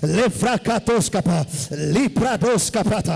ሌፍራካቶስካፓ ሊፕራዶስካፓታ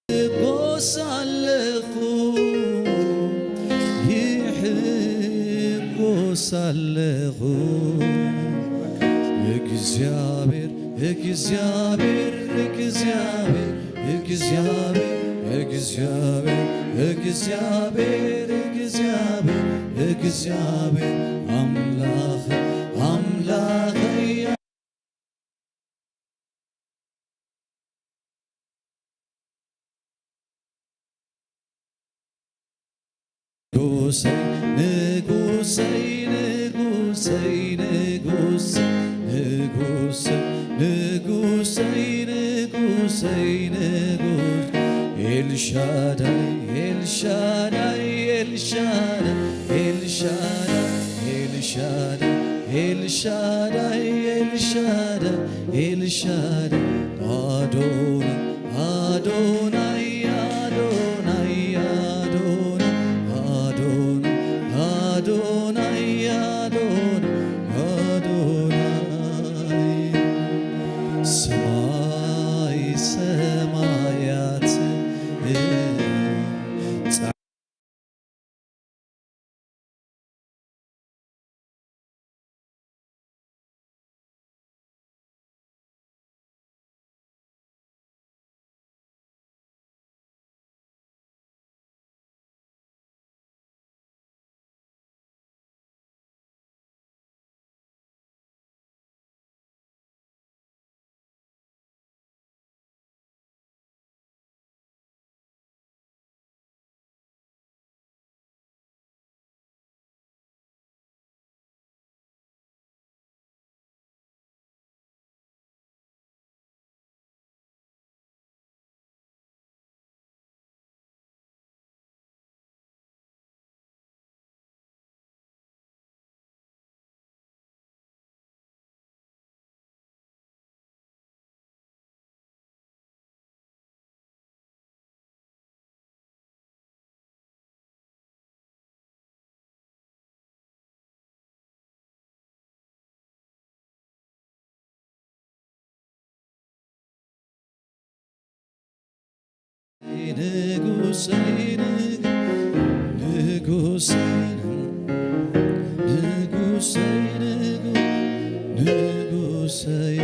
እጎስ ኣለኹ፣ ይሕጎስ ኣለኹ። እግዚኣብሔር፣ እግዚኣብሔር፣ እግዚኣብሔር፣ እግዚኣብሔር፣ እግዚኣብሔር፣ እግዚኣብሔር፣ እግዚኣብሔር፣ እግዚኣብሔር ኣምላኽ፣ ኣምላኸይ። ንጉሰይ፣ ንጉሰይ፣ ንጉሰይ፣ ንጉሰይ፣ ንጉሰይ፣ ንጉሰይ፣ ንጉሰይ፣ ንጉስ ኤልሻዳይ፣ ኤልሻዳይ፣ ኤልሻዳይ፣ ኤልሻዳይ፣ ኤልሻዳይ፣ ኤልሻዳይ፣ ኤልሻዳይ፣ ኤልሻዳይ፣ ኣዶናይ፣ ኣዶናይ፣ ኣዶናይ፣ ኣዶናይ፣ ኣዶናይ፣ ኣዶናይ፣ ኣዶናይ፣ ኣዶናይ፣ ሰማይ ሰማያት ንጉሰይ፣ ንጉሰይ፣ ንጉሰይ፣ ንጉሰይ፣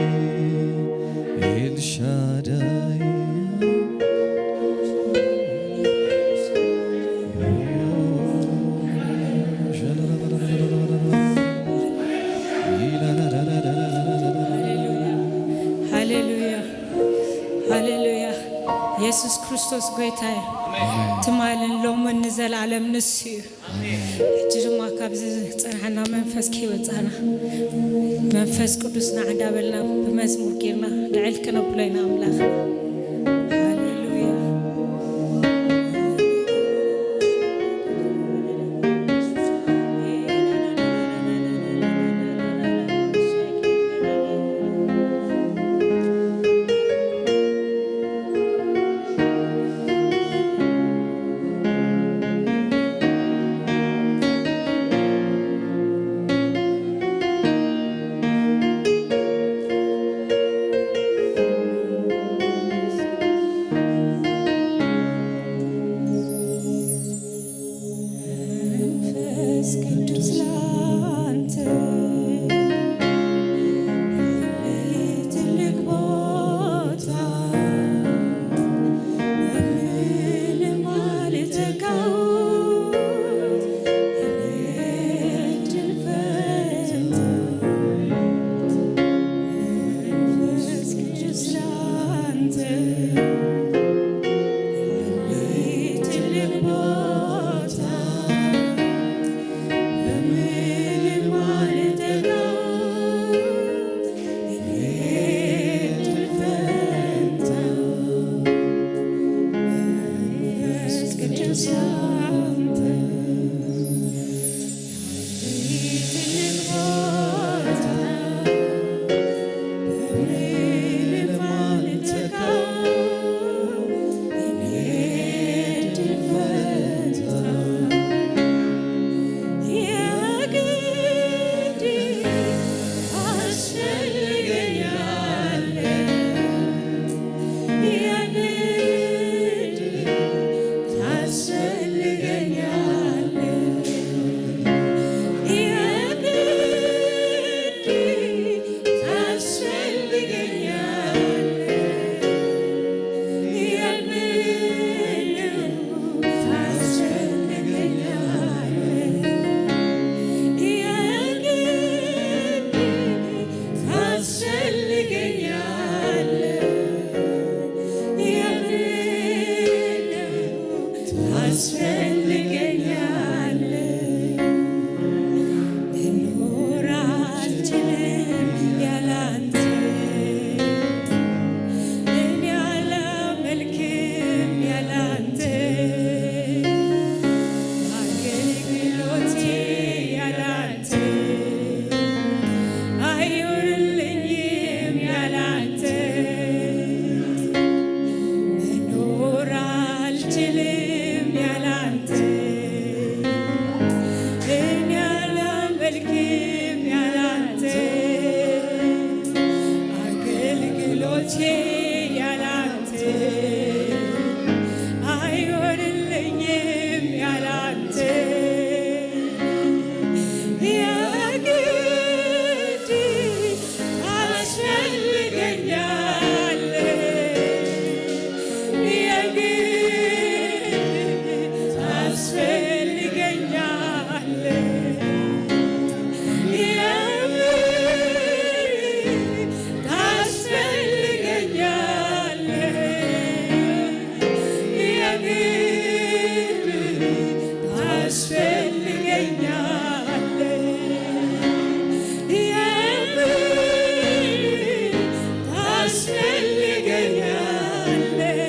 ኤልሻዳይ። ሃሌሉያ፣ ሃሌሉያ፣ ሃሌሉያ። የሱስ ክርስቶስ ጎይታ እዩ። ትማልን ሎምን ንዘለኣለም ንሱ እዩ። ሕጂ ድማ ካብዚ ዝጸንሐና መንፈስ ከይወጻና፣ መንፈስ ቅዱስ ንዓ እንዳበልና ብመዝሙር ጌርና ልዕል ክነብሎ ኢና ኣምላኽና። ሃሌሉያ። ቦታ በምንም አልተካው። እድል ፈንታው መንፈስ ቅዱስ አንተ። ታስፈልገኛለህ፣ መኖር አልችልም ያላንተ፣ እኔ አላመልክም ያላንተ፣ አገልግሎቴ ያላንተ አይሆንልኝም ያላንተ፣ መኖር አልችልም ያላንተ፣ እኔ አላመልክም ያላንተ፣ አገልግሎቴ ያላንተ አይሆንልኝም ያላንተ፣ የግድ ታስፈልገኛለህ፣ የግድ ታስፈልገኛለህ፣ የምር ታስፈልገኛለህ፣ የምር ታስፈልገኛለህ፣ የምር ታስፈልገኛለህ፣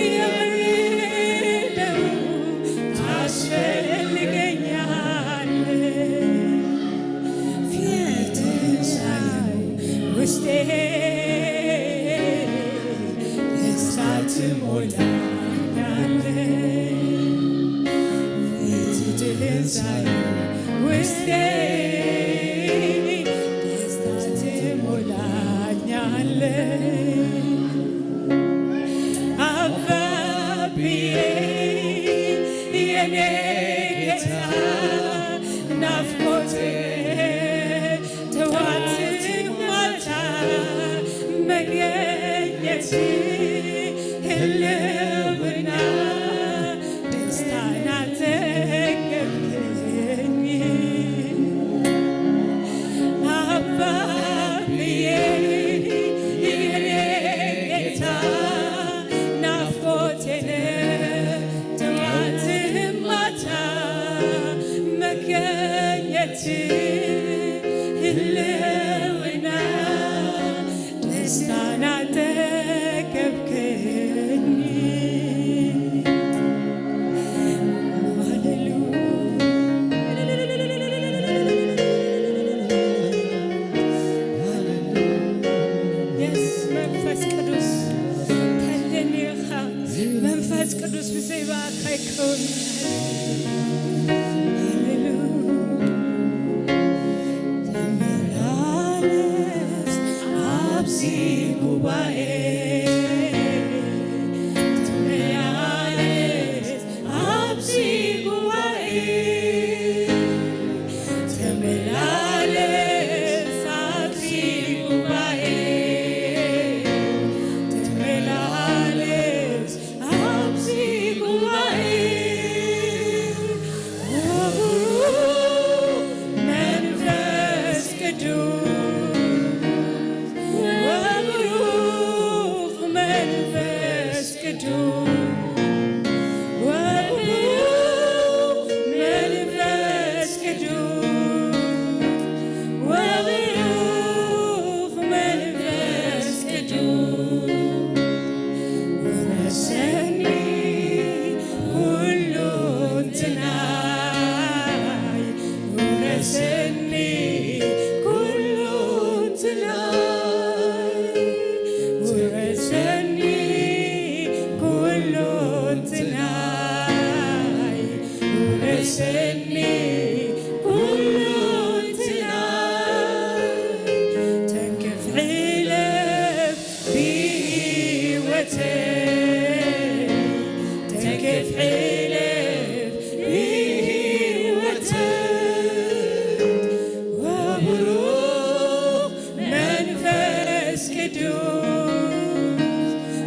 የምር ነው ታስፈልገኛለህ። ፊትህን ሳየው ውስጤ ደስታ ትሞላኛለህ። ፊትህን ሳየው ውስጤ ደስታ ትሞላኛለህ። አባብዬ የኔ ጌታ ናፍቆቴ ጠዋት ማታ መገኘት ህልውና ደስታን አጠገብከኝ። አባብዬ የኔ ጌታ ናፍቆቴን ጠዋት ማታ መገኘት ህልውና ደስታን አጠገብከኝ። ሃሌሉያ። የስ መንፈስ ቅዱስ ከልኒ ኢኻ። መንፈስ ቅዱስ ብዘይ ብኣኻ ኣይከውን። ሃሌሉያ። ተመላለስ ኣብዚ ጉባኤ፣ ተመላለስ ኣብዚ ጉባኤ፣ ተመላለስ ኣብዚ ጉባኤ፣ ተመላለስ ኣብዚ ጉባኤ፣ ወብሩኽ መንፈስ ቅዱስ፣ ወብሩኽ ኩሉ እንትናይ ውረሰኒ፣ ኩሉ እንትናይ ተንክፍ ሕለፍ ብህይወተይ፣ ተንክፍ ሕለፍ ብህይወተይ። ወብሩኽ መንፈስ ቅዱስ፣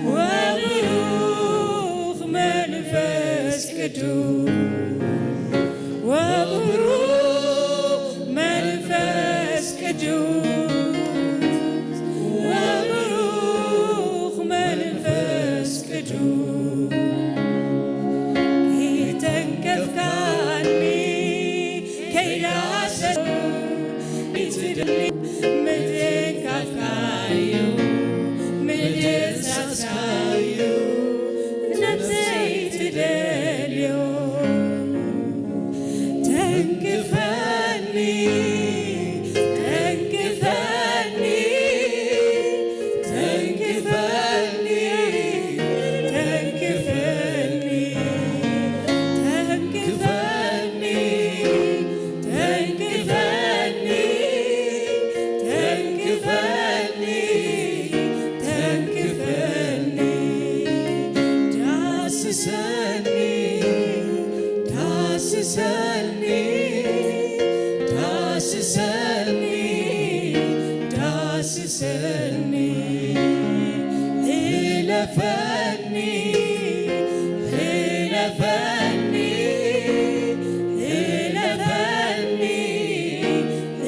ወብሩኽ መንፈስ ቅዱስ፣ ወብሩኽ መንፈስ ቅዱስ፣ ወብሩኽ መንፈስ ቅዱስ፣ ይተንከፍካኒ ከይዳሰ፣ ይትድሊ ምትንካፍካዩ፣ ምድሳስካዩ ነብሰይ ትደልዮ። ተንክፈኒ፣ ተንክፈኒ፣ ተንክፈኒ፣ ተንክፈኒ፣ ተንክፈኒ፣ ተንክፈኒ፣ ተንክፈኒ፣ ተንክፈኒ። ዳስሰኒ፣ ዳስሰኒ፣ ዳስሰኒ፣ ዳስሰኒ። እለፈኒ፣ እለፈኒ፣ እለፈኒ፣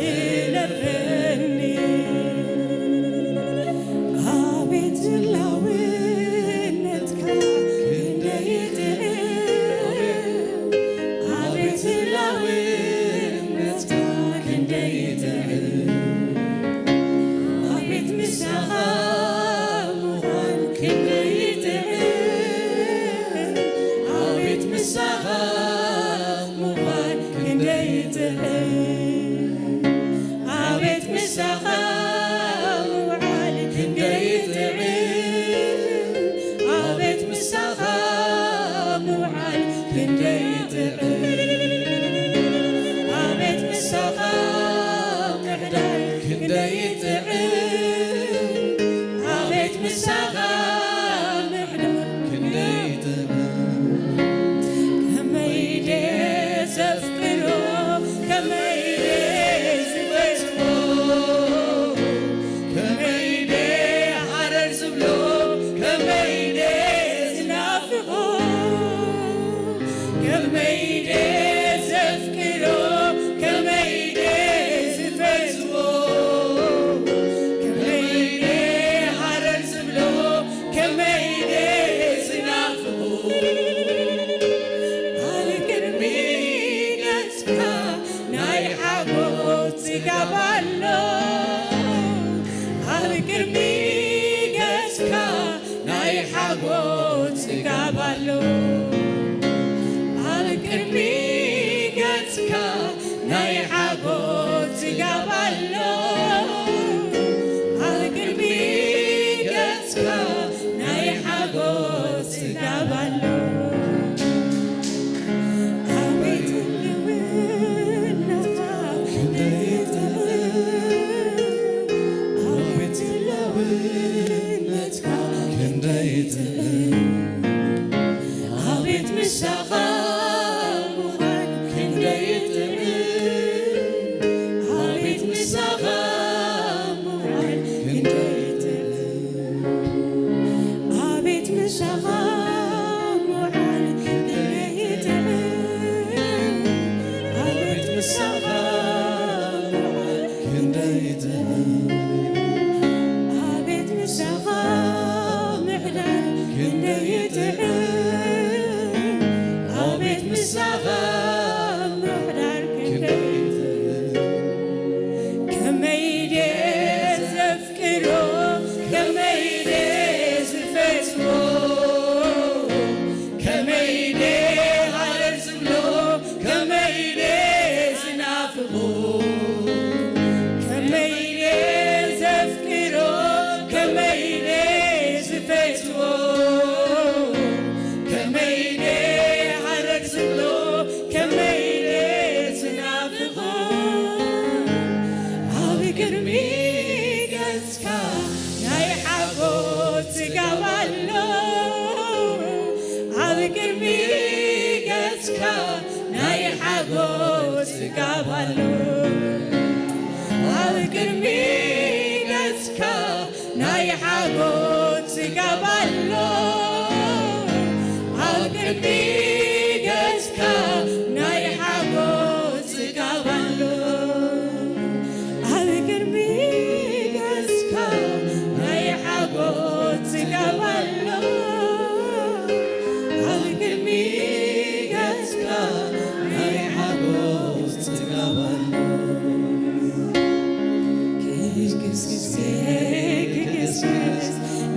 እለፈኒ። ኣቤት ህላውነትካ ክንደይ ጥዑም፣ ኣቤት ህላውነትካ ክንደይ ጥዑም፣ ኣቤት ምሳኻ ምዃን ክንደይ ጥዑም፣ ኣቤት ምሳኻ ምዃን ክንደይ ጥዑም፣ ኣቤት ምሳኻ ምውዓል ክንደይ ጥዑም፣ ኣቤት ምሳኻ ምውዓል ክንደይ ጥዑም፣ ኣቤት ምሳኻ ምሕዳር ክንደይ ጥዑም፣ ኣቤት ምሳኻ ምሕዳር ክንደይ ጥዑም። ከመይ ደስ ዘፍቅሮ፣ ከመይ ደስ ዝፈትዎ፣ ከመይ ደስ ሃረር ዝብሎ፣ ከመይ ደስ ዝናፍቆ፣ ከመይ ደስ ዘፍቅሮ፣ ከመይ ደስ ዝፈትዎ፣ ከመይ ደስ ሃረር ዝብሎ፣ ከመይ ደስ ዝናፍቆ። ኣብ ቅድሚ ገጽካ ናይ ሓጎስ ጽጋብ ኣሎ፣ ኣብ ቅድሚ ገጽካ ናይ ሓጎስ ጽጋብ ኣሎ፣ ኣብ ቅድሚ ገጽካ ናይ ሓጎስ ጽጋብ ኣሎ፣ ኣብ ቅድሚ ገጽካ ናይ ሓጎስ ጽጋብ ኣሎ። ኣቤት ህልውናኻ ክንደይ ጥዑም፣ ኣቤት ህላውነትካ ክንደይ ጥዑም፣ ቅድሚ ገጽካ ናይ ሓጎስ ጽጋብ ኣሎ። ኣብ ቅድሚ ገጽካ ናይ ሓጎስ ጽጋብ ኣሎ። ኣብ ቅድሚ ገጽካ ናይ ሓጎስ ጽጋብ ኣሎ። ኣብ ቅድሚ ገጽካ ናይ ሓጎስ ጽጋብ ኣሎ። ኣብ ቅድሚ ገጽካ ናይ ሓጎስ ጽጋብ ኣሎ። ክግስግስ፣ ክግስግስ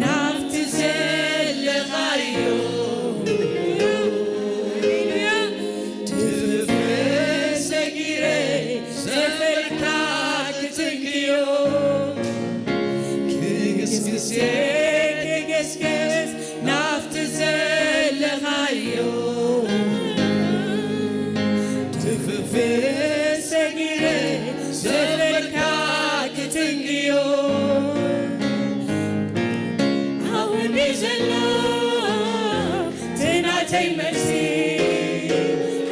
ናብቲ ዘለኻዮ። ትፍስፍስ ሰጊረ ዘፈልካ ክትንክዮ። ክግስግስ፣ ክግስግስ ናብቲ ዘለኻዮ። ትፍስፍስ ሰጊረ ዘፈልካ ክትንክዮ። ኣውዲ ዘሎ እቲ ናተይ መልሲ፣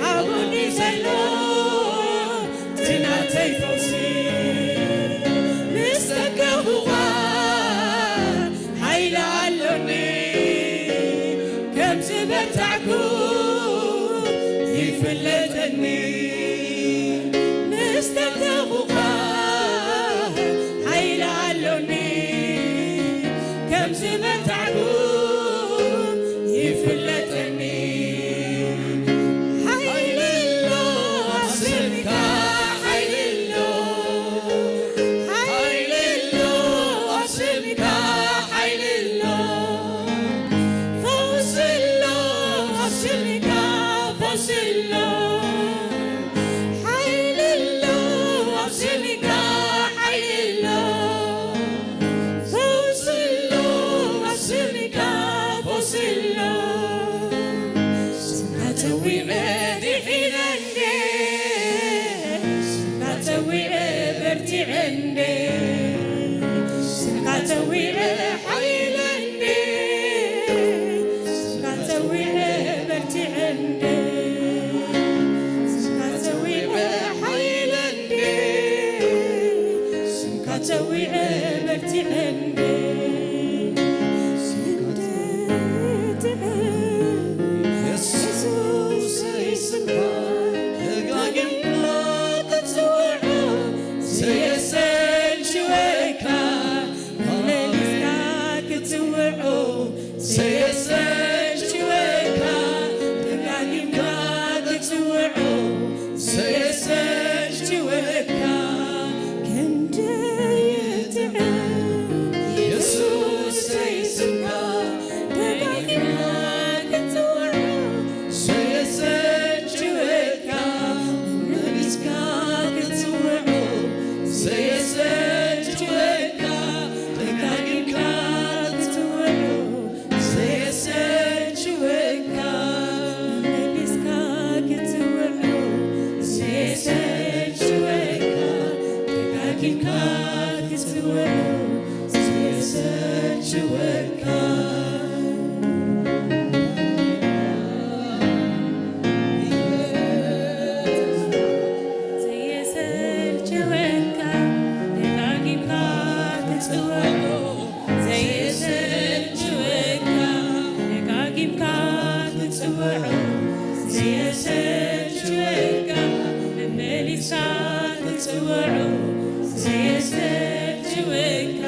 ኣውዲ ዘሎ እቲ ናተይ ፈውሲ። ምስ ተከኹኻ ሓይሊ ኣሎኒ፣ ከም ዝበርታዕኩ ይፍለጠኒ። ምስ ተከኹኻ ሓይሊ ኣሎኒ፣ ከም ዝበርታዕኩ ይፍለጠኒ። ሓይሊ ኣሎ ኣብ ስምካ፣ ሓይሊ ኣሎ፣ ሓይሊ ኣሎ ኣብ ስምካ፣ ሓይሊ ኣሎ። ፈውሲ ኣሎ ኣብ ስምካ፣ ፈውሲ ኣሎ። ሓይሊ ኣሎ ኣብ ስምካ፣ ሓይሊ ኣሎ። ፈውሲ ኣሎ ኣብ ስምካ፣ ፈውሲ ኣሎ። ስምካ ጸዊዐ ድሒነ እንዴ፣ ስምካ ጸዊዐ በርቲዐ እንዴ፣ ስምካ ጸዊዐ ሓይለ እንዴ፣ ስምካ ጸዊዐ በርቲዐ እንዴ፣ ስምካ ጸዊዐ ሓይለ እንዴ፣ ስምካ ጸዊዐ በርቲዐ እንዴ፣ ስምካ ጸዊዐ የሱሰይ ስምካ ደጋጊምካ ክትጽውዖ ዘየሰልችወካ፣ መመሊስካ ክትጽውዖ ዘየሰልችወካ፣ ደጋጊምካ ክትጽውዖ ዘየሰልችወካ፣ ክንደይ ይጥዕም የሱሰይ ስምካ ደጋጊምካ ክትጽውዖ ዘየሰልችወካ፣ መመሊስካ ክትጽውዖ ዘየሰልችወካ፣ ደጋጊምካ ክትጽውዖ ዘየሰልችወካ፣ መመሊስካ ክትጽውዖ ዘየሰልችወካ፣ ደጋጊምካ ክትጽውዖ ዘየሰልችወካ። ዘየሰልችወካ፣ ደጋጊምካ ክትጽውዖ ዘየሰልችወካ፣ ደጋጊምካ ክትጽውዖ ዘየሰልችወካ፣ መመሊስካ ክትጽውዖ ዘየሰልችወካ።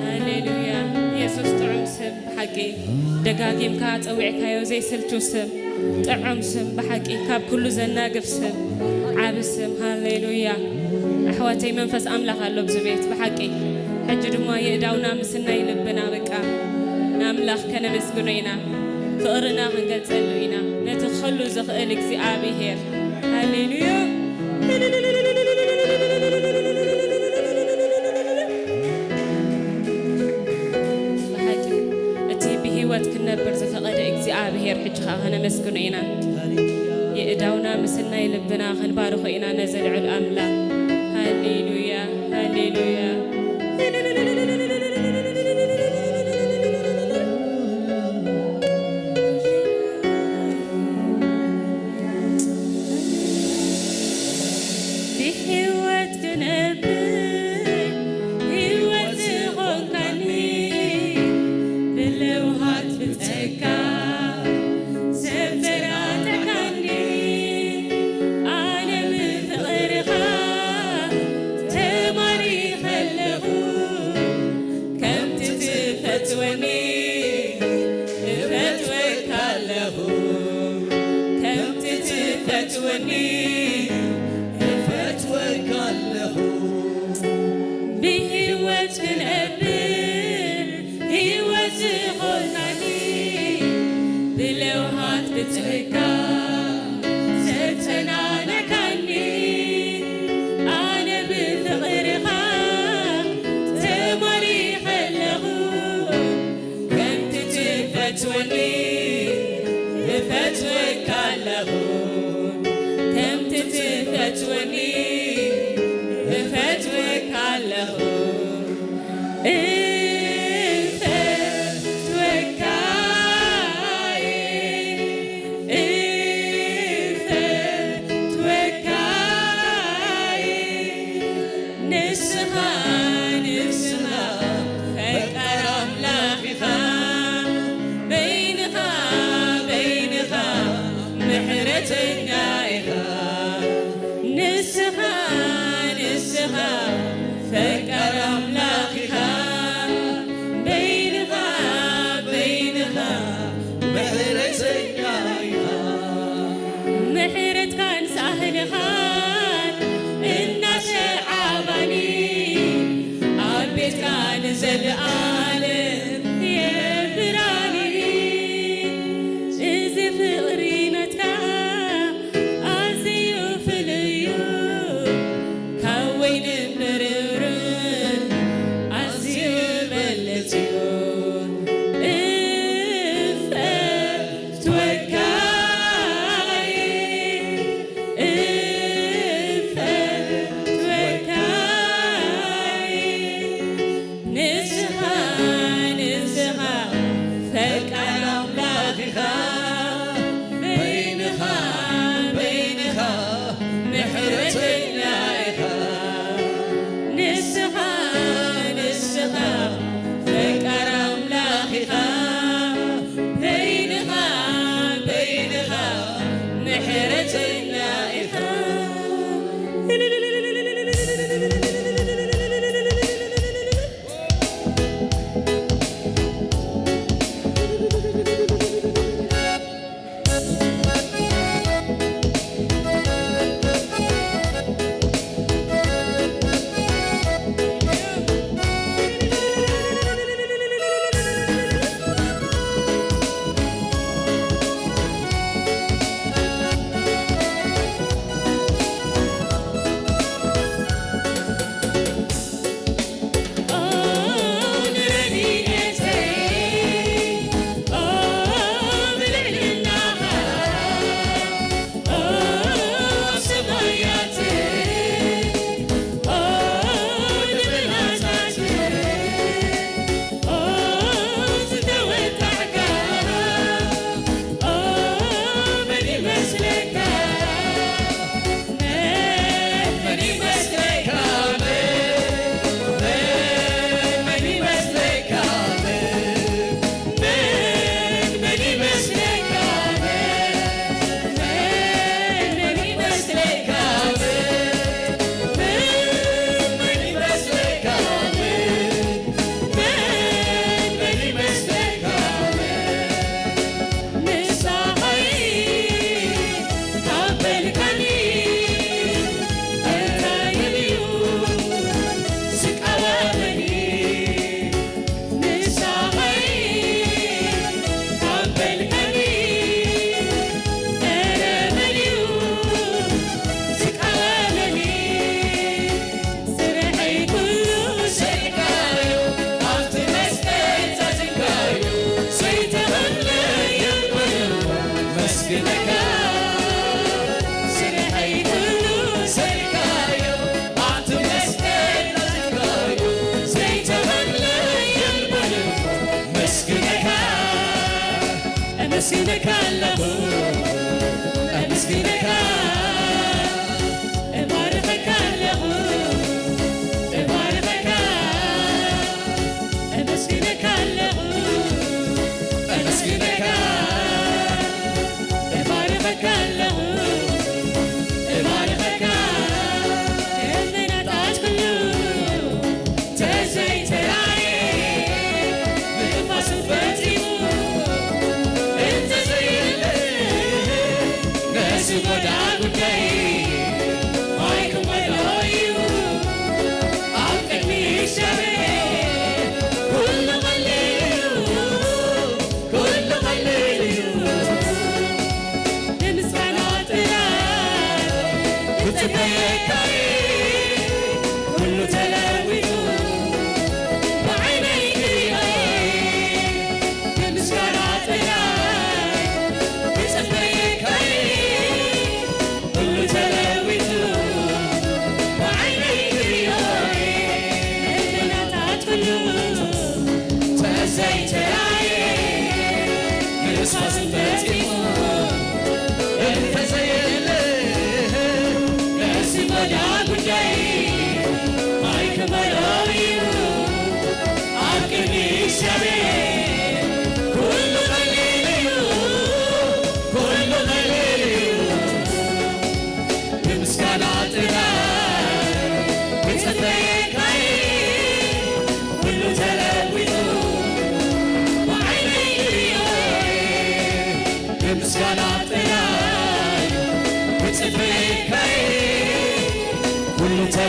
ሃሌሉያ። የሱስ ጥዑም ስም ብሓቂ፣ ደጋጊምካ ጸዊዕካዮ ዘይስልቹ ስም፣ ጥዑም ስም ብሓቂ፣ ካብ ኩሉ ዘናግፍ ስም፣ ዓቢ ስም። ሃሌሉያ። ኣሕዋተይ፣ መንፈስ ኣምላኽ ኣሎ ኣብዚ ቤት ብሓቂ። ሕጂ ድማ የእዳውና ምስናይ ልብና በቃ ንኣምላኽ ከነመስግኖ ኢና፣ ፍቕርና ክንገልጸሉ ኢና ነቲ ኸሉ ዝኽእል እግዚኣብሄር። ሃሌሉያ። ብሓቂ እቲ ብህይወት ክንነብር ዝፈቐደ እግዚኣብሄር ሕጂ ኸኣ ከነመስግኖ ኢና። የእዳውና ምስናይ ልብና ክንባርኾ ኢና ነዚ ልዑል ኣምላኽ። ሃሌ ሃሌሉያ። ብሕይወት ክነብር ህይወት ዝኾንካኒ፣ ብለውሃት ብጸጋ ዘበራተካኒ፣ ኣነ ብፍቕርኻ ተማሪኸ ኣለኹ። ከምቲ ትፈትወኒ እፈትወካ ኣለኹ። ከምቲ ትፈትወኒ እፈትወካ ኣለኹ። ብህይወት ክነብር ህይወት ዝኾንካኒ፣ ብለውሃት ብጸጋ ዘጸናነካኒ፣ ኣነ ብፍቕርኻ ተማሪኸ ኣለኹ። ከምቲ ትፈትወኒ እፈትወካ ኣለኹ። ከምቲ ትፈትወኒ እፈትወካ ኣለኹ። እፈትወካ እየ፣ እፈትወካ እየ። ንስኻ፣ ንስኻ ፈቃር ኣምላኽ ኢኻ። በይንኻ፣ በይንኻ ምሕረተኛ ኢኻ። ንስኻ፣ ንስኻ ፈቃር ኣምላኽ ኢኻ። በይንኻ፣ በይንኻ ምሕረተኛ ኢኻ። ምሕረትካን ሳህልኻን እናሰዓባኒ፣ ኣብ ቤትካ ንዘለኣለም የብራኒ። እዚ ፍቕሪ ናትካ ኣዝዩ ፍሉይ እዩ፣ ካብ ወይንን ብርብርን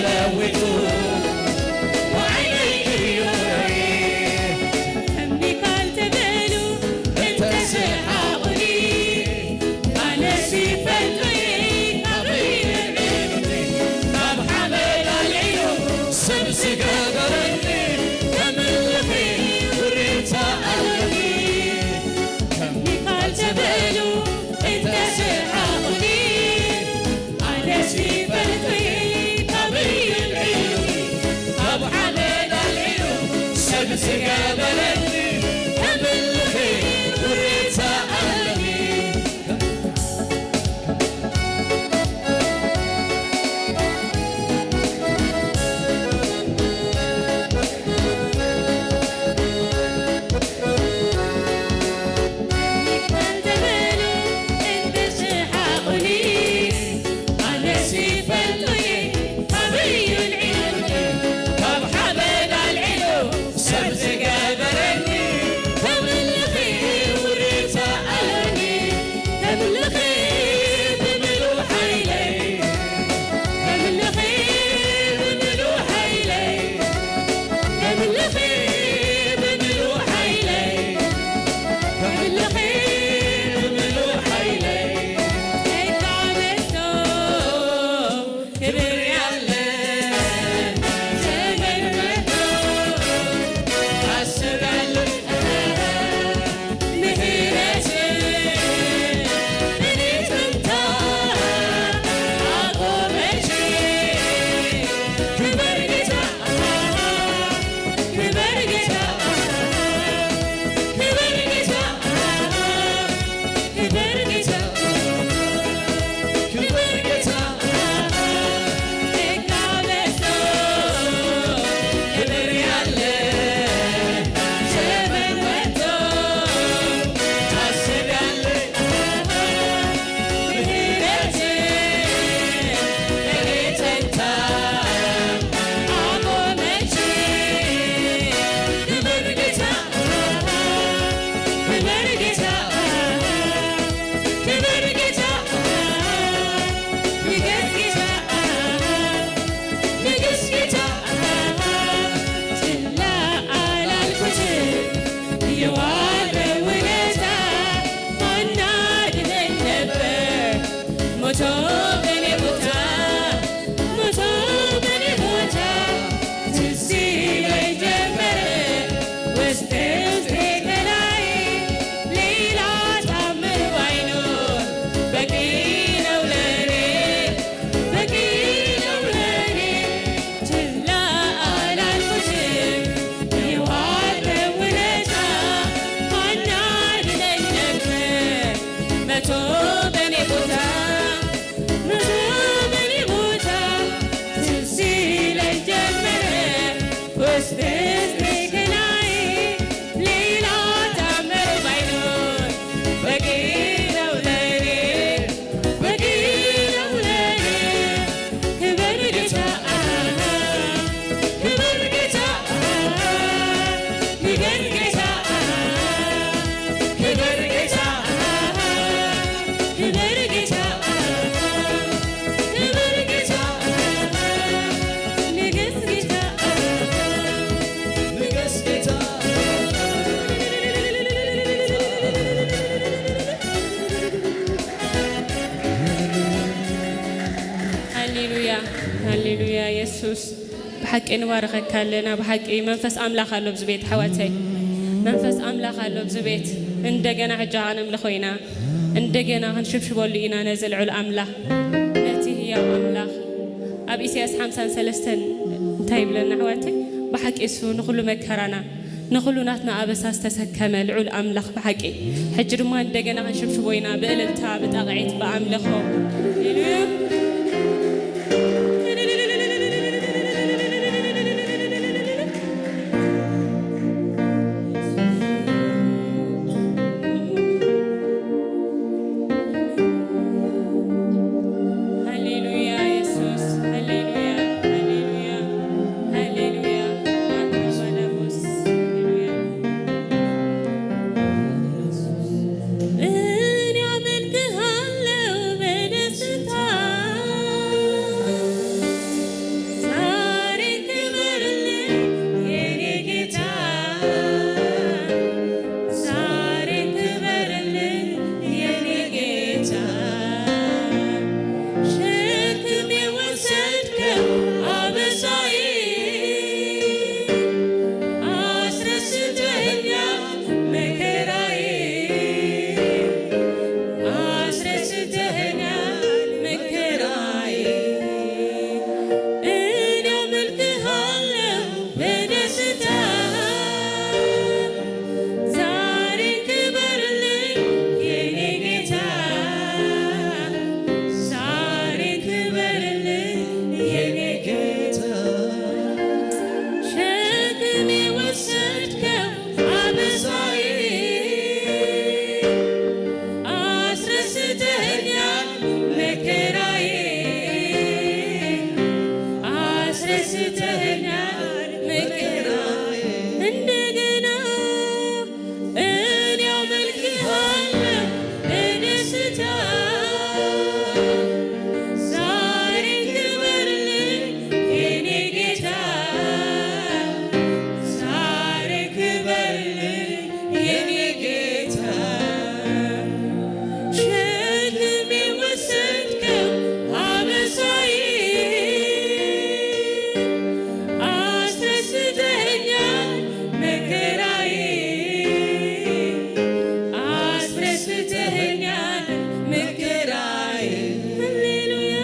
ለዊጡ ንዓይነይ እዩ ርእየ። እምኒ ካልተበሉ እንተሰሓቑኒ፣ ኣነስ ይፈልጦ እየ ካብ ይልዒሉኒ። ካብ ሓመድ ኣልዒሉ ሰብ ዝገበረኒ፣ ከምልኺ ውርታ ኣለኒ። እምኒ ካልተበሉ እንተሰሓቑኒ፣ ኣነስ ይፈልጦ እየ ካብ ይልዒሉኒ። ካብ ሓመድ ኣልዒሉ ሰብ ዝገበረኒ፣ ከምልኺ ውርታ ኣለኒ። ክብር ያለ ዘመን መጥቶ አስባለሁ። ምህረት በኔ ፈንታ አቆመች። ክበር ጌታ፣ ክበር ጌታ፣ ክበር ጌታ፣ ክበር ጌታ፣ ክበር ጌታ። ክብር ጌታ፣ ክብር ጌታ፣ ንገስ ጌታ፣ ንገስ ጌታ። ችላ አላልኩትም የዋለ ውለታ፣ ማናድነኝ ነበር ሞቶ በኔ ቦታ፣ ሞቶ በኔ ቦታ። ትዝ ይለኝ ጀመረ ውስጥ ውስጤ ከላይ፣ ሌላ ታምር ባይኖር በቂ ነው ለኔ፣ በቂ ነው ለኔ። ችላ አላልኩትም የዋለ ውለታ፣ ማናድነኝ ነበር መቶ በኔ ቦታ፣ መቶ በኔ ቦታ። ትዝ ይለኝ ጀመረ ውስጥ ውስጤ ከላይ፣ ሌላ ታምር ባይኖር በቂ ነው ለኔ፣ በቂ ነው ለኔ። ክብር ጌታ፣ ክብር ጌታ፣ ክብር ጌታ፣ ክብር ጌታ፣ ክብር ጌታ፣ ክብር ጌታ፣ ንገስ ጌታ፣ ንገስ ጌታ። ሃሌሉያ፣ ሃሌሉያ የሱስ። ብሓቂ ንባርኸካ ኣለና። ብሓቂ መንፈስ ኣምላኽ ኣሎ ኣብዚ ቤት፣ ኣሕዋተይ። መንፈስ ኣምላኽ ኣሎ ኣብዚ ቤት። እንደገና ሕጂ ከነምልኾ ኢና። እንደገና ክንሽብሽበሉ ኢና ነዚ ልዑል ኣምላኽ፣ ነቲ ህያው ኣምላኽ። ኣብ ኢሳያስ ሓምሳን ሰለስተን እንታይ ይብለና፣ ኣሕዋተይ? ብሓቂ እሱ ንኹሉ መከራና፣ ንኹሉ ናትና ኣበሳ ዝተሰከመ ልዑል ኣምላኽ ብሓቂ። ሕጂ ድማ እንደገና ክንሽብሽቦ ኢና፣ ብእልልታ፣ ብጣቕዒት፣ ብኣምልኾ። ሃሌሉያ። ሃሌሉያ የሱስ፣ ሃሌሉያ፣ ሃሌሉያ፣ ሃሌሉያ። ሃሌሉያ። እኔ አመልክሃለሁ በደስታ ደስተኛ መከራ እንደገና እኔ አመልክሃለሁ በደስታ። ዛሬ ክበርልኝ የኔ ጌታ፣ ዛሬ ክበርልኝ የኔ ጌታ። ሸክሜ ወሰድከው አበሳዬ፣ አስረስተኸኛል መከራዬ፣ አስረስተኸኛል መከራዬ። ሃሌሉያ።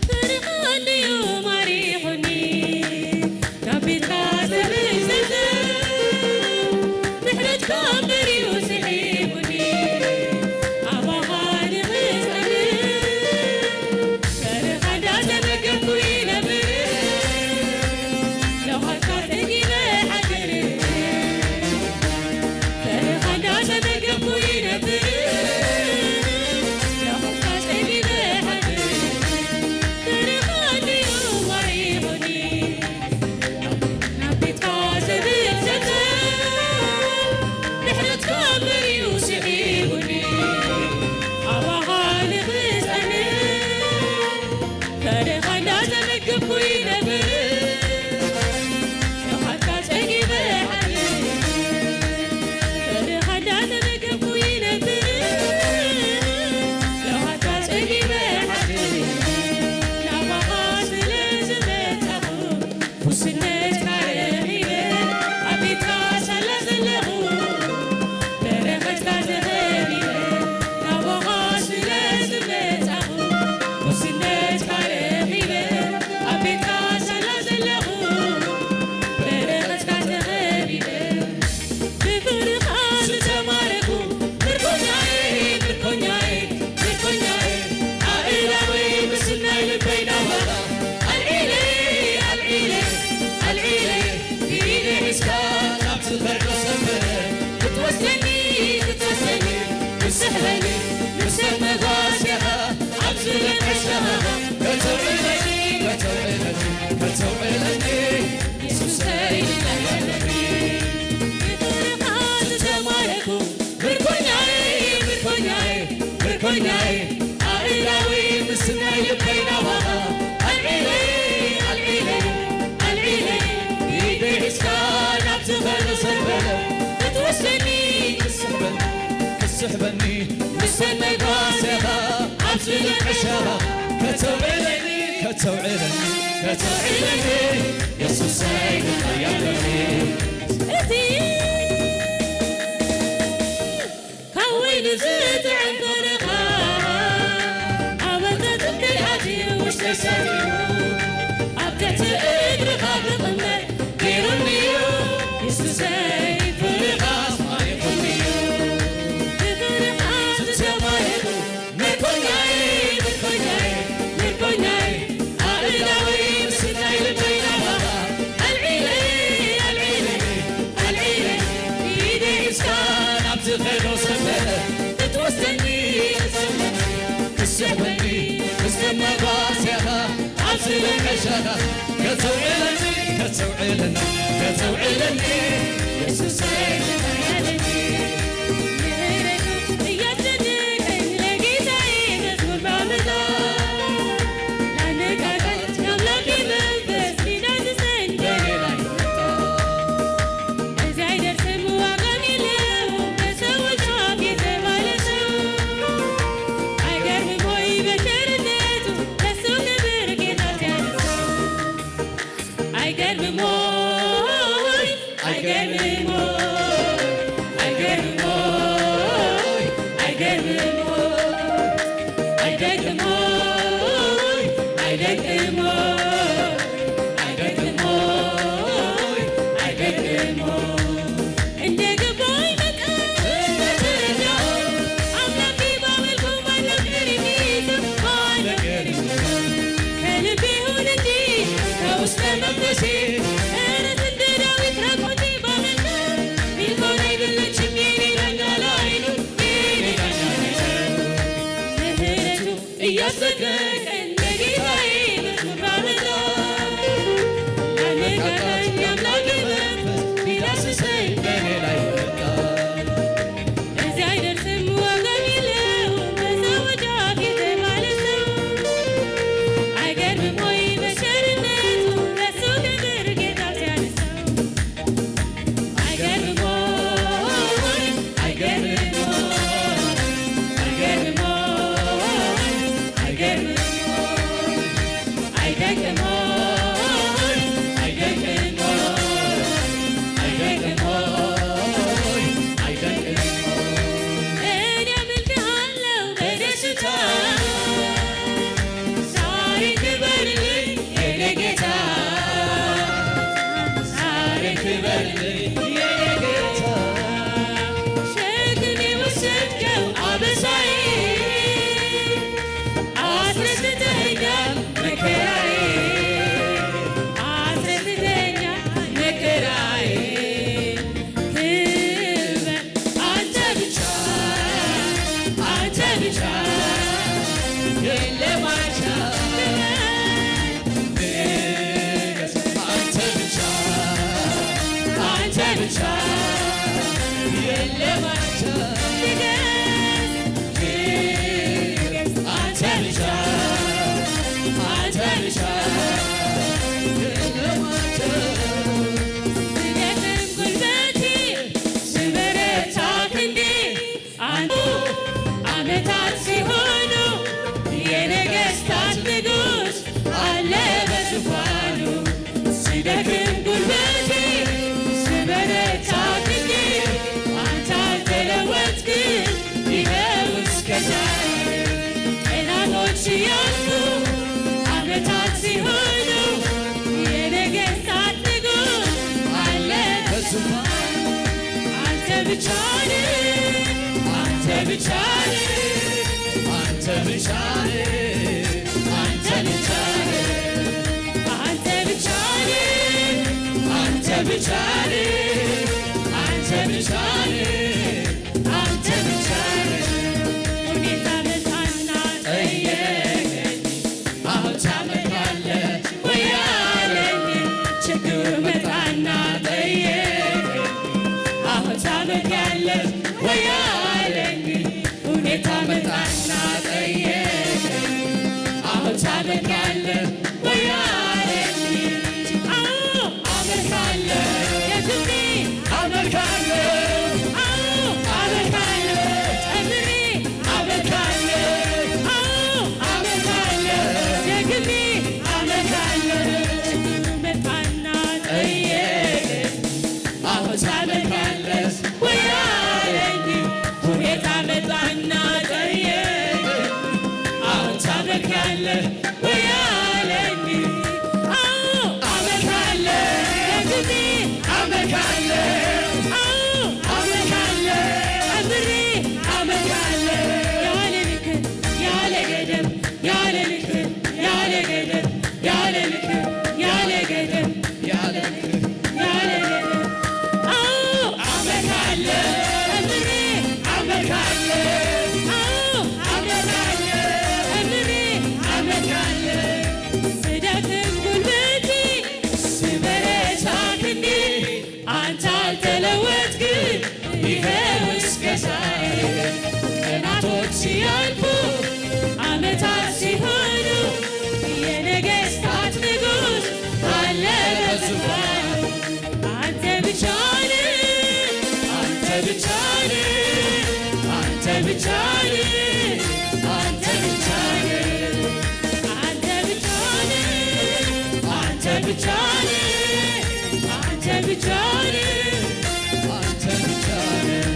ፍቕርኻ እንድዩ ማሪኹኒ፣ ካብ ቤትካ ዘብዝዘ፣ ምሕረትካ እምበር'ዩ ስሒቡኒ፣ ኣባኻ ንኽጸንዕ፣ ፍቕርኻ እንዳተመገብኩ ይነብር፣ ለውሃትካ ጸጊበ ሓድር። ፍቕርኻ እንዳተመገብኩ ይነብር፣ ለውሃትካ ጸጊበ ሓድር። ፍቕርኻ እንድዩ ማሪኹኒ፣ ናብ ቤትካ ዘብዘዘ፣ ምሕረትካ እምበር'ዩ ስሒቡኒ፣ ኣባኻ ንኽጸንዕ፣ ፍቕርኻ እንዳተመገብኩ ይነብር፣ ለውሃትካ ጸጊበ ሓድር። ፍቕርኻ እንዳተመገብኩ ይነብር፣ ለውሃትካ ጸጊበ ሓድር። ናባኻ ስለ ዝመጻኹ፣ ውስነትካ ረኺበ፣ ኣብ ቤትካ ሳላ ዘለኹ፣ በረኸትካ ተኸቢበ፣ ናባኻ ስለ ዝመጻኹ፣ ውስነትካ ረኺበ፣ ኣብ ቤትካ ሳላ ዘለኹ፣ በረኸትካ ተኸቢበ። ብፍቕርኻ ዝተማረኹ፣ ምርኮኛየ፣ ምርኮኛየ፣ ምርኮኛየ፣ ኣእላወይ ምስናይ ልበይ ናባኻ ኣልዒለ፣ ኣልዒለ፣ ኣልዒለ፣ ብኢደይ ሒዝካ ናብቲ ፈርዶ ሰፈረ ክትወስደኒ፣ ክትወስደኒ፣ ክትስሕበኒ፣ ምስ መጓስያኻ ኣብዚ ለምዕሻኻ ከተውዕለኒ፣ ከተውዕለኒ፣ ከተውዕለኒ፣ የሱሰይ ይለየለኒ። ብፍቕርኻ ዝተማረኹ፣ ምርኮኛየ፣ ምርኮኛየ፣ ምርኮኛየ፣ ኣእላዊ ምስናይ ልበይ ናባኻ ኣልዒለ፣ ኣልዒለ፣ ኣልዒለ፣ ብኢደይ ሒዝካ ናብቲ ፈርዶ ሰፈረ ክትወስደኒ፣ ክትስሕበኒ፣ ክትስሕበኒ፣ ምስ መጓስያኻ ኣብዚ ለምዕሻኻ ከተውዕለኒ፣ ከተውዕለኒ፣ ከተውዕለኒ፣ የሱሰይ ይለየለኒ። እቲ ካብ ወይኒ ዝጥዕም ፍቕርኻ፣ ኣብ ኣዕጽምተይ ኣትዩ ውሽጠይ ሰሪኑ፣ ኣብ ትሕቲ እግርኻ ክቕመጥ ገይሩኒ'ዩ። የሱሰይ ፍቕርኻስ ማሪኹኒ'ዩ። ብፍቕርኻ ዝተማረኹ፣ ምርኮኛይ፣ ምርኮኛይ፣ ምርኮኛይ፣ ኣእላወይ ምስናይ ልበይ ናባኻ ኣልዒለይ፣ ኣልዒለይ፣ ኣልዒለይ፣ ኢደይ ሒዝካ ናብቲ ፈርዶ ሰፈረ ክትወስደኒ፣ ክትስሕበኒ፣ ምስ መጓስያኻ ኣብዚ ለምዕሻኻ ከተውዕለኒ፣ ከተውዕለኒ፣ ከተውዕለኒ፣ የሱሰይ፣ ምሕረቱ እያስደነቀኝ ለጌታዬ መዝሙር ባመጣ፣ ላነቃቃኝ የአምላኬ መንፈስ ሊዳስሰኝ በእኔ ላይ መጣ። እዚህ አይደርስም ዋጋም የለውም በሰዎች አፍ የተባለ ሰው። አይገርምም ወይ በቸርነቱ ለሱ ክብር ጌታ ሲያደርሰው? አይገርምም ወይ? አይገርምም ወይ? አይገርምም ወይ? አይደንቅም ወይ? አይደንቅም ወይ? አይደንቅም ወይ? አይደንቅም ብቻ የለማቸው ንገስ ንገስ አንተ ብቻ አንተ ብቻ የለማቸው ስደክም ጉልበቴ ስበረታ ክንዴ አንቱ ዓመታት ሲሆኑ የነገስታት ንጉስ አለ በዙፋኑ። ሲደክም ጉልበቴ ስበረታ ክንዴ አንተ አልተለወጥክም ይኸው እስከ ዛሬ። ቀናቶች ሲያልፉ ዓመታት ሲሆኑ የነገስታት ንጉስ አለ በዙፋኑ። አንተ ብቻ ነህ፣ አንተ ብቻ ነህ፣ አንተ ብቻ ነህ፣ አንተ ብቻ ነህ፣ አንተ ብቻ ነህ፣ አንተ ብቻ ነህ፣ አንተ ብቻ ነህ፣ አንተ ብቻ ነህ። ሁኔታ መጣና ጠየቀኝ። አሁን ታመልካለህ ወይ አለኝ። ችግር መጣና ጠየቀኝ። አሁን ታመልካለህ ወይ አለኝ። ሁኔታ መጣና ጠየቀኝ። አሁን ታመልካለህ ወይ አለኝ። አዎ አመልካለሁ ደግሜ አመልካለሁ። አዎ አመልካለሁ ጨምሬ አመልካለሁ። አዎ አመልካለሁ ደግሜ አመልካለሁ። ችግሩ መጣና ጠየቀኝ። አሁን ታመልካለሽ ወይ አለኝ። ሁኔታ መጣና ጠየቀኝ። አሁን ታመልካለህ ወይ አለኝ። አዎ አመልካለሁ ደግሜ አመልካለሁ። አዎ አመልካለሁ ጨምሬ አመልካለሁ። ያለ ልክ ያለ ገደብ ያለ ልክ ያለ ገደብ ያለ ልክ ያለ ገደብ ያለ ልክ ያለ ገደብ። አዎ አመልካለሁ ጨምሬ አመልካለሁ። አዎ አመልካለሁ ጨምሬ አመልካለሁ። ስደክም ጉልበቴ ስበረታ ክንዴ አንተ አልተለወጥክም ይኸው እስከ ዛሬ። ቀናቶች ሲያልፉ ዓመታት ሲሆኑ የነገስታት ንጉስ አለ በዙፋኑ። አንተ ብቻ ነህ፣ አንተ ብቻ ነህ፣ አንተ ብቻ ነህ፣ አንተ ብቻ ነህ፣ አንተ ብቻ ነህ፣ አንተ ብቻ ነህ፣ አንተ ብቻ ነህ፣ አንተ ብቻ ነህ።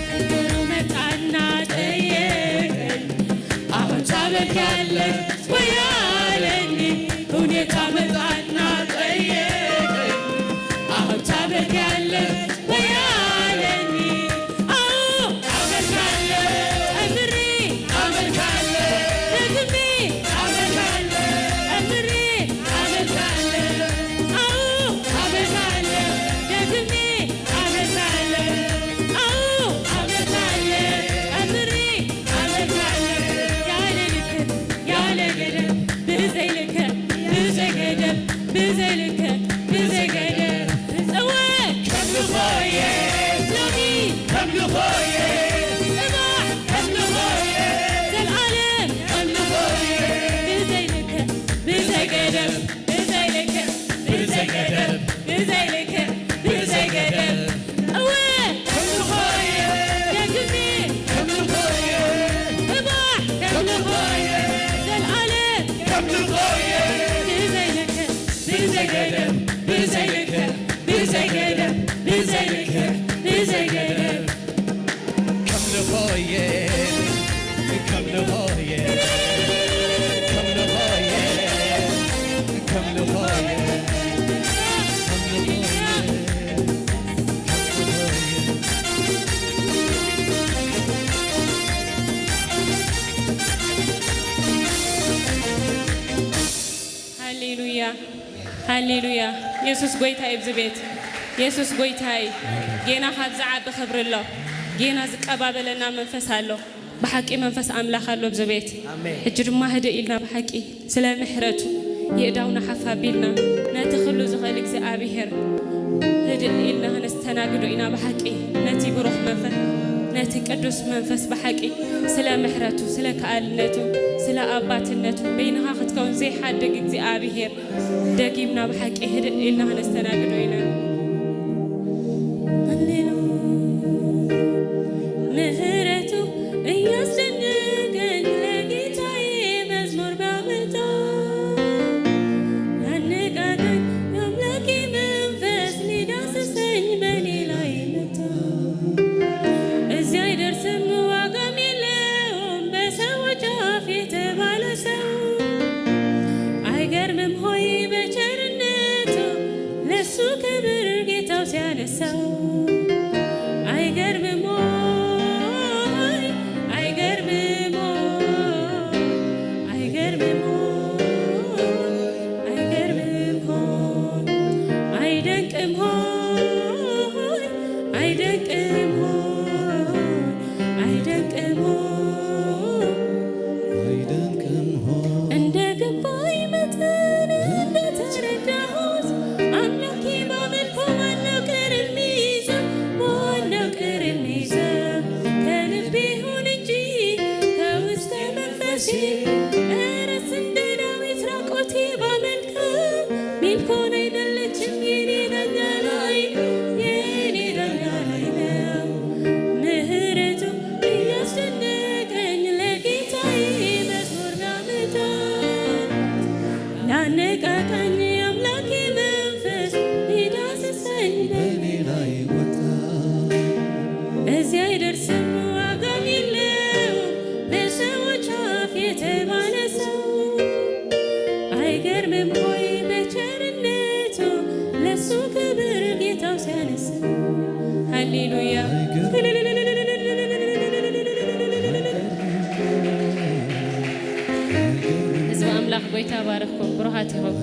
ችግሩ መጣና ጠየቀኝ፣ አሁን ታመልካለህ ወይ አለኝ። ሁኔታ መጣና ጠየቀኝ፣ አሁን ታመልካለህ ወይ አለኝ። አዎ አመልካለሁ ጨምሬ አመልካለሁ ደግሜ አመልካለሁ ጨምሬ አመልካለሁ። አዎ አመልካለሁ ደግሜ አመልካለሁ። አዎ አመልካለሁ ጨምሬ አመልካለሁ። ያለ ልክ ያለ ገደብ ብዘይ ልክ ብዘይ ገደብ ብዘይ ልክ ብዘይ ገደብ። ጽወ ከምልኾየ ሎሚ ከምልኾየ ጽባሕ ከምልኾየ ዘልዓለም ከምልኾየ ብዘይ ልክ ብዘይ ገደብ ብዘይ ልክ ብዘይ ገደብ ብዘይ ልክ ብዘይ ገደብ። እወ ከምልኾየ ደግሜ ከምልኾየ ጽባሕ ከምልኾየ ዘልዓለም ከምልኾየ ብዘይ ልክ ብዘይ ገደብ ብዘይ ልክ ብዘይ ገደብ ብዘይ ልክ ብዘይ ገደብ። ከምልኾየ ከምልኾየ ከምልኾየ ከምልኾየ ከምልኾየ ሃሌሉያ፣ ሃሌሉያ። የሱስ ጎይታ እዩ ኣብዚ ቤት። የሱስ ጎይታ እዩ። ጌና ካብ ዝዓቢ ክብሪ ኣሎ። ጌና ዝቀባበለና መንፈስ ኣሎ። ብሓቂ መንፈስ ኣምላኽ ኣሎ ኣብዚ ቤት። ኣሜን። ሕጂ ድማ ህድእ ኢልና ብሓቂ ስለ ምሕረቱ የእዳውና ሓፍ ኣቢልና ነቲ ኩሉ ዝኽእል እግዚኣብሄር ህድእ ኢልና ከነስ-፣ ነስተናግዶ ኢና ብሓቂ ነቲ ብሩኽ መንፈስ፣ ነቲ ቅዱስ መንፈስ ብሓቂ ስለ ምሕረቱ፣ ስለ ከኣልነቱ፣ ስለ ኣባትነቱ በይንኻ ክትከውን ዘይሓድግ እግዚኣብሔር ደጊምና ብሓቂ ህድእ ኢልና ክነስተናግዶ ኢና። ሃሌሉያ። ምህረቱ እያስደነቀኝ ለጌታዬ መዝሙር ባመጣ፣ ያነቃቃኝ የአምላኬ መንፈስ ሊዳስሰኝ በኔ ላይ መጣ። እዚህ አይደርስም ዋጋም የለውም በሰዎች አፍ የተባለ ሰው። አይገርምም ሆይ በቸርነቱ ለሱ ክብር ጌታው ሲያነሳው። አይገርምም ሆይ፣ አይገርምም ሆይ፣ አይገርምም ሆይ፣ አይገርምም ሆይ፣ አይደንቅም ሆይ፣ አይደንቅም ሆይ፣ አይደንቅም ሆይ፣ አይደንቅም ሆይ። እንደ ገባኝ መጠን እንደተረዳሁት አምላኬ ባመልኮ ዋናው ቅር የሚይዘው፣ ዋናው ቅር የሚይዘው ከልቤ ይሁን እንጂ ከውስጥ መንፈሴ። እረስ እንደ ዳዊት ራቆቴ ባመልከው፣ ሜልኮን አይደለችም የኔ ዳኛ ላይ ነው፣ የኔ ዳኛ ላይ ነው። ምህረቱ እያስደነቀኝ ለጌታዬ መዝሙር ላመጣ፣ ላነቃቃኝ የአምላኬ መንፈስ ሊዳስሰኝ በኔ ላይ ወጣ። እዚህ አይደርስም ዋጋም የለውም በሰዎች አፍ የተባለ ሰው። አይገርምም ሆይ በቸርነቱ ለሱ ክብር ጌታው ሲያነሳ። ሃሌሉያ። ህዝቢ ኣምላኽ ጎይታ ባረኽኩም፣ ብሩኻት ኢኹም።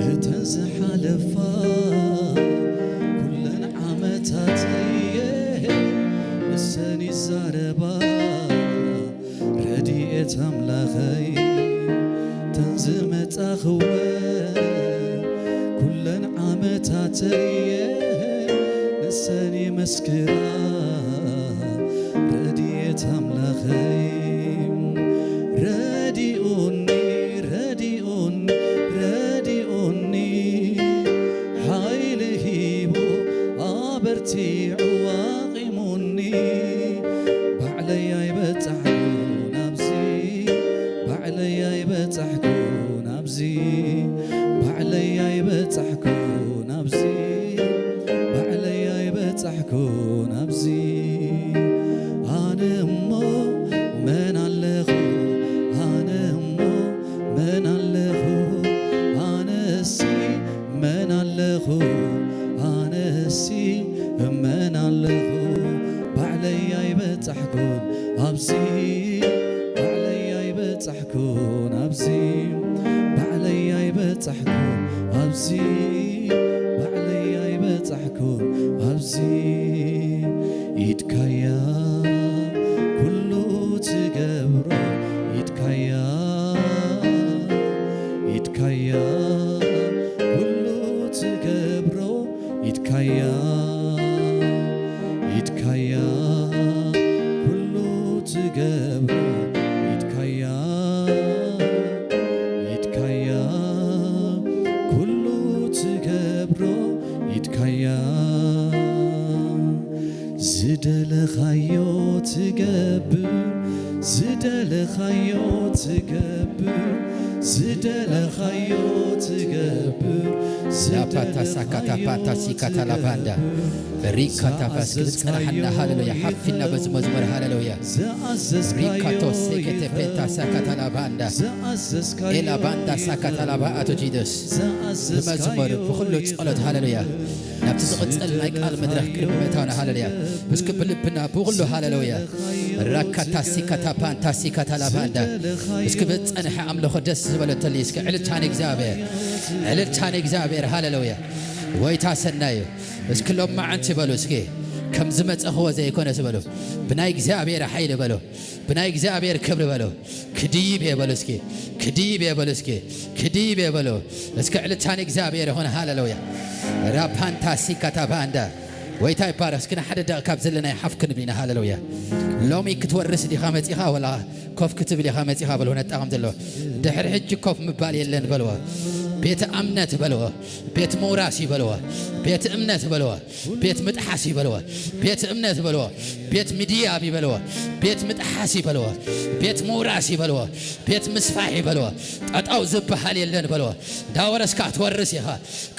እተን ዝሓለፋ ኩለን ዓመታተየ፣ እሰን ይዛረባ ረድኤት ኣምላኸይ። እተን ዝመጻኽወ ኩለን ዓመታተየ፣ እሰን ይመስክራ ረድኤት ኣምላኸይ። ረዲኡኒ፣ ረዲኡኒ፣ ረዲኡኒ፣ ሓይሊ ሂቡ ኣበርቲዑ ኣቒሙኒ። ባዕለይ ኣይበጻሕኩን ኣብዚ፣ ባዕለይ ኣይበጻሕኩን ኣብዚ፣ ባዕለይ ኣይበጻሕኩን ኣብዚ፣ ባዕለይ ኣይበጻሕኩን ኣብዚ። ኣነ እሞ መን ኣለኹ? ኣነ እሞ መን ኣለኹ? ኣነሲ መን ኣለኹ? ኣነሲ መን ኣለኹ? ባዕለይ ኣይበጻሕኩን ኣብዚ፣ ባዕለይ ኣይበጻሕኩን ኣብዚ፣ ባዕለይ ኣይበጻሕኩን ኣብዚ፣ ባዕለይ ኣይበጻሕኩን ኣብዚ። ኢድካያ ኩሉ ትገብሮ፣ ኢድካያ፣ ኢድካያ ኩሉ ትገብሮ፣ ኢድካያ፣ ኢድካያ ኩሉ ትገብሮ፣ ኢድካያ፣ ኢድካያ ኩሉ ትገብሮ፣ ኢድካያ። ዝደለኻዮ ትገብር፣ ዝደለኻዮ ትገብር፣ ዝደለኻዮ ትገብር፣ ላፓታ ሳካታ ፓታ ሲካታ ላቫንዳ። ሪካታ ፋስ ክትጸናሓና፣ ሃሌሉያ። ሓፊና በዚ መዝሙር፣ ሃሌሉያ። ሪካቶ ሴኬቴ ፔታ ሳካታ ላቫንዳ። ኤላ ባንዳ ሳካታ ላቫ ኣቶ ጂደስ። ብመዝሙር፣ ብኹሉ ጸሎት፣ ሃሌሉያ። ናብቲ ዝቕጽል ናይ ቃል መድረኽ ቅድሚ ምእታውና፣ ሃለሉያ። እስኪ ብልብና ብኹሉ፣ ሃለሉያ። ራካታ ሲካታ ፓንታ ሲካታ ላባንዳ። እስኪ ብዝጸንሐ ኣምልኾ ደስ ዝበሎ እንተልዩ፣ እስኪ ዕልልታ ንእግዚኣብሔር፣ ዕልልታ ንእግዚኣብሔር፣ ሃለሉያ። ጎይታ ሰናይ እዩ። እስኪ ሎማዓንቲ በሉ እስኪ፣ ከም ዝመጸኽዎ ዘይኮነስ በሉ፣ ብናይ እግዚኣብሔር ሓይሊ በሉ፣ ብናይ እግዚኣብሔር ክብሪ በሉ። ክድይብ እየ በሉ እስኪ፣ ክድይብ እየ በሉ እስኪ፣ ክድይብ እየ በሉ። እስኪ ዕልልታ ንእግዚኣብሔር ይኹን። ሃለሉያ። ራፓንታ ሲካታ ባንዳ። ጎይታ ይባረክ። እስኪ ንሓደ ደቂቕ ካብ ዘለናዮ ሓፍ ክንብል ኢና። ሃለሉያ። ሎሚ ክትወርስ ዲኻ መጺኻ ወላ ኮፍ ክትብል ኢኻ መጺኻ በሉ። ነጣቕም ዘለዎ ድሕሪ ሕጂ ኮፍ ምባል የለን በልዎ። ቤት እምነት በልዎ። ቤት ምውራስ ይበልዎ። ቤት እምነት በልዎ። ቤት ምጥሓስ ይበልዎ። ቤት እምነት በልዎ። ቤት ምድያብ ይበልዎ። ቤት ምጥሓስ ይበልዎ። ቤት ምውራስ ይበልዎ። ቤት ምስፋሕ ይበልዎ። ጠጠው ዝበሃል የለን በልዎ። እንዳወረስካ ትወርስ ኢኻ።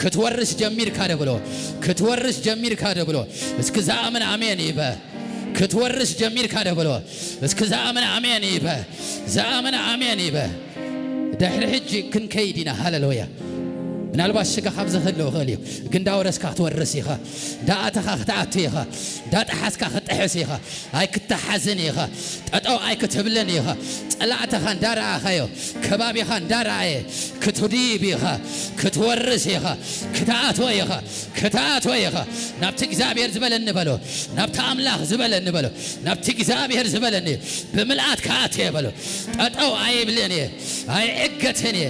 ክትወርስ ጀሚርካ ዶ በልዎ። ክትወርስ ጀሚርካ ዶ በልዎ። እስኪ ዝኣምን ኣሜን ይበ። ክትወርስ ጀሚርካ ዶ በልዎ። እስኪ ዝኣምን ኣሜን ይበ። ዝኣምን ኣሜን ይበ። ድሕሪ ሕጂ ክንከይድ ኢና። ሃለሉያ። ምናልባት ስጋ ካብ ዝህልው ይኽእል እዩ፣ ግን እንዳወረስካ ክትወርስ ኢኻ። እንዳኣተኻ ክትኣቱ ኢኻ። እንዳጠሓስካ ክትጥሕስ ኢኻ። ኣይክተሓዝን ኢኻ። ጠጠው ኣይክትብልን ኢኻ። ጸላእትኻ እንዳረኣኻዮ፣ ከባቢኻ እንዳረኣየ ክትድይብ ኢኻ። ክትወርስ ኢኻ። ክትኣትዎ ኢኻ። ክትኣትዎ ኢኻ። ናብቲ እግዚኣብሔር ዝበለኒ በሎ። ናብቲ ኣምላኽ ዝበለኒ በሎ። ናብቲ እግዚኣብሔር ዝበለኒ ብምልኣት ክኣትየ በሎ። ጠጠው ኣይብልን እየ። ኣይዕገትን እየ።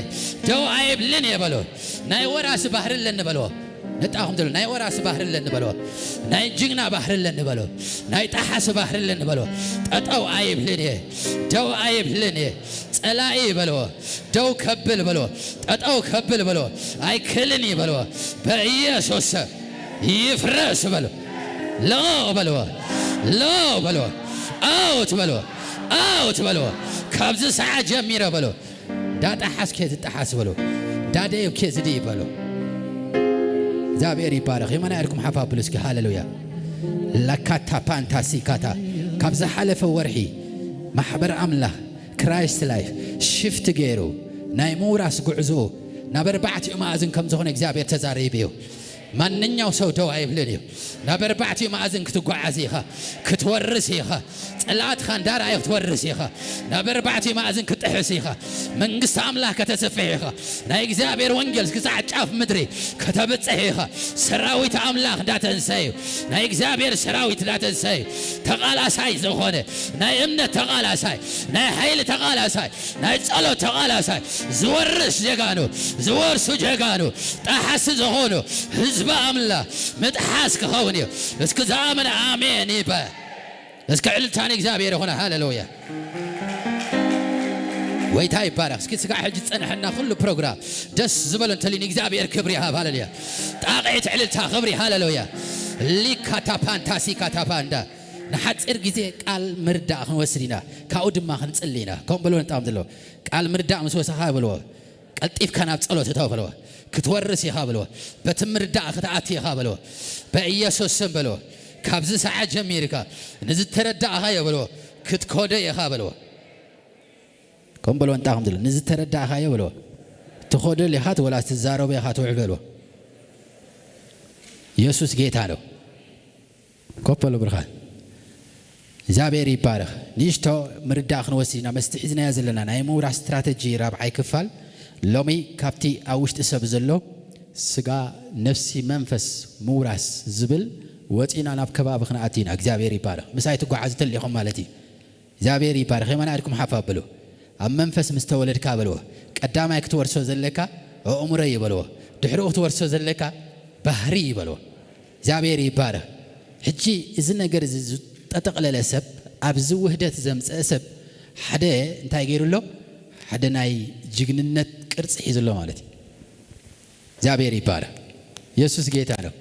ደው ኣይብልን እየ በሎ። ናይ ወራሲ ባህሪ ኣለኒ በሎ። ነጣኹም ትብሉ፣ ናይ ወራሲ ባህሪ ኣለኒ በሎ። ናይ ጅግና ባህሪ ኣለኒ በሎ። ናይ ጠሓሲ ባህሪ ኣለኒ በሎ። ጠጠው ኣይብልን እየ። ደው ኣይብልን እየ። ጸላኢ በሎ። ደው ከብል በሎ። ጠጠው ከብል በሎ። ኣይክልን እዩ በሎ። በኢየሱስ ስም ይፍረስ በሎ። ሎ በሎ። ሎ በሎ። ኣውት በሎ። ኣውት በሎ። ካብዚ ሰዓት ጀሚረ በሎ። እንዳጠሓስኬ ዝጠሓስ በሎ። እንዳደየብኬ ዝድይ በሎ። እግዚኣብሔር ይባረኽ። የመና ኢድኩም ሓፍ ኣብሉ እስኪ። ሃሌሉያ። ላካታ ፓንታ ሲካታ። ካብ ዝሓለፈ ወርሒ ማሕበር ኣምላኽ ክራይስት ላይፍ ሽፍት ገይሩ ናይ ምውራስ ጉዕዞ ናብ ኣርባዕቲኡ መኣዝን ከም ዝኾነ እግዚኣብሔር ተዛሪቡ እዩ። ማንኛው ሰው ደው ኣይብልን እዩ። ናብ ኣርባዕቲኡ መኣዝን ክትጓዓዝ ኢኻ፣ ክትወርስ ኢኻ። ጸላእትኻ እንዳረኣዩ ክትወርስ ኢኻ። ናብ ኣርባዕቲኡ መኣዝን ክትጥሕስ ኢኻ። መንግስቲ ኣምላኽ ከተስፍሕ ኢኻ። ናይ እግዚኣብሔር ወንጌል ክሳዕ ጫፍ ምድሪ ከተብጽሕ ኢኻ። ሰራዊት ኣምላኽ እንዳተንሰዩ፣ ናይ እግዚኣብሔር ሰራዊት እንዳተንሰዩ፣ ተቓላሳይ ዝኾነ፣ ናይ እምነት ተቓላሳይ፣ ናይ ሓይሊ ተቓላሳይ፣ ናይ ጸሎት ተቓላሳይ፣ ዝወርስ ጀጋኑ፣ ዝወርሱ ጀጋኑ፣ ጠሓሲ ዝኾኑ ህዝቢ ኣምላኽ ምጥሓስ ክኸውን እዩ። እስኪ ዝኣምን ኣሜን ይበል። እስኪ ዕልልታ ንእግዚኣብሔር ይኹን። ሃሌሉያ። ጎይታ ይባረኽ። እስኪ ስጋዕ ሕጂ ዝጸንሐና ኩሉ ፕሮግራም ደስ ዝበሎ እንተልዩ ንእግዚኣብሔር ክብሪ ይሃብ። ሃሌሉያ። ጣቕዒት ዕልልታ ክብሪ። ሃሌሉያ። ሊካታ ፓንታ ሲካታ ፓንዳ። ንሓጺር ግዜ ቃል ምርዳእ ክንወስድ ኢና፣ ካብኡ ድማ ክንጽሊ ኢና። ከምኡ በልዎ ነጣም ዘለዎ። ቃል ምርዳእ ምስ ወሰኻ በልዎ፣ ቀልጢፍካ ናብ ጸሎት እተው በልዎ። ክትወርስ ኢኻ በልዎ። በቲ ምርዳእ ክትኣቱ ኢኻ በልዎ። በኢየሱስ ስም በልዎ። ካብዚ ሰዓት ጀሚርካ ንዝተረዳእኻዮ በልዎ፣ ክትኮዶ ኢኻ በልዎ። ከም በልዎ እንታ ከም ዘሎ፣ ንዝተረዳእኻዮ በልዎ። ትኾደሉ ኢኻ ወላስ ትዛረቦ ኢኻ ትውዕል በልዎ። የሱስ ጌታ ነው። ኮፍ በሉ ብርኻን። እግዚኣብሔር ይባረኽ። ንእሽቶ ምርዳእ ክንወስድ ኢና። መስቲ ሒዝናዮ ዘለና ናይ ምውራስ ስትራተጂ ራብዓይ ክፋል፣ ሎሚ ካብቲ ኣብ ውሽጢ ሰብ ዘሎ ስጋ፣ ነፍሲ፣ መንፈስ ምውራስ ዝብል ወፂና ናብ ከባቢ ክንኣቱ ኢና። እግዚኣብሔር ይባረኽ። ምሳይ ትጓዓዙ ተሊኹም ማለት እዩ። እግዚኣብሔር ይባረኽ። የማና ኢድኩም ሓፍ ኣብሉ። ኣብ መንፈስ ምስ ተወለድካ በልዎ፣ ቀዳማይ ክትወርሶ ዘለካ ኣእምሮ እዩ በልዎ። ድሕሪኡ ክትወርሶ ዘለካ ባህሪ እዩ በልዎ። እግዚኣብሔር ይባረኽ። ሕጂ እዚ ነገር እዚ ዝጠጠቕለለ ሰብ፣ ኣብዚ ውህደት ዘምፀአ ሰብ ሓደ እንታይ ገይሩ ኣሎ? ሓደ ናይ ጅግንነት ቅርፂ ሒዙ ኣሎ ማለት እዩ። እግዚኣብሔር ይባረኽ። የሱስ ጌታ ነው።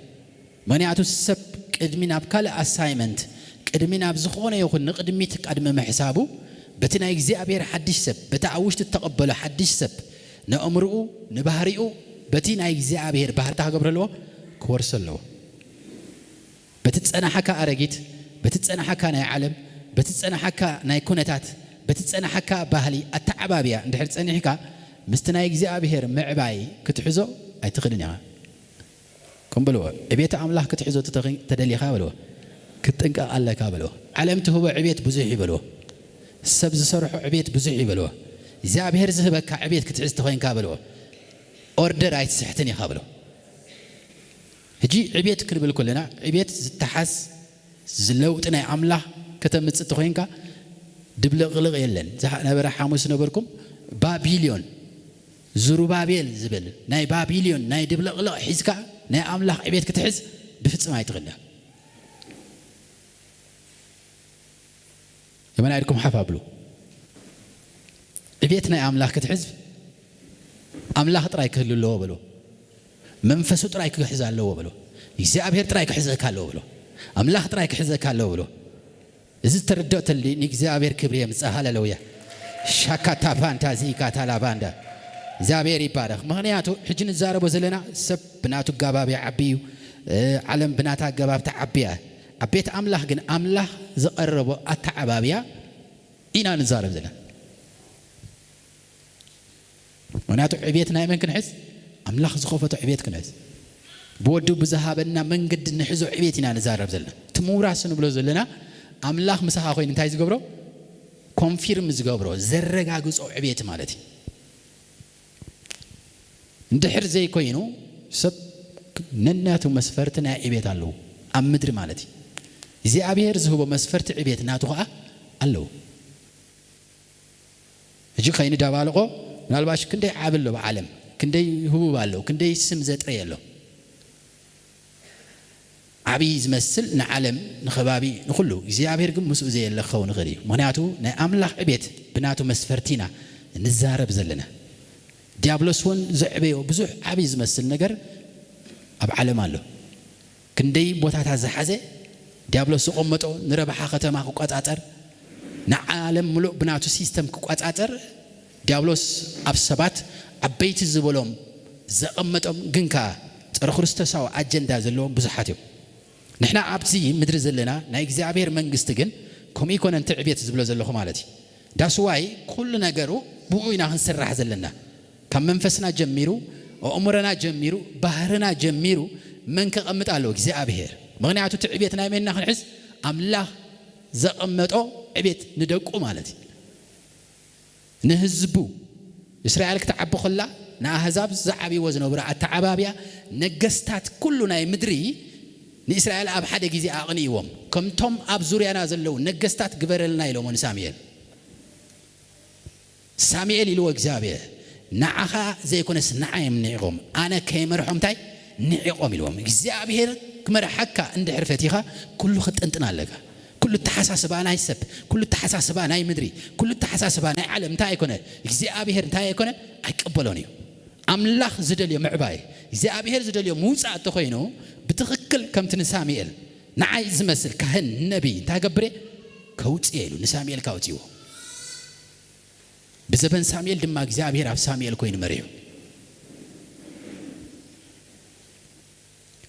ምኽንያቱ ሰብ ቅድሚ ናብ ካልእ ኣሳይመንት፣ ቅድሚ ናብ ዝኾነ ይኹን ንቕድሚት ቀድሚ ምሕሳቡ፣ በቲ ናይ እግዚኣብሔር ሓድሽ ሰብ፣ በቲ ኣብ ውሽጢ እተቐበሎ ሓድሽ ሰብ፣ ንእምርኡ፣ ንባህሪኡ፣ በቲ ናይ እግዚኣብሔር ባህርታ ክገብሮ ኣለዎ፣ ክወርሶ ኣለዎ። በቲ ዝጸናሓካ ኣረጊት፣ በቲ ዝጸናሓካ ናይ ዓለም፣ በቲ ዝጸናሓካ ናይ ኩነታት፣ በቲ ዝጸናሓካ ባህሊ ኣተዓባብያ እንድሕር ጸኒሕካ፣ ምስቲ ናይ እግዚኣብሔር ምዕባይ ክትሕዞ ኣይትኽእልን ኢኻ። ከም በልዎ፣ ዕቤት ኣምላኽ ክትሕዞ ተተኺ-፣ ተደሊኻ በልዎ፣ ክትጥንቀቕ ኣለካ በልዎ። ዓለም ትህቦ ዕቤት ብዙሕ እዩ በልዎ። ሰብ ዝሰርሖ ዕቤት ብዙሕ እዩ በልዎ። እግዚኣብሔር ዝህበካ ዕቤት ክትሕዝ ተኾይንካ በልዎ፣ ኦርደር ኣይትስሕትን ኢኻ በልዎ። ሕጂ ዕቤት ክንብል ከለና፣ ዕቤት ዝተሓዝ ዝለውጢ ናይ ኣምላኽ ከተምጽእ ተኾይንካ፣ ድብልቕልቕ የለን። ዝሓ-፣ ነበረ ሓሙስ ነበርኩም፣ ባቢልዮን፣ ዝሩባቤል ዝብል ናይ ባቢልዮን ናይ ድብልቕልቕ ሒዝካ ናይ ኣምላኽ ዕቤት ክትሕዝ ብፍጽም ኣይትኽእልን። የመና ኢድኩም ሓፍ ኣብሉ። ዕቤት ናይ ኣምላኽ ክትሕዝ ኣምላኽ ጥራይ ክህሉ ኣለዎ በሉ። መንፈሱ ጥራይ ክሕዝ ኣለዎ በሉ። እግዚኣብሔር ጥራይ ክሕዘካ ኣለዎ በሉ። ኣምላኽ ጥራይ ክሕዘካ ኣለዎ በሉ። እዚ ተረድኦ ተሊ ንእግዚኣብሔር ክብሪ የምጽእ። ሃሌሉያ። ሻካታ ፋንታ ዚካ ታላ ባንዳ። እግዚኣብሔር ይባረኽ። ምኽንያቱ ሕጂ ንዛረቦ ዘለና ሰብ ብናቱ ኣገባብ ይዓቢ እዩ። እ፣ ዓለም ብናታ ኣገባብ ትዓቢ እያ። ኣብ ቤት ኣምላኽ ግን ኣምላኽ ዝቐረቦ ኣተዓባብያ ኢና ንዛረብ ዘለና። ምኽንያቱ ዕቤት ናይ መን ክንሕዝ? ኣምላኽ ዝኸፈቶ ዕቤት ክንሕዝ። ብወዱ ብዝሃበና መንገዲ ንሕዞ ዕቤት ኢና ንዛረብ ዘለና። እቲ ምውራስ ንብሎ ዘለና ኣምላኽ ምሳኻ ኮይኑ እንታይ ዝገብሮ? ኮንፊርም ዝገብሮ፣ ዘረጋግጾ ዕቤት ማለት እዩ። እንድሕር ዘይኮይኑ ሰብ ነናቱ መስፈርቲ ናይ ዕቤት ኣለዎ ኣብ ምድሪ ማለት እዩ። እግዚኣብሔር ዝህቦ መስፈርቲ ዕቤት ናቱ ኸዓ ኣለዎ። ሕጂ ከይንደባልቖ፣ ምናልባሽ ክንደይ ዓቢ ኣሎ ብዓለም፣ ክንደይ ህቡብ ኣሎ፣ ክንደይ ስም ዘጥረየ ኣሎ። ዓብዪ ዝመስል ንዓለም፣ ንኸባቢ፣ ንኹሉ፣ እግዚኣብሔር ግን ምስኡ ዘየለ ክኸውን ይኽእል እዩ። ምኽንያቱ ናይ ኣምላኽ ዕቤት ብናቱ መስፈርቲ ኢና ንዛረብ ዘለና። ዲያብሎስ እውን ዘዕበዮ ብዙሕ ዓብዪ ዝመስል ነገር ኣብ ዓለም ኣሎ። ክንደይ ቦታታት ዝሓዘ ዲያብሎስ ዝቐመጦ ንረብሓ ከተማ ክቆጻጸር፣ ንዓለም ምሉእ ብናቱ ሲስተም ክቆጻጸር፣ ዲያብሎስ ኣብ ሰባት ዓበይቲ ዝበሎም ዘቐመጦም ግን ከኣ ጸረ ክርስቶሳዊ ኣጀንዳ ዘለዎም ብዙሓት እዮም። ንሕና ኣብዚ ምድሪ ዘለና ናይ እግዚኣብሔር መንግስቲ ግን ከምኡ ይኮነን ትዕቤት ዝብሎ ዘለኹ ማለት እዩ። ዳስዋይ ኩሉ ነገሩ ብኡ ኢና ክንስራሕ ዘለና። ካብ መንፈስና ጀሚሩ፣ ኣእምሮና ጀሚሩ፣ ባህርና ጀሚሩ መን ከቐምጥ ኣለዎ? እግዚኣብሔር። ምኽንያቱ እቲ ዕቤት ናይ መን ኢና ክንሕዝ? ኣምላኽ ዘቐመጦ ዕቤት ንደቁ ማለት እዩ። ንህዝቡ እስራኤል ክትዓቢ ከላ ንኣህዛብ ዝዓብይዎ ዝነበረ ኣተዓባብያ ነገስታት ኩሉ ናይ ምድሪ ንእስራኤል ኣብ ሓደ ግዜ ኣቕንይዎም። ከምቶም ኣብ ዙርያና ዘለዉ ነገስታት ግበረልና ኢሎሞ ንሳሙኤል። ሳሙኤል ኢልዎ እግዚኣብሔር፣ ንዓኻ ዘይኮነስ ንዓይ እዮም ንዒቖም፣ ኣነ ከይመርሖም እንታይ ንዒቖም ኢልዎም። እግዚኣብሔር ክመርሓካ እንድሕር ፈቲኻ ኩሉ ክትጥንጥን ኣለካ። ኩሉ ኣተሓሳስባ ናይ ሰብ፣ ኩሉ ኣተሓሳስባ ናይ ምድሪ፣ ኩሉ ኣተሓሳስባ ናይ ዓለም እንታይ ኣይኮነ፣ እግዚኣብሔር እንታይ ኣይኮነ ኣይቀበሎን እዩ። ኣምላኽ ዝደልዮ ምዕባይ፣ እግዚኣብሔር ዝደልዮ ምውፃእ እንተኾይኑ ብትኽክል ከምቲ ንሳሙኤል ንዓይ ዝመስል ካህን ነቢይ እንታይ ገብር እየ? ከውፅእ ኢሉ ንሳሙኤል ካውፅዎ። ብዘበን ሳሙኤል ድማ እግዚኣብሔር ኣብ ሳሙኤል ኮይኑ መሪሑ።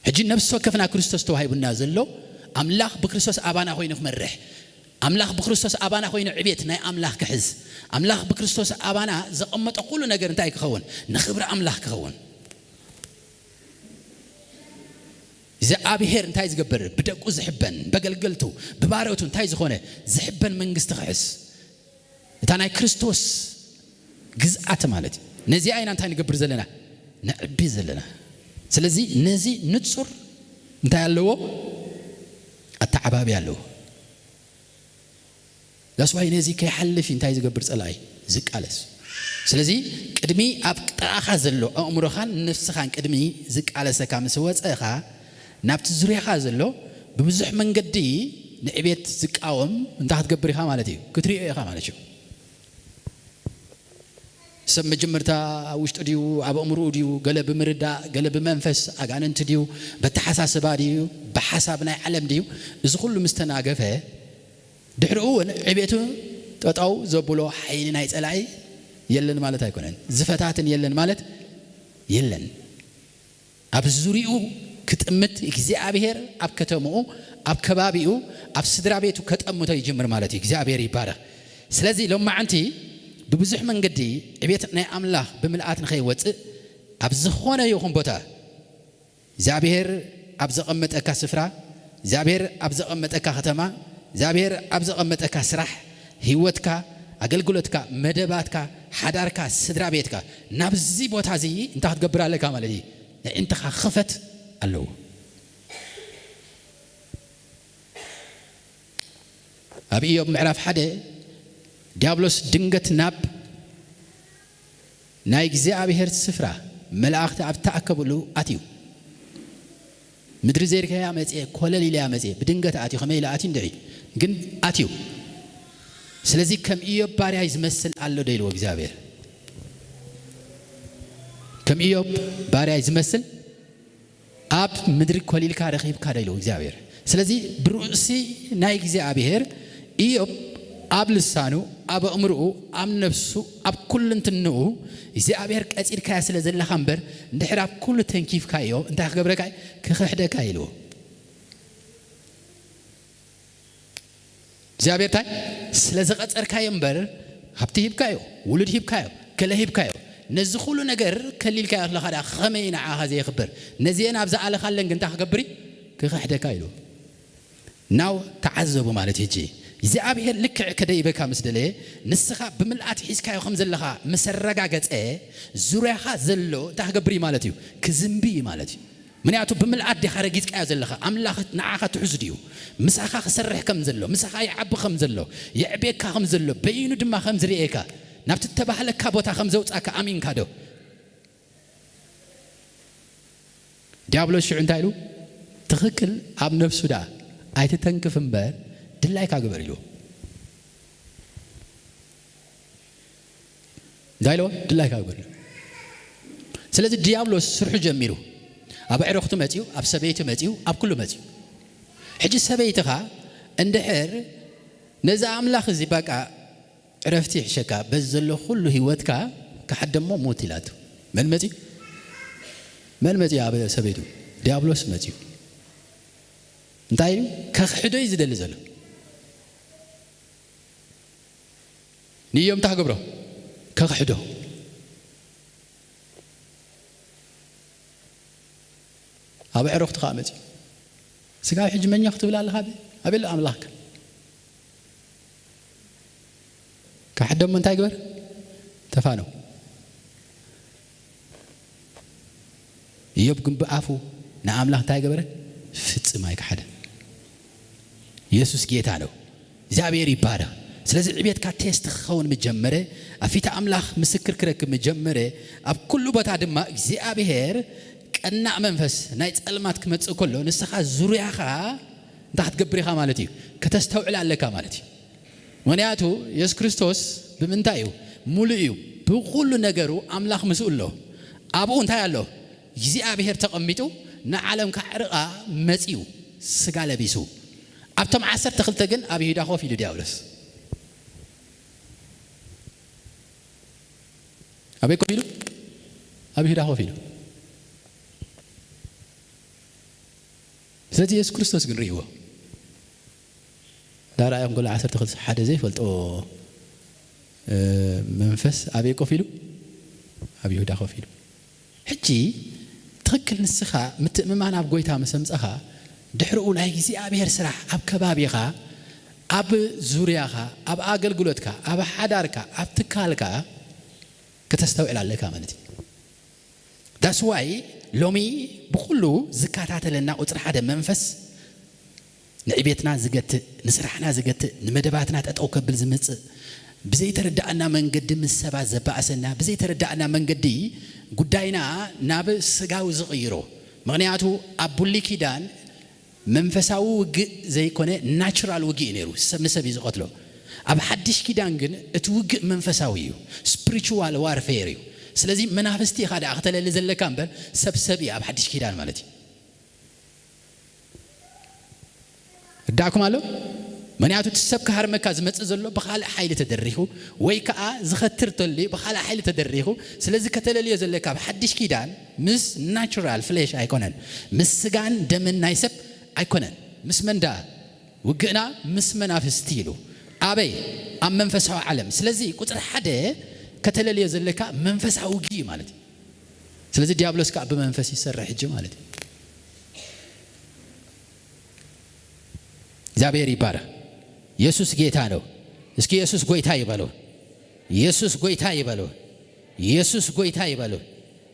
ሕጂ ነፍሲ ወከፍና ክርስቶስ ተዋሂቡና ዘሎ ኣምላኽ ብክርስቶስ ኣባና ኮይኑ ክመርሕ፣ ኣምላኽ ብክርስቶስ ኣባና ኮይኑ ዕቤት ናይ ኣምላኽ ክሕዝ፣ ኣምላኽ ብክርስቶስ ኣባና ዘቐመጦ ኩሉ ነገር እንታይ ክኸውን? ንኽብሪ ኣምላኽ ክኸውን። እግዚኣብሔር እንታይ ዝገብር? ብደቁ ዝሕበን፣ በገልገልቱ፣ ብባሮቱ እንታይ ዝኾነ ዝሕበን መንግስቲ ክሕዝ። እታ ናይ ክርስቶስ ግዝኣት ማለት እዩ። ነዚኣ ኢና እንታይ ንገብር ዘለና? ነዕቢ ዘለና። ስለዚ ነዚ ንጹር እንታይ ኣለዎ? ኣተዓባቢ ኣለዎ። ዳስዋይ ነዚ ከይሓልፍ እንታይ ዝገብር ጸላኢ? ዝቃለስ። ስለዚ ቅድሚ ኣብ ጥቓኻ ዘሎ ኣእምሮኻን ነፍስኻን ቅድሚ ዝቃለሰካ ምስ ወጸኻ ናብቲ ዙርያኻ ዘሎ ብብዙሕ መንገዲ ንዕቤት ዝቃወም እንታይ ክትገብር ኢኻ ማለት እዩ? ክትሪኦ ኢኻ ማለት እዩ። ሰብ መጀመርታ ኣብ ውሽጡ ድዩ ኣብ ኣእምሮኡ ድዩ ገለ ብምርዳእ ገለ ብመንፈስ ኣጋንንቲ ድዩ በተሓሳስባ ድዩ ብሓሳብ ናይ ዓለም ድዩ? እዚ ኩሉ ምስ ተናገፈ ድሕሪኡ እውን ዕቤቱ ጠጠው ዘብሎ ሓይሊ ናይ ጸላኢ የለን ማለት ኣይኮነን። ዝፈታትን የለን ማለት የለን። ኣብ ዙሪኡ ክጥምት እግዚኣብሔር ኣብ ከተምኡ ኣብ ከባቢኡ ኣብ ስድራ ቤቱ ከጠምቶ ይጅምር ማለት እዩ። እግዚኣብሔር ይባረኽ። ስለዚ ሎማዓንቲ ብብዙሕ መንገዲ ዕቤት ናይ ኣምላኽ ብምልኣት ንኸይወፅእ ኣብ ዝኾነ ይኹን ቦታ እግዚኣብሔር ኣብ ዘቐመጠካ ስፍራ፣ እግዚኣብሔር ኣብ ዘቐመጠካ ከተማ፣ እግዚኣብሔር ኣብ ዘቐመጠካ ስራሕ፣ ህይወትካ፣ ኣገልግሎትካ፣ መደባትካ፣ ሓዳርካ፣ ስድራ ቤትካ፣ ናብዚ ቦታ እዚ እንታይ ክትገብር ኣለካ ማለት እዩ? ኣዒንትኻ ክኸፈት ኣለዎ። ኣብ ኢዮብ ምዕራፍ ሓደ፣ ዲያብሎስ ድንገት ናብ ናይ እግዚኣብሔር ስፍራ መላእኽቲ ኣብ ተኣከብሉ ኣትዩ። ምድሪ ዘይርከያ መጽኤ፣ ኮለል ኢለያ መጽኤ፣ ብድንገት ኣትዩ፣ ከመይ ኢለ ኣትዩ እንድዒ፣ ግን ኣትዩ። ስለዚ ከም ኢዮብ ባርያይ ዝመስል ኣሎ ዶ ኢልዎ እግዚኣብሔር? ከም ኢዮብ ባርያይ ዝመስል ኣብ ምድሪ ኮሊልካ ረኺብካ ዶ ኢልዎ እግዚኣብሔር? ስለዚ ብርእሲ ናይ እግዚኣብሔር ኢዮብ ኣብ ልሳኑ፣ ኣብ ኣእምርኡ፣ ኣብ ነፍሱ፣ ኣብ ኩልንትንኡ እግዚኣብሔር ቀጺልካያ ስለ ዘለኻ እምበር፣ እንድሕር ኣብ ኩሉ ተንኪፍካዮ እንታይ ክገብረካ እዩ? ክኽሕደካ ኢልዎ። እግዚኣብሔር እንታይ? ስለ ዝቐጸርካዮ እምበር፣ ሃብቲ ሂብካዮ፣ ውሉድ ሂብካዮ፣ ገለ ሂብካዮ፣ ነዚ ኩሉ ነገር ከሊልካዮ ኣለኻ ደኣ ከመይ ንዓኻ ዘየኽብር? ነዚኤን ኣብ ዝኣለኻለን ግን እንታይ ክገብር እዩ? ክኽሕደካ ኢሉ። ናው ተዓዘቡ ማለት እዩ። ሕጂ እግዚኣብሔር ልክዕ ከደይበካ ምስ ደለየ፣ ንስኻ ብምልኣት ሒዝካዮ ከም ዘለኻ ምስ ኣረጋገጸ፣ ዙርያኻ ዘሎ እንታይ ክገብር እዩ ማለት እዩ? ክዝንቢ እዩ ማለት እዩ። ምኽንያቱ ብምልኣት ዲኻ ረጊጽካዮ ዘለኻ? ኣምላኽ ንዓኻ ትሕዙ ድዩ? ምሳኻ ክሰርሕ ከም ዘሎ፣ ምሳኻ ይዓቢ ከም ዘሎ፣ የዕብየካ ከም ዘሎ፣ በይኑ ድማ ከም ዝርእየካ፣ ናብቲ እተባህለካ ቦታ ከም ዘውጻካ ኣሚንካ ዶ? ዲያብሎስ ሽዑ እንታይ ኢሉ? ትኽክል፣ ኣብ ነፍሱ ደኣ ኣይትተንክፍ እምበር ድላይካ ግበር ኢልዎ። እንታይ ኢልዎ? ድላይካ ግበር ኢልዎ። ስለዚ ዲያብሎስ ስርሑ ጀሚሩ። ኣብ ኣዕሩኽቲ መጺኡ፣ ኣብ ሰበይቲ መጺኡ፣ ኣብ ኩሉ መጺኡ። ሕጂ ሰበይትኻ እንድሕር ነዚ ኣምላኽ እዚ በቃ ዕረፍቲ ይሕሸካ፣ በዚ ዘሎ ኩሉ ህይወትካ ክሓደሞ ሙት ኢላቶ። መን መጺኡ? መን መጺኡ? ኣብ ሰበይቱ ዲያብሎስ መጺኡ። እንታይ ኢሉ? ከኽሕዶ እዩ ዝደሊ ዘሎ። ንኢዮብ እንታይ ክገብሮ? ከኽሕዶ። ኣብ ኣዕሩኽቲ ከኣ መጺኡ። ስጋዊ ሕጂ መኛ ክትብል ኣለኻ? ኣበይ ኣሎ ኣምላኽካ? ክሓደሞ እንታይ ግበር? ተፋነው። ኢዮብ ግን ብኣፉ ንኣምላኽ እንታይ ገበረ? ፍጽም ኣይከሓደን። የሱስ ጌታ ነው። እግዚኣብሔር ይባረኽ። ስለዚ ዕቤትካ ቴስት ክኸውን ምጀመረ፣ ኣብ ፊት ኣምላኽ ምስክር ክረክብ ምጀመረ፣ ኣብ ኩሉ ቦታ ድማ እግዚኣብሔር ቀናእ መንፈስ ናይ ጸልማት ክመጽእ ከሎ፣ ንስኻ ዙርያኻ እንታይ ክትገብር ኢኻ ማለት እዩ? ከተስተውዕል ኣለካ ማለት እዩ። ምኽንያቱ የሱስ ክርስቶስ ብምንታይ እዩ? ሙሉእ እዩ። ብኹሉ ነገሩ ኣምላኽ ምስኡ ኣሎ። ኣብኡ እንታይ ኣሎ? እግዚኣብሔር ተቐሚጡ ንዓለም ከዕርቓ መጺኡ፣ ስጋ ለቢሱ። ኣብቶም ዓሰርተ ክልተ ግን ኣብ ይሁዳ ኮፍ ኢሉ ዲያብሎስ። ኣበይ ኮፍ ኢሉ? ኣብ ይሁዳ ኮፍ ኢሉ። ስለዚ የሱስ ክርስቶስ ግን ርእይዎ። ዳርኣዮም ገለ ዓሰርተ ክልተ ሓደ ዘይፈልጦ፣ እ፣ መንፈስ ኣበይ ኮፍ ኢሉ? ኣብ ይሁዳ ኮፍ ኢሉ። ሕጂ ትኽክል ንስኻ ምትእምማን ኣብ ጎይታ ምስ ኣምጻኻ፣ ድሕሪኡ ናይ እግዚኣብሔር ስራሕ ኣብ ከባቢኻ፣ ኣብ ዙርያኻ፣ ኣብ ኣገልግሎትካ፣ ኣብ ሓዳርካ፣ ኣብ ትካልካ ከተስተውዕል ኣለካ ማለት እዩ። That's why ሎሚ ብኹሉ ዝከታተለና ቁጽሪ ሓደ መንፈስ ንዕቤትና ዝገትእ፣ ንስራሕና ዝገትእ፣ ንመደባትና ጠጠው ከብል ዝምጽእ፣ ብዘይተረዳእና መንገዲ ምስ ሰባት ዘባእሰና፣ ብዘይተረዳእና መንገዲ ጉዳይና ናብ ስጋዊ ዝቕይሮ። ምኽንያቱ ኣብ ብሉይ ኪዳን መንፈሳዊ ውግእ ዘይኮነ ናቹራል ውግእ እዩ ነይሩ፣ ሰብ ንሰብ እዩ ዝቐትሎ። ኣብ ሓድሽ ኪዳን ግን እቲ ውግእ መንፈሳዊ እዩ፣ ስፒሪቹዋል ዋርፌር እዩ። ስለዚ መናፍስቲ ኢኻ ደኣ ከተለሊ ዘለካ እምበር ሰብ ሰብ እዩ ኣብ ሓድሽ ኪዳን ማለት እዩ። እዳእኩም ኣሎ። ምኽንያቱ እቲ ሰብ ክሃርመካ ዝመጽእ ዘሎ ብኻልእ ሓይሊ ተደሪኹ ወይ ከኣ ዝኸትር ተልዩ ብኻልእ ሓይሊ ተደሪኹ። ስለዚ ከተለልዮ ዘለካ ኣብ ሓድሽ ኪዳን ምስ ናቹራል ፍሌሽ ኣይኮነን፣ ምስ ስጋን ደምን ናይ ሰብ ኣይኮነን። ምስ መን ደኣ? ውግእና ምስ መናፍስቲ ኢሉ። ኣበይ? ኣብ መንፈሳዊ ዓለም። ስለዚ ቁጽሪ ሓደ ከተለልዮ ዘለካ መንፈሳዊ ውግእ እዩ ማለት እዩ። ስለዚ ዲያብሎስ ከኣ ብመንፈስ ይሰርሕ ሕጂ ማለት እዩ። እግዚኣብሔር ይባረክ። ኢየሱስ ጌታ ነው። እስኪ ኢየሱስ ጎይታ ይበሉ። ኢየሱስ ጎይታ ይበሉ። ኢየሱስ ጎይታ ይበሉ።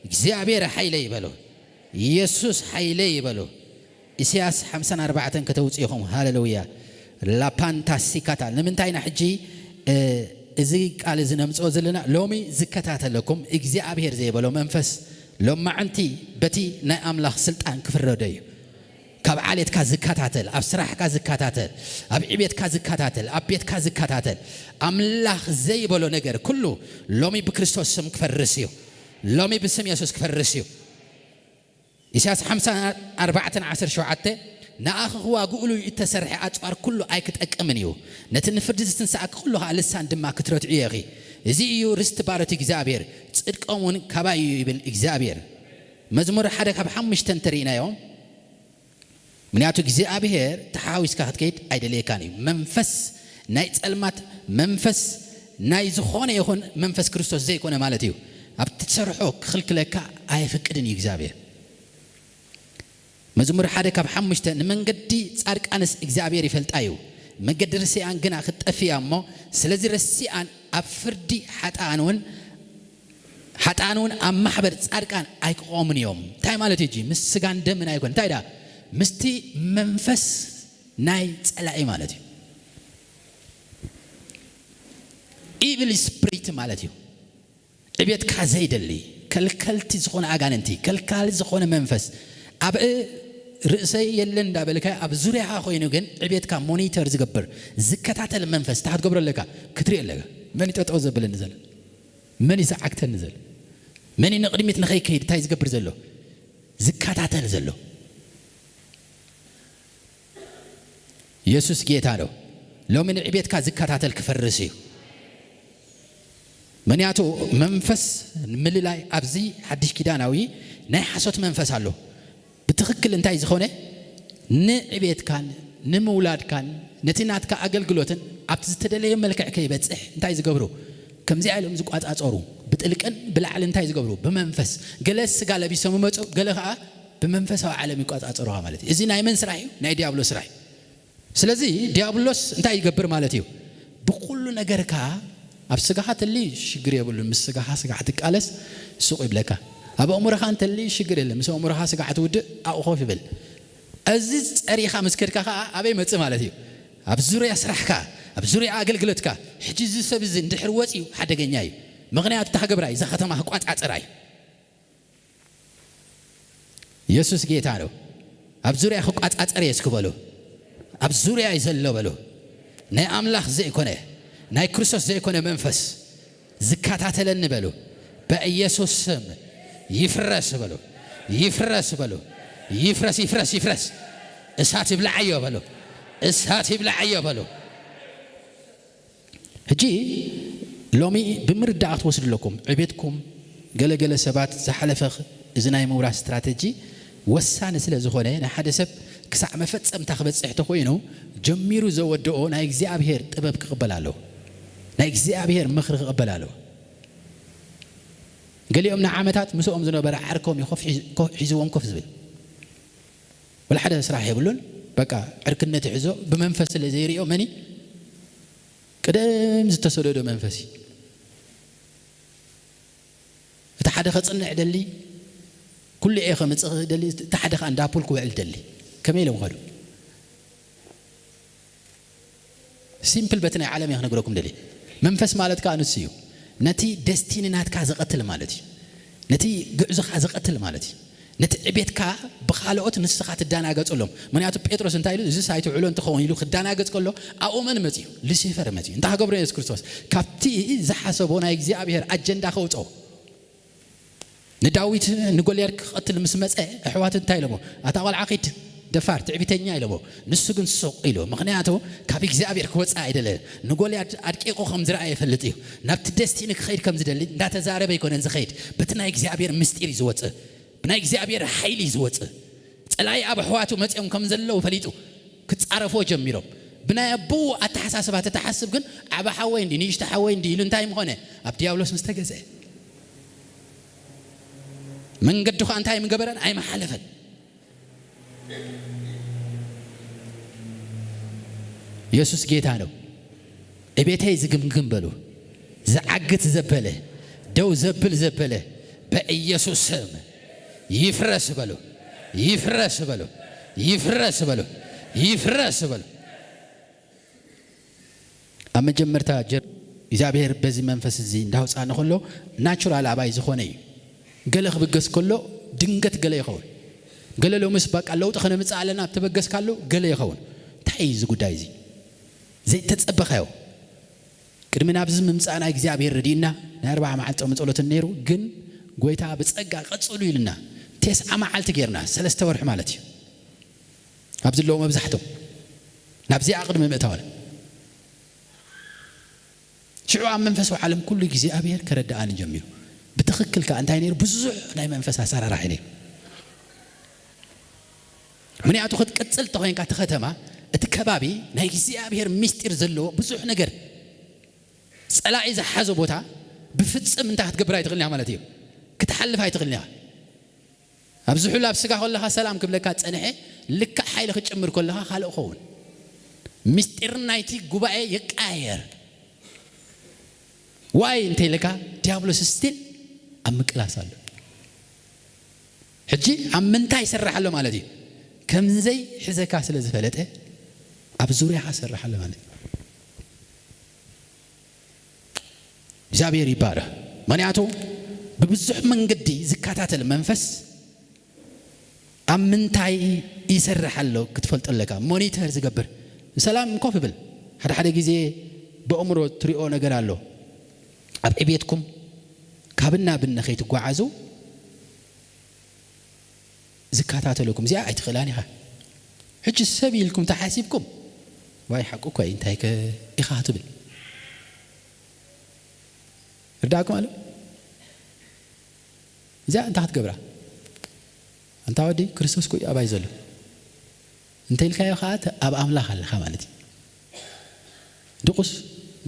እግዚኣብሔር ሓይለይ ይበሉ። ኢየሱስ ሓይለይ ይበሉ። ኢሳያስ ሓምሳን ኣርባዕተን ከተውፅኢኹም። ሃሌሉያ። ላፓንታሲካታ ንምንታይ ኢና ሕጂ እዚ ቃል እዚ ነምፅኦ ዘለና? ሎሚ ዝከታተለኩም እግዚኣብሔር ዘይበሎ መንፈስ ሎማዕንቲ በቲ ናይ ኣምላኽ ስልጣን ክፍረዶ እዩ። ካብ ዓሌትካ ዝከታተል፣ ኣብ ስራሕካ ዝከታተል፣ ኣብ ዕቤትካ ዝከታተል፣ ኣብ ቤትካ ዝከታተል ኣምላኽ ዘይበሎ ነገር ኩሉ ሎሚ ብክርስቶስ ስም ክፈርስ እዩ። ሎሚ ብስም የሱስ ክፈርስ እዩ። ኢሳያስ ሓምሳ ኣርባዕተን ዓሰርተ ሸውዓተ፣ ንኣኺ ክዋግኡሉ እተሰርሐ ኣጽዋር ኩሉ ኣይክጠቅምን እዩ፣ ነቲ ንፍርዲ ዝትንስኣኪ ኩሉ ኸኣ ልሳን ድማ ክትረትዕዮ ኢኺ። እዚ እዩ ርስቲ ባሮት እግዚኣብሔር፣ ጽድቆም እውን ካባይ እዩ ይብል እግዚኣብሔር። መዝሙር ሓደ ካብ ሓሙሽተ እንተርኢናዮ፣ ምክንያቱ እግዚኣብሔር ተሓዊስካ ክትከይድ ኣይደልየካን እዩ። መንፈስ ናይ ጸልማት መንፈስ ናይ ዝኾነ ይኹን መንፈስ ክርስቶስ ዘይኮነ ማለት እዩ። ኣብ ትሰርሖ ክኽልክለካ ኣይፍቅድን እዩ እግዚኣብሔር። መዝሙር ሓደ ካብ ሓሙሽተ፣ ንመንገዲ ጻድቃንስ እግዚኣብሔር ይፈልጣ እዩ፣ መገዲ ርሲኣን ግና ክትጠፍእ እያ እሞ፣ ስለዚ ረሲኣን ኣብ ፍርዲ ሓጥኣን እውን ሓጥኣን እውን ኣብ ማሕበር ጻድቃን ኣይክቖሙን እዮም። እንታይ ማለት እዩ? ምስ ስጋን ደምን ኣይኮን። እንታይ ደኣ? ምስቲ መንፈስ ናይ ጸላኢ ማለት እዩ። ኢቪል ስፕሪት ማለት እዩ። ዕቤትካ ዘይደሊ፣ ከልከልቲ ዝኾነ ኣጋንንቲ፣ ከልካሊ ዝኾነ መንፈስ፣ ኣብ ርእሰይ የለን እንዳበልካ ኣብ ዙርያኻ ኮይኑ ግን ዕቤትካ ሞኒተር ዝገብር፣ ዝከታተል መንፈስ እንታይ ክትገብሮ ኣለካ? ክትርኢ ኣለካ። መን እዩ ጠጠው ዘብለኒ ዘሎ? መን እዩ ዝዓግተኒ ዘሎ? መን እዩ ንቕድሚት ንኸይከይድ እንታይ ዝገብር ዘሎ? ዝከታተል ዘሎ? የሱስ ጌታ ነው። ሎሚ ንዕቤትካ ዝከታተል ክፈርስ እዩ። ምክንያቱ መንፈስ ምልላይ ኣብዚ ሓድሽ ኪዳናዊ ናይ ሓሶት መንፈስ ኣሎ። ብትኽክል እንታይ ዝኾነ ንዕቤትካን ንምውላድካን ነቲ ናትካ ኣገልግሎትን ኣብቲ ዝተደለየ መልክዕ ከይበጽሕ እንታይ ዝገብሩ? ከምዚኣ ኢሎም ዝቋጻጸሩ፣ ብጥልቅን ብላዕሊ እንታይ ዝገብሩ? ብመንፈስ። ገለ ስጋ ለቢሶም ይመጹ፣ ገለ ኸኣ ብመንፈሳዊ ዓለም ይቋጻጸሩኻ ማለት እዩ። እዚ ናይ መን ስራሕ እዩ? ናይ ዲያብሎስ ስራሕ እዩ። ስለዚ ዲያብሎስ እንታይ ይገብር ማለት እዩ? ብኹሉ ነገርካ ኣብ ስጋኻ ተሊ ሽግር የብሉን፣ ምስ ስጋኻ ስጋዕ ትቃለስ ሱቕ ይብለካ። ኣብ ኣእምሮኻ እንተሊ ሽግር የለን፣ ምስ ኣእምሮኻ ስጋዕ ትውድእ ኣብኡ ኮፍ ይብል። እዚ ጸሪኻ ምስ ከድካ ኸኣ ኣበይ መጽእ ማለት እዩ? ኣብ ዙርያ ስራሕካ፣ ኣብ ዙርያ ኣገልግሎትካ። ሕጂ እዚ ሰብ እዚ እንድሕር ወጺኡ ሓደገኛ እዩ። ምኽንያቱ እታ ክገብራ እዩ፣ እዛ ከተማ ክቋጻጸራ እዩ። የሱስ ጌታ ነው። ኣብ ዙርያ ክቋጻጸር እየ እስኪ በሉ። ኣብ ዙርያ እዩ ዘሎ በሉ። ናይ ኣምላኽ ዘይኮነ፣ ናይ ክርስቶስ ዘይኮነ መንፈስ ዝከታተለኒ በሉ። በኢየሱስ ስም ይፍረስ በሉ። ይፍረስ በሉ። ይፍረስ፣ ይፍረስ፣ ይፍረስ። እሳት ይብልዓዮ በሉ። እሳት ይብልዓዮ በሉ። ሕጂ ሎሚ ብምርዳእ ክትወስዱ ኣለኩም። ዕቤትኩም ገለገለ ሰባት ዝሓለፈ እዚ ናይ ምውራስ ስትራተጂ ወሳኒ ስለ ዝኾነ፣ ንሓደ ሰብ ክሳዕ መፈጸምታ ክበጽሕ ተኾይኑ፣ ጀሚሩ ዘወደኦ ናይ እግዚኣብሔር ጥበብ ክቕበል ኣለዎ። ናይ እግዚኣብሔር ምኽሪ ክቕበል ኣለዎ። ገሊኦም ንዓመታት ምስኦም ዝነበረ ዓርኮም እዩ ኮፍ ሒዝ-፣ ኮፍ-፣ ሒዝዎም ኮፍ ዝብል። ወላ ሓደ ስራሕ የብሉን። በቃ ዕርክነት ይሕዞ፣ ብመንፈስ ስለ ዘይርእዮ መን እዩ? ቅደም ዝተሰደዶ መንፈስ እዩ። እቲ ሓደ ከጽንዕ ደሊ፣ ኩሉ እየ ከምጽእ ደሊ፣ እቲ ሓደ ከኣ እንዳፑል ክውዕል ደሊ። ከመይ ኢሎም ኸዱ? ሲምፕል በቲ ናይ ዓለም እየ ክነግረኩም ደሊ። መንፈስ ማለት ከኣ ንሱ እዩ። ነቲ ደስቲኒ ናትካ ዝቐትል ማለት እዩ። ነቲ ጉዕዞኻ ዝቐትል ማለት እዩ። ነቲ ዕቤትካ ብኻልኦት ንስኻ ትዳናገጸሎም። ምኽንያቱ ጴጥሮስ እንታይ ኢሉ? "እዚስ ኣይትውዕሎ እንተኸውን" ኢሉ ክዳናገጽ ከሎ ኣብኡ መን መጺኡ? ሉሲፈር መጺኡ። እንታይ ክገብሮ የሱስ ክርስቶስ? ካብቲ ዝሓሰቦ ናይ እግዚኣብሔር ኣጀንዳ ከውጽኦ። ንዳዊት ንጎልያድ ክቐትል ምስ መጸ ኣሕዋቱ እንታይ ኢሎሞ? "ኣታ ቆልዓ ኺድ፣ ደፋር፣ ትዕቢተኛ" ኢሎሞ። ንሱ ግን ሱቕ ኢሉ። ምኽንያቱ ካብ እግዚኣብሔር ክወጽእ ኣይደለየን። ንጎልያድ ኣድቂቑ ከም ዝረኣየ ይፈልጥ እዩ። ናብቲ ደስቲኒ ክኸይድ ከም ዝደሊ እንዳተዛረበ ኣይኮነን ዝኸይድ። በቲ ናይ እግዚኣብሔር ምስጢር እዩ ዝወጽእ። ብናይ እግዚኣብሔር ሓይሊ እዩ ዝወጽእ። ጸላኢ ኣብ ኣሕዋቱ መጺኦም ከም ዘለዉ ፈሊጡ ክጻረፍዎ ጀሚሮም። ብናይ ኣቦኡ ኣተሓሳስባ ተተሓስብ ግን ዓቢ ሓወይ እንዲ፣ ንእሽቶ ሓወይ እንዲ ኢሉ እንታይ ምኾነ? ኣብ ዲያብሎስ ምስ ተገዝአ። መንገዱ ኸኣ እንታይ ምገበረን? ኣይመሓለፈን። ኢየሱስ ጌታ ነው። እቤተይ ዝግምግም በሉ። ዝዓግት ዘበለ፣ ደው ዘብል ዘበለ፣ በኢየሱስ ስም ይፍረስ በሉ። ይፍረስ በሉ። ይፍረስ በሉ። ይፍረስ በሉ። ኣብ መጀመርታ ጀር እግዚኣብሔር በዚ መንፈስ እዚ እንዳውፅኣኒ ከሎ ናቹራል ኣባይ ዝኾነ እዩ። ገለ ክብገስ ከሎ ድንገት ገለ ይኸውን። ገለ ሎምስ በቃ ለውጢ ከነምፅእ ኣለና ኣብ ተበገስካሉ ገለ ይኸውን። እንታይ እዩ እዚ ጉዳይ እዚ? ዘይተጸበኻዮ። ቅድሚ ናብዚ ምምጻእና እግዚኣብሔር ረዲእና ናይ ኣርብዓ መዓልቲ ጾምን ጸሎትን ነይሩ፣ ግን ጎይታ ብጸጋ ቀጽሉ ኢልና ተስዓ መዓልቲ ጌርና፣ ሰለስተ ወርሒ ማለት እዩ። ኣብዚ ኣለዉ መብዛሕቶም ናብዚኣ ቅድሚ ምእታውና ሽዑ ኣብ መንፈሳዊ ዓለም ኩሉ እግዚኣብሔር ከረድኣኒ ጀሚሩ። ብትኽክል ከኣ እንታይ ነይሩ? ብዙሕ ናይ መንፈስ ኣሰራርሓ ነይሩ። ምኽንያቱ ክትቅጽል ተኾይንካ እቲ ከተማ፣ እቲ ከባቢ ናይ እግዚኣብሔር ምስጢር ዘለዎ ብዙሕ ነገር ጸላኢ ዝሓዞ ቦታ ብፍጽም እንታይ ክትገብር ኣይትኽእልን ኢኻ ማለት እዩ። ክትሓልፍ ኣይትኽእልን ኢኻ። ኣብዚ ሕሉ ኣብ ስጋ ከለኻ ሰላም ክብለካ ጸንሐ፣ ልክዕ ሓይሊ ክትጭምር ከለኻ ካልእ ክኸውን። ምስጢር ናይቲ ጉባኤ ይቀያየር። ዋይ እንተ ኢልካ ዲያብሎስ ስቲል ኣብ ምቅላስ ኣሎ። ሕጂ ኣብ ምንታይ ይሰርሕ ኣሎ ማለት እዩ? ከምዘይ ሕዘካ ስለ ዝፈለጠ ኣብ ዙርያኻ ይሰርሕ ኣሎ ማለት እዩ። እግዚኣብሔር ይባረኽ። ምኽንያቱ ብብዙሕ መንገዲ ዝከታተል መንፈስ ኣብ ምንታይ ይሰርሕ ኣሎ ክትፈልጦ ኣለካ። ሞኒተር ዝገብር ሰላም ኮፍ ይብል። ሓደ ሓደ ግዜ ብእምሮ ትሪኦ ነገር ኣሎ። ኣብ ዕቤትኩም ካብን ናብን ንኸይትጓዓዙ ዝከታተለኩም። እዚኣ ኣይትኽእላን ኢኻ። ሕጂ ሰብ ኢልኩም ተሓሲብኩም ዋይ ሓቁ እኳ እዩ እንታይ ከ ኢኻ ትብል። ርዳእኩም ኣሎ። እዚኣ እንታይ ክትገብራ? ኣንታ ወዲ ክርስቶስ እኮ እዩ ኣባይ ዘሎ እንተ ኢልካዮ ከዓ ተ- ኣብ ኣምላኽ ኣለኻ ማለት እዩ። ድቁስ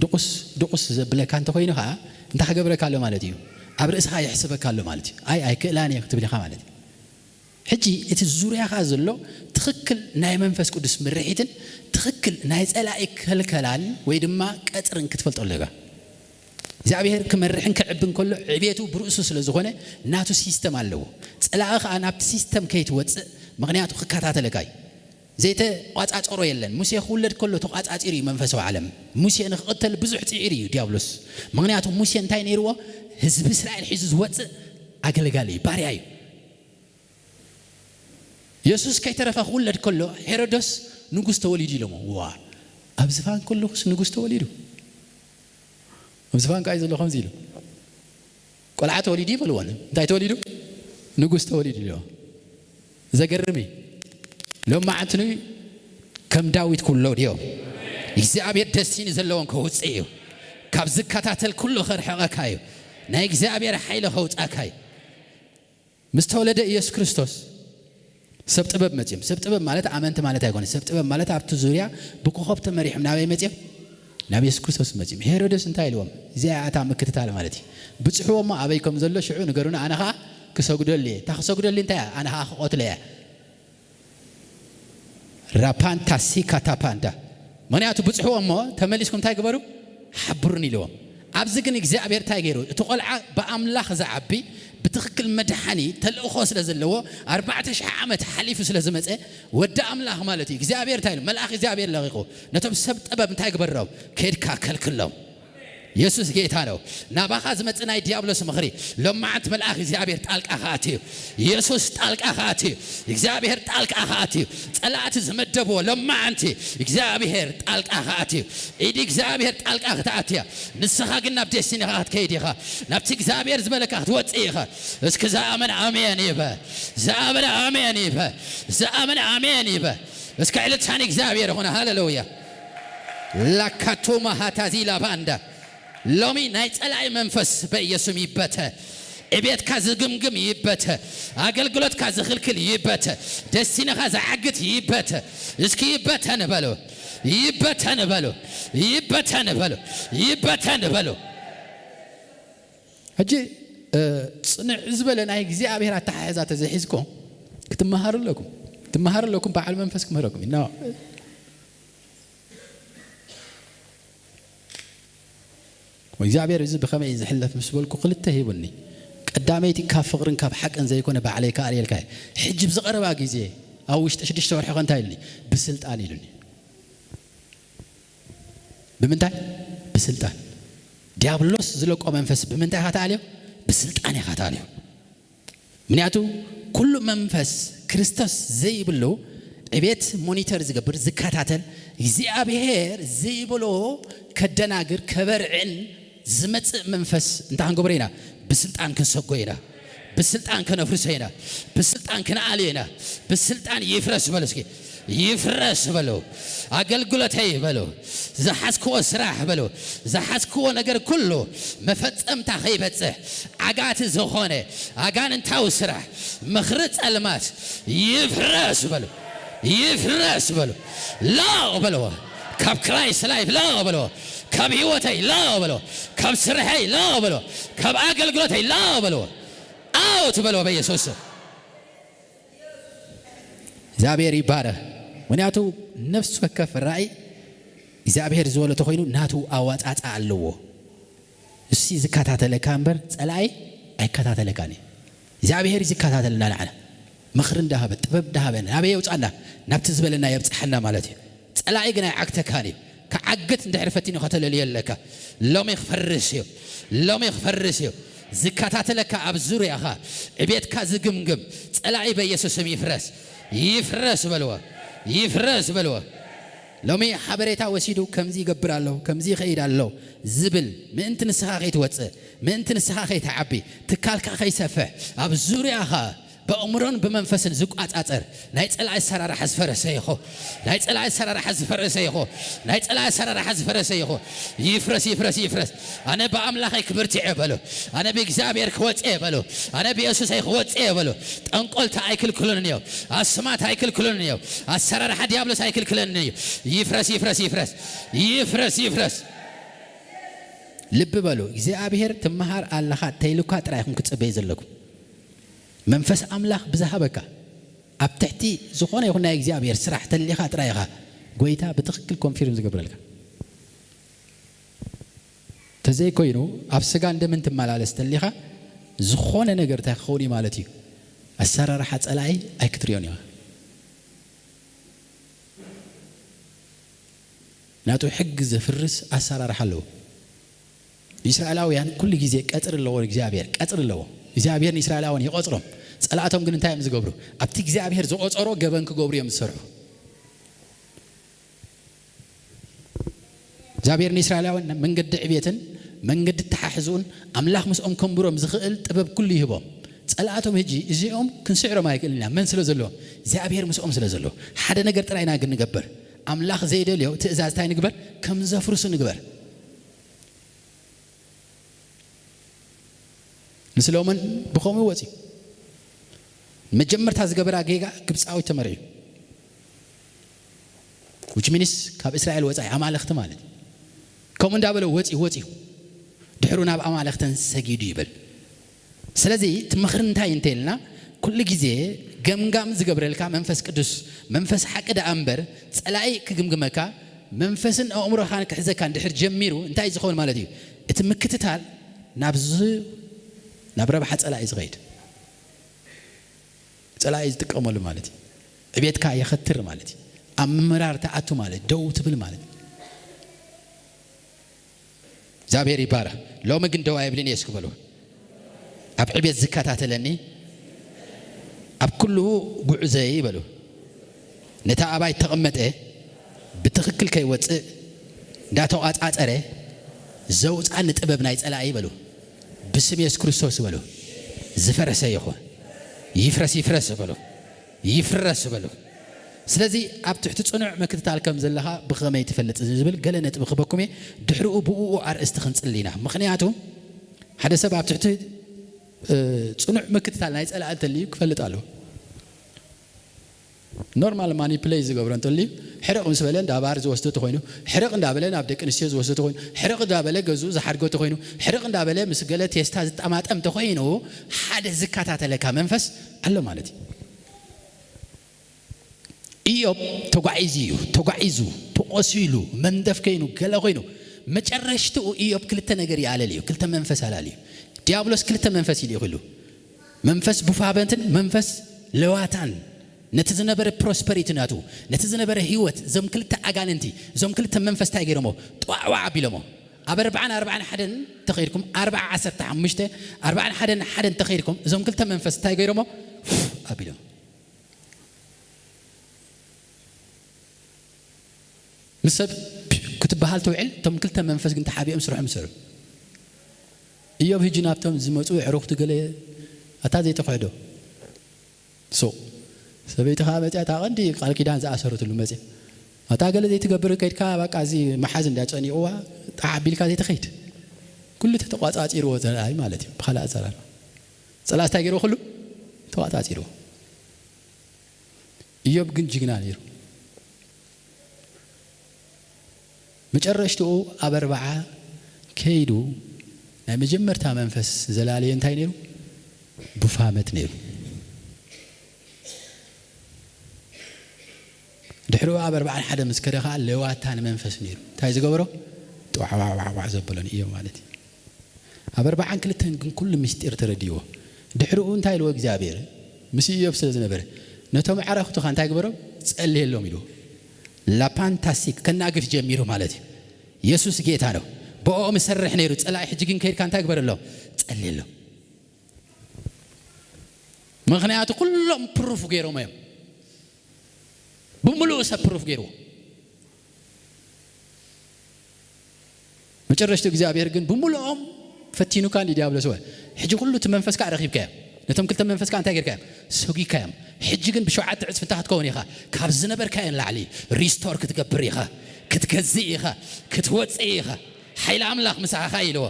ድቁስ ድቁስ ዘብለካ እንተኮይኑ ከዓ እንታይ ክገብረካ ኣሎ ማለት እዩ? ኣብ ርእስኻ የሕስበካ ኣሎ ማለት እዩ። ኣይ ኣይክእላን እየ ክትብል ኢኻ ማለት እዩ። ሕጂ እቲ ዙርያኻ ዘሎ ትኽክል ናይ መንፈስ ቅዱስ ምርሒትን ትኽክል ናይ ጸላኢ ከልከላን ወይ ድማ ቀጽርን ክትፈልጦ ኣለካ። እግዚኣብሔር ክመርሕን ክዕብን ከሎ ዕቤቱ ብርእሱ ስለ ዝኾነ ናቱ ሲስተም ኣለዎ። ጸላኢ ኸኣ ናብቲ ሲስተም ከይትወጽእ ምኽንያቱ ክከታተለካ እዩ። ዘይተቋጻጸሮ የለን። ሙሴ ክውለድ ከሎ ተቋጻጺሩ እዩ መንፈሳዊ ዓለም። ሙሴ ንክቕተል ብዙሕ ጽዒሩ እዩ ዲያብሎስ። ምኽንያቱ ሙሴ እንታይ ነይርዎ? ህዝቢ እስራኤል ሒዙ ዝወጽእ ኣገልጋሊ እዩ፣ ባርያ እዩ። የሱስ ከይተረፈ ክውለድ ከሎ ሄሮዶስ ንጉስ ተወሊዱ ኢሎሞ። ዋ ኣብ ዝፋን ከለኹስ ንጉስ ተወሊዱ። ኣብ ዝፋን ከኣ እዩ ዘሎ ከምዚ ኢሉ ቆልዓ ተወሊዱ ይበልዎን እንታይ ተወሊዱ ንጉስ ተወሊዱ ኢልዎ። ዘገርም እዩ። ሎማዓንትኒ ከም ዳዊት ክውለዱ እዮም። እግዚኣብሔር ደስቲኒ ዘለዎም ከውፅእ እዩ። ካብ ዝከታተል ኩሉ ከርሕቐካ እዩ። ናይ እግዚኣብሔር ሓይሊ ከውፃካ እዩ። ምስ ተወለደ ኢየሱስ ክርስቶስ ሰብ ጥበብ መፅዮም። ሰብ ጥበብ ማለት ኣመንቲ ማለት ኣይኮነ። ሰብ ጥበብ ማለት ኣብቲ ዙርያ ብኮኸብ ተመሪሖም ናበይ መፅዮም? ናብ ኢየሱስ ክርስቶስ መፅዮም። ሄሮደስ እንታይ ኢልዎም? እዚኣ እያ እታ ምክትታል ማለት እዩ። ብፅሕዎ እሞ ኣበይ ከም ዘሎ ሽዑ ንገሩኒ፣ ኣነ ኸዓ ክሰግደሉ እየ። እታ ክሰግደሉ እንታይ እያ? ኣነ ኸዓ ክቐትሎ እየ። ራፓንታ ሲካታ ፓንታ። ምኽንያቱ ብፅሕዎ እሞ ተመሊስኩም እንታይ ግበሩ? ሓብሩን ኢልዎም። ኣብዚ ግን እግዚኣብሔር እንታይ ገይሩ? እቲ ቆልዓ ብኣምላኽ ዝዓቢ ብትኽክል መድሓኒ ተልእኾ ስለ ዘለዎ ኣርባዕተ ሽሕ ዓመት ሓሊፉ ስለ ዝመፀ ወዲ ኣምላኽ ማለት እዩ። እግዚኣብሔር እንታይ ኢሉ? መልኣኽ እግዚኣብሔር ለቒቑ ነቶም ሰብ ጥበብ እንታይ ግበሮም? ከድካ ከልክሎም። የሱስ ጌታ ነው። ናባኻ ዝመጽእ ናይ ዲያብሎስ ምኽሪ ሎማዓንቲ መልኣኽ እግዚኣብሔር ጣልቃ ክኣቲ እዩ። የሱስ ጣልቃ ክኣቲ እዩ። እግዚኣብሔር ጣልቃ ክኣቲ እዩ። ጸላእቲ ዝመደብዎ ሎማዓንቲ እግዚኣብሔር ጣልቃ ክኣቲ እዩ። ኢድ እግዚኣብሔር ጣልቃ ክትኣቲ እያ። ንስኻ ግን ናብ ዴስቲኒኻ ክትከይድ ኢኻ። ናብቲ እግዚኣብሔር ዝበለካ ክትወጽእ ኢኻ። እስኪ ዝኣመን ኣሜን ይበል። ዝኣመን ኣሜን ይበል። ዝኣመን ኣሜን ይበል። እስኪ ዕልልታ ንእግዚኣብሔር ይኹን። ሃሌሉያ። ላካቱማ ሃታዚ ላባንዳ። ሎሚ ናይ ጸላኢ መንፈስ በኢየሱም ይበተ። እቤትካ ዝግምግም ይበተ። ኣገልግሎትካ ዝኽልክል ይበተ። ደስቲንኻ ዝዓግት ይበተ። እስኪ ይበተን በሉ። ይበተን በሉ። ይበተን በሉ። ይበተን በሉ። ሕጂ ጽንዕ ዝበለ ናይ እግዚኣብሔር ኣተሓሕዛ ተዘይሒዝኩም ክትመሃሩ ኣለኩም። ትመሃሩ ኣለኩም። በዓል መንፈስ ክምህረኩም ኢና። እግዚኣብሔር እዚ ብኸመይ እዩ ዝሕለፍ ምስ በልኩ ክልተ ሂቡኒ። ቀዳመይቲ ካብ ፍቕርን ካብ ሓቅን ዘይኮነ ባዕለይ ክኣርየልካ እየ። ሕጂ ብዝቐረባ ግዜ ኣብ ውሽጢ ሽዱሽተ ወርሒ ኸ እንታይ ኢሉኒ? ብስልጣን ኢሉኒ። ብምንታይ? ብስልጣን። ዲያብሎስ ዝለቆ መንፈስ ብምንታይ ኢኻ ትኣልዮ? ብስልጣን ኢኻ ትኣልዮ። ምክንያቱ ኩሉ መንፈስ ክርስቶስ ዘይብሉ ዕቤት ሞኒተር ዝገብር ዝከታተል እግዚኣብሔር ዘይብሎ ከደናግር ከበርዕን ዝመጽእ መንፈስ እንታይ ክንገብሮ ኢና? ብስልጣን ክንሰጎ ኢና። ብስልጣን ከነፍርሶ ኢና። ብስልጣን ክንኣልዮ ኢና። ብስልጣን ይፍረስ በሉ እስኪ። ይፍረስ በሉ። ኣገልግሎተይ በሉ። ዝሓዝክዎ ስራሕ በሉ። ዝሓዝክዎ ነገር ኩሉ መፈጸምታ ከይበጽሕ ዓጋቲ ዝኾነ ኣጋንንታዊ ስራሕ ምኽሪ ጸልማት ይፍረስ በሉ። ይፍረስ በሉ። ላቕ በልዎ። ካብ ክራይስት ላይፍ ላቕ በልዎ። ካብ ህይወተይ ላቕ በልዎ። ካብ ስርሐይ ላቕ በልዎ። ካብ ኣገልግሎተይ ላቕ በልዎ። ኣውት በልዎ በኢየሱስ ስም። እግዚኣብሔር ይባረክ። ምክንያቱ ነፍሲ ወከፍ ራእይ እግዚኣብሔር ዝበሎ ተኮይኑ ናቱ ኣዋጻጻ ኣለዎ። እሱ ዝከታተለካ እምበር ጸላኢ ኣይከታተለካን እዩ። እግዚኣብሔር እዩ ዝከታተልና ንዓና። ምኽሪ እንዳሃበ፣ ጥበብ እንዳሃበ፣ ናበይ የውጻና? ናብቲ ዝበለና የብጽሓና ማለት እዩ። ጸላኢ ግን ኣይዓግተካን እዩ። ክዓግት እንድሕር ፈቲኑ ከተለልዮ ኣለካ። ሎሚ ክፈርስ እዩ። ሎሚ ክፈርስ እዩ። ዝከታተለካ ኣብ ዙርያኻ ዕቤትካ ዝግምግም ጸላኢ በኢየሱስ ስም ይፍረስ። ይፍረስ በልዎ። ይፍረስ በልዎ። ሎሚ ሓበሬታ ወሲዱ ከምዚ ይገብር ኣሎ፣ ከምዚ ይኸይድ ኣሎ ዝብል ምእንቲ ንስኻ ከይትወጽእ፣ ምእንቲ ንስኻ ከይትዓቢ፣ ትካልካ ከይሰፍሕ፣ ኣብ ዙርያኻ ብእምሮን ብመንፈስን ዝቋጻጸር ናይ ጸላኢ ኣሰራርሓ ዝፈረሰ ይኹ። ናይ ጸላኢ ኣሰራርሓ ዝፈረሰ ይኹ። ናይ ጸላኢ ኣሰራርሓ ዝፈረሰ ይኹ። ይፍረስ፣ ይፍረስ፣ ይፍረስ። ኣነ ብኣምላኸይ ክብርትዕ እየ በሉ። ኣነ ብእግዚኣብሔር ክወጽእ እየ በሉ። ኣነ ብየሱሰይ ክወጽእ እየ በሉ። ጠንቆልታ ኣይክልክሉን እዮም። ኣስማት ኣይክልክሉን እዮም። ኣሰራርሓ ዲያብሎስ ኣይክልክለንን እዩ። ይፍረስ፣ ይፍረስ፣ ይፍረስ። ይፍረስ፣ ይፍረስ። ልቢ በሉ፣ እግዚኣብሔር ትመሃር ኣለኻ ተይልኳ ጥራይ ኢኹም ክትጽበዩ ዘለኩም። መንፈስ ኣምላኽ ብዝሃበካ ኣብ ትሕቲ ዝኾነ ይኹን ናይ እግዚኣብሔር ስራሕ ተሊኻ ጥራይ ኢኻ ጎይታ ብትኽክል ኮንፊርም ዝገብረልካ። ተዘይኮይኑ ኣብ ስጋን ደምን ትመላለስ ተሊኻ ዝኾነ ነገር እንታይ ክኸውን እዩ ማለት እዩ? ኣሰራርሓ ጸላኢ ኣይክትሪኦን ኢኻ። ናቱ ሕጊ ዘፍርስ ኣሰራርሓ ኣለዎ። እስራኤላውያን ኩሉ ግዜ ቀጽሪ ኣለዎ፣ እግዚኣብሔር ቀጽሪ ኣለዎ። እግዚኣብሔር ንእስራኤላውያን ይቆጽሮም። ጸላእቶም ግን እንታይ እዮም ዝገብሩ? ኣብቲ እግዚኣብሔር ዝቆጸሮ ገበን ክገብሩ እዮም ዝሰርሑ። እግዚኣብሔር ንእስራኤላውያን መንገዲ ዕቤትን መንገዲ ተሓሕዝኡን ኣምላኽ ምስኦም ከንብሮም ዝኽእል ጥበብ ኩሉ ይህቦም። ጸላእቶም ሕጂ እዚኦም ክንስዕሮም ኣይክእልን ኢና። መን ስለ ዘለዎ? እግዚኣብሔር ምስኦም ስለ ዘለዎ። ሓደ ነገር ጥራይ ኢና ግን ንገበር። ኣምላኽ ዘይደልዮ ትእዛዝ እንታይ ንግበር? ከም ዘፍርሱ ንግበር። ንስሎሞን ብኸምኡ ወፂኡ መጀመርታ ዝገበራ ጌጋ ግብፃዊ ተመርዒዩ። ዊች ሚንስ ካብ እስራኤል ወፃኢ ኣማለኽቲ ማለት እዩ። ከምኡ እንዳበለ ወፂኡ ወፂኡ ድሕሩ ናብ ኣማለኽተን ሰጊዱ ይብል። ስለዚ እቲ ምኽሪ እንታይ እንተልና ኩሉ ግዜ ገምጋም ዝገብረልካ መንፈስ ቅዱስ መንፈስ ሓቂ ደኣ እምበር ፀላኢ ክግምግመካ መንፈስን ኣእምሮኻን ክሕዘካ እንድሕር ጀሚሩ እንታይ ዝኸውን ማለት እዩ? እቲ ምክትታል ናብዚ ናብ ረብሓ ጸላኢ ዝኸይድ ጸላኢ ዝጥቀመሉ ማለት እዩ። ዕቤትካ የኸትር ማለት እዩ። ኣብ ምምራር ተኣቱ ማለት ደው ትብል ማለት እዩ። እግዚኣብሔር ይባረኽ። ሎሚ ግን ደው ኣይብልን እየ እስኪ በሉ። ኣብ ዕቤት ዝከታተለኒ ኣብ ኩሉ ጉዕዘይ በሉ። ነታ ኣባይ ተቐመጠ ብትኽክል ከይወፅእ እንዳተቋፃፀረ ዘውፃኒ ጥበብ ናይ ፀላኢ በሉ። ብስም የሱስ ክርስቶስ በሉ። ዝፈረሰ ይኹን። ይፍረስ ይፍረስ በሉ። ይፍረስ በሉ። ስለዚ ኣብ ትሕቲ ፅኑዕ ምክትታል ከም ዘለኻ ብኸመይ ትፈልጥ ዝብል ገለ ነጥቢ ክበኩም እየ። ድሕሪኡ ብእኡ ኣርእስቲ ክንፅሊ ኢና። ምኽንያቱ ሓደ ሰብ ኣብ ትሕቲ ፅኑዕ ምክትታል ናይ ፀላኢ እንተልዩ ክፈልጥ ኣለዎ። ኖርማል ማኒፕሌት ዝገብሮ እንተልዩ ሕርቕ ምስ በለ እንዳ ባር ዝወስዶ ተኾይኑ፣ ሕርቕ እንዳበለ ናብ ደቂ ኣንስትዮ ዝወስዶ ተኾይኑ፣ ሕርቕ እንዳበለ ገዝኡ ዝሓድጎ ተኾይኑ፣ ሕርቕ እንዳበለ ምስ ገለ ቴስታ ዝጠማጠም ተኾይኑ ሓደ ዝከታተለካ መንፈስ ኣሎ ማለት እዩ። ኢዮብ ተጓዒዙ እዩ። ተጓዒዙ፣ ተቖሲሉ፣ መንደፍ ከይኑ፣ ገለ ኮይኑ፣ መጨረሽትኡ ኢዮብ ክልተ ነገር ይኣለል እዩ፣ ክልተ መንፈስ ኣላል እዩ። ዲያብሎስ ክልተ መንፈስ ይልእኽሉ፣ መንፈስ ቡፋበንትን መንፈስ ለዋታን። ነቲ ዝነበረ ፕሮስፐሪቲ ናቱ፣ ነቲ ዝነበረ ህይወት፣ እዞም ክልተ ኣጋንንቲ፣ እዞም ክልተ መንፈስ እንታይ ገይሮሞ? ጧዕዋ ኣቢሎሞ። ኣብ ኣርባዓን ኣርባዓን ሓደን ተኸይድኩም፣ ኣርባዓ ዓሰርተ ሓሙሽተ፣ ኣርባዓን ሓደን ሓደን ተኸይድኩም፣ እዞም ክልተ መንፈስ እንታይ ገይሮሞ? ኣቢሎም። ምስ ሰብ ክትበሃል ትውዕል፣ እቶም ክልተ መንፈስ ግን ተሓቢኦም ስርሖም ይሰርሑ። እዮብ ህጂ ናብቶም ዝመፁ ኣዕሩኽቱ ገለ ኣታ ዘይተኽሕዶ ሱቕ ሰበይቲ ኸዓ መፅያ፣ እታ ቐንዲ ቃል ኪዳን ዝኣሰረትሉ መፅያ፣ ኣታ ገለ ዘይትገብር ከይድካ፣ በቃ እዚ መሓዝ እንዳ ጨኒቕዋ ጣዕ ኣቢልካ ዘይትኸይድ። ኩሉ ተተቋፃፂርዎ ዘርኣይ ማለት እዩ። ብኻልእ ኣዘራርባ፣ ፀላእስ እንታይ ገይርዎ? ኩሉ ተቋፃፂርዎ። እዮብ ግን ጅግና ነይሩ። መጨረሽትኡ ኣብ ኣርባዓ ከይዱ፣ ናይ መጀመርታ መንፈስ ዘላለዮ እንታይ ነይሩ? ቡፋመት ነይሩ። ድሕሪኡ ኣብ ኣርባዓን ሓደ ምስ ከደ ኸዓ ለዋታን መንፈስ ነይሩ። እንታይ ዝገበሮ? ጧዕዋዕዋዕዋዕ ዘበሎ ንእዮብ ማለት እዩ። ኣብ ኣርባዓን ክልተን ግን ኩሉ ምስጢር ተረዲእዎ። ድሕሪኡ እንታይ ኢልዎ እግዚኣብሔር? ምስ እዮብ ስለ ዝነበረ፣ ነቶም ኣዕሩኽትኻ እንታይ ግበሮም? ጸልየሎም ኢልዎ። ላፓንታሲክ ከናግፍ ጀሚሩ ማለት እዩ። የሱስ ጌታ ነው። ብኦም ይሰርሕ ነይሩ ጸላኢ። ሕጂ ግን ከይድካ እንታይ ግበረሎም? ጸልየሎም። ምኽንያቱ ኩሎም ፕሩፍ ገይሮም እዮም። ብምሉኡ ሰብ ፕሩፍ ገይርዎ። መጨረሽቱ እግዚኣብሔር ግን ብምሉኦም ፈቲኑካ እንዲ ዲያብሎስ ወ-፣ ሕጂ ኩሉ እቲ መንፈስካ ረኺብካዮ። ነቶም ክልተ መንፈስካ እንታይ ጌርካዮም? ሰጒካዮም። ሕጂ ግን ብሸውዓተ ዕጽፊ እንታይ ክትከውን ኢኻ? ካብ ዝነበርካዮ ንላዕሊ ሪስቶር ክትገብር ኢኻ፣ ክትገዝእ ኢኻ፣ ክትወጽእ ኢኻ። ሓይሊ ኣምላኽ ምሳኻ ኢልዎ።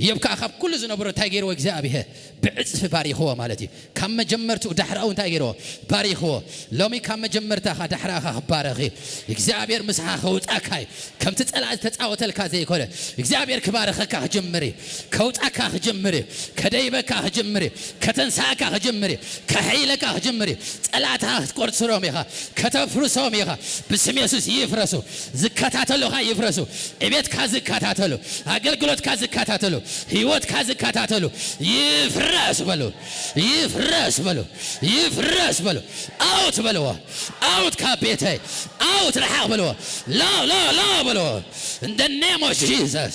ኢዮብ ከኣ ካብ ኩሉ ዝነበሮ እንታይ ገይርዎ እግዚኣብሄር? ብዕጽፊ ባሪኽዎ ማለት እዩ። ካብ መጀመርትኡ ዳሕራኡ እንታይ ገይርዎ? ባሪኽዎ። ሎሚ ካብ መጀመርታኻ ዳሕራኻ ክባረኽ እዩ። እግዚኣብሔር ምሳኻ ከውጻካ እዩ። ከምቲ ጸላኢ ዝተጻወተልካ ዘይኮነ፣ እግዚኣብሔር ክባርኸካ ክጅምር እዩ። ከውጻካ ክጅምር እዩ። ከደይበካ ክጅምር እዩ። ከተንሳእካ ክጅምር እዩ። ከሐይለካ ክጅምር እዩ። ጸላእትኻ ክትቆርጽሮም ኢኻ። ከተፍርሶም ኢኻ። ብስም የሱስ ይፍረሱ። ዝከታተሉኻ ይፍረሱ። ዕቤትካ ዝከታተሉ፣ ኣገልግሎትካ ዝከታተሉ፣ ህይወትካ ዝከታተሉ ይፍረስ በሉ። ይፍረስ በሉ። ይፍረስ በሉ። ኣውት በልዎ። ኣውት ካብ ቤተይ። ኣውት ርሓቕ በልዎ። ሎ ሎ ሎ በልዎ። In the name of Jesus።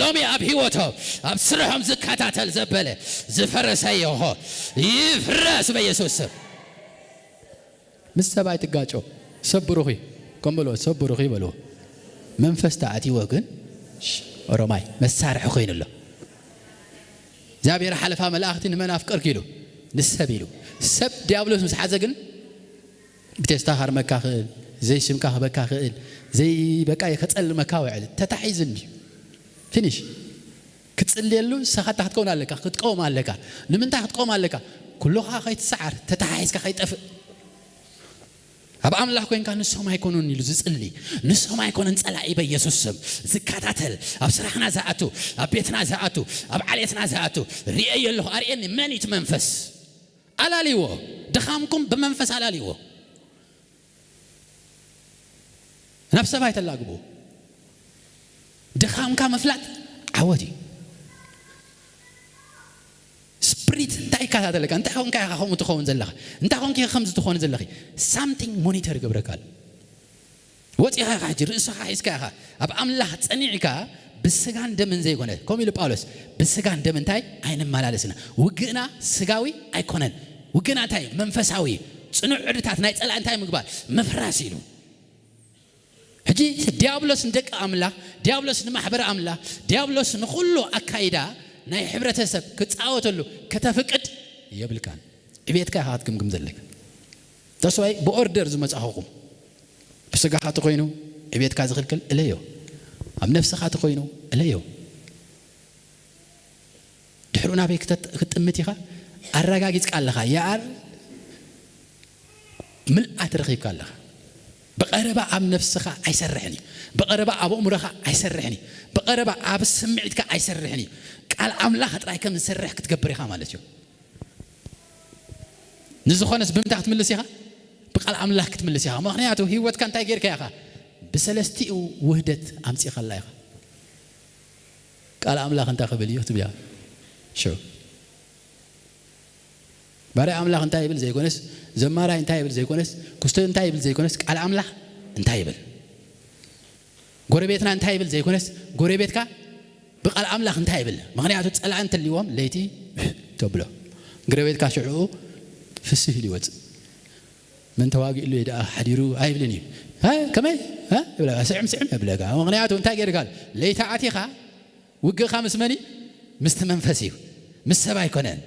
ሎሚ ኣብ ህይወቶም ኣብ ስርሖም ዝከታተል ዘበለ ዝፈረሰ ይኹ ይፍረስ በኢየሱስ ስም። ምስ ሰብ ኣይትጋጮ። ሰብ ብሩኽ እዩ። ከም በልዎ፣ ሰብ ብሩኽ እዩ በልዎ። መንፈስ ተኣትይዎ ግን፣ ሽ-፣ ኦሮማይ መሳርሒ ኮይኑ ኣሎ። እግዚኣብሔር ሓለፋ መላእኽቲ ንመን ኣፍቀርኩ ኢሉ? ንሰብ ኢሉ። ሰብ ዲያብሎስ ምስ ሓዘ ግን ብቴስታ ከርመካ ክእል፣ ዘይስምካ ክበካ ክእል፣ ዘይ በቃ ከጸልመካ ውዕል። ተታሒዙ እንድዩ። ፊኒሽ። ክትጽልየሉ ንስኻ እንታይ ክትከውን ኣለካ? ክትቀውም ኣለካ። ንምንታይ ክትቀውም ኣለካ? ኩሉኻ ከይትሰዓር፣ ተተሓሒዝካ ከይጠፍእ። ኣብ ኣምላኽ ኮንካ ንሶም ኣይኮኑን ኢሉ ዝጽሊ፣ ንሶም ኣይኮነን ጸላኢ በኢየሱስ ስም። ዝከታተል፣ ኣብ ስራሕና ዝኣቱ፣ ኣብ ቤትና ዝኣቱ፣ ኣብ ዓሌትና ዝኣቱ፣ ርእየ ኣለኹ፣ ኣርእየኒ መን እዩ እቲ መንፈስ? ኣላልይዎ። ድኻምኩም ብመንፈስ ኣላልይዎ። ናብ ሰብ ኣይተላግብዎ። ድኻምካ ምፍላጥ ዓወት እዩ። ስፕሪት እንታይ ይከታተለካ? እንታይ ኮንካ ኢኻ ከምኡ ትኸውን ዘለኻ? እንታይ ኮንኪ ኢኻ ከምዚ ትኾኒ ዘለኺ? ሳምቲንግ ሞኒተር ይገብረካ ኣሎ። ወጺኻ ኢኻ ሕጂ፣ ርእስኻ ሒዝካ ኢኻ። ኣብ ኣምላኽ ጸኒዕካ ብስጋን ደምን ዘይኮነ፣ ከምኡ ኢሉ ጳውሎስ፣ ብስጋን ደምን እንታይ ኣይንመላለስና። ውግእና ስጋዊ ኣይኮነን። ውግእና እንታይ እዩ? መንፈሳዊ እዩ። ጽኑዕ ዕድታት ናይ ጸላኢ እንታይ ምግባር? ምፍራስ ኢሉ። ሕጂ ዲያብሎስ ንደቂ ኣምላኽ፣ ዲያብሎስ ንማሕበረ ኣምላኽ፣ ዲያብሎስ ንኹሉ ኣካይዳ ናይ ሕብረተሰብ ክጻወተሉ ከተፍቅድ የብልካን። ዕቤትካ ኢኻ ክትግምግም ዘለካ። ተስዋይ ብኦርደር ዝመጻኹኹም። ብስጋኻ ተኾይኑ ዕቤትካ ዝኽልክል እለዮ። ኣብ ነፍስኻ ተኾይኑ እለዮ። ድሕሩ ናበይ ክተ-፣ ክትጥምት ኢኻ? ኣረጋጊጽካ ኣለኻ። የኣር ምልኣት ረኺብካ ኣለኻ። ብቐረባ ኣብ ነፍስኻ ኣይሰርሕን እዩ። ብቐረባ ኣብ ኣእምሮኻ ኣይሰርሕን እዩ። ብቐረባ ኣብ ስምዒትካ ኣይሰርሕን እዩ። ቃል ኣምላኽ ጥራይ ከም ዝሰርሕ ክትገብር ኢኻ ማለት እዩ። ንዝኾነስ ብምንታይ ክትምልስ ኢኻ? ብቃል ኣምላኽ ክትምልስ ኢኻ። ምኽንያቱ ህይወትካ እንታይ ጌርካ ኢኻ? ብሰለስቲኡ ውህደት ኣምጺእካላ ኢኻ። ቃል ኣምላኽ እንታይ ክብል እዩ ትብያ? ሽዑ ባርያ ኣምላኽ እንታይ ይብል ዘይኮነስ፣ ዘማራይ እንታይ ይብል ዘይኮነስ፣ ኩስቶ እንታይ ይብል ዘይኮነስ፣ ቃል ኣምላኽ እንታይ ይብል? ጎረቤትና እንታይ ይብል ዘይኮነስ፣ ጎረቤትካ ብቃል ኣምላኽ እንታይ ይብል? ምኽንያቱ ጸላኢ እንተልይዎም ለይቲ ተብሎ። ጎረቤትካ ሽዑ ፍስህ ኢሉ ይወጽእ። መን ተዋጊእሉ እዩ ደኣ ሓዲሩ ኣይብልን እዩ። "ሃ፣ ከመይ? ሃ?" ይብለካ፣ "ስዕም፣ ስዕም" የብለካ። ምኽንያቱ እንታይ ገይርካ? ለይቲ ኣቲኻ ውግእኻ ምስ መን እዩ? ምስቲ መንፈስ እዩ። ምስ ሰብ ኣይኮነን።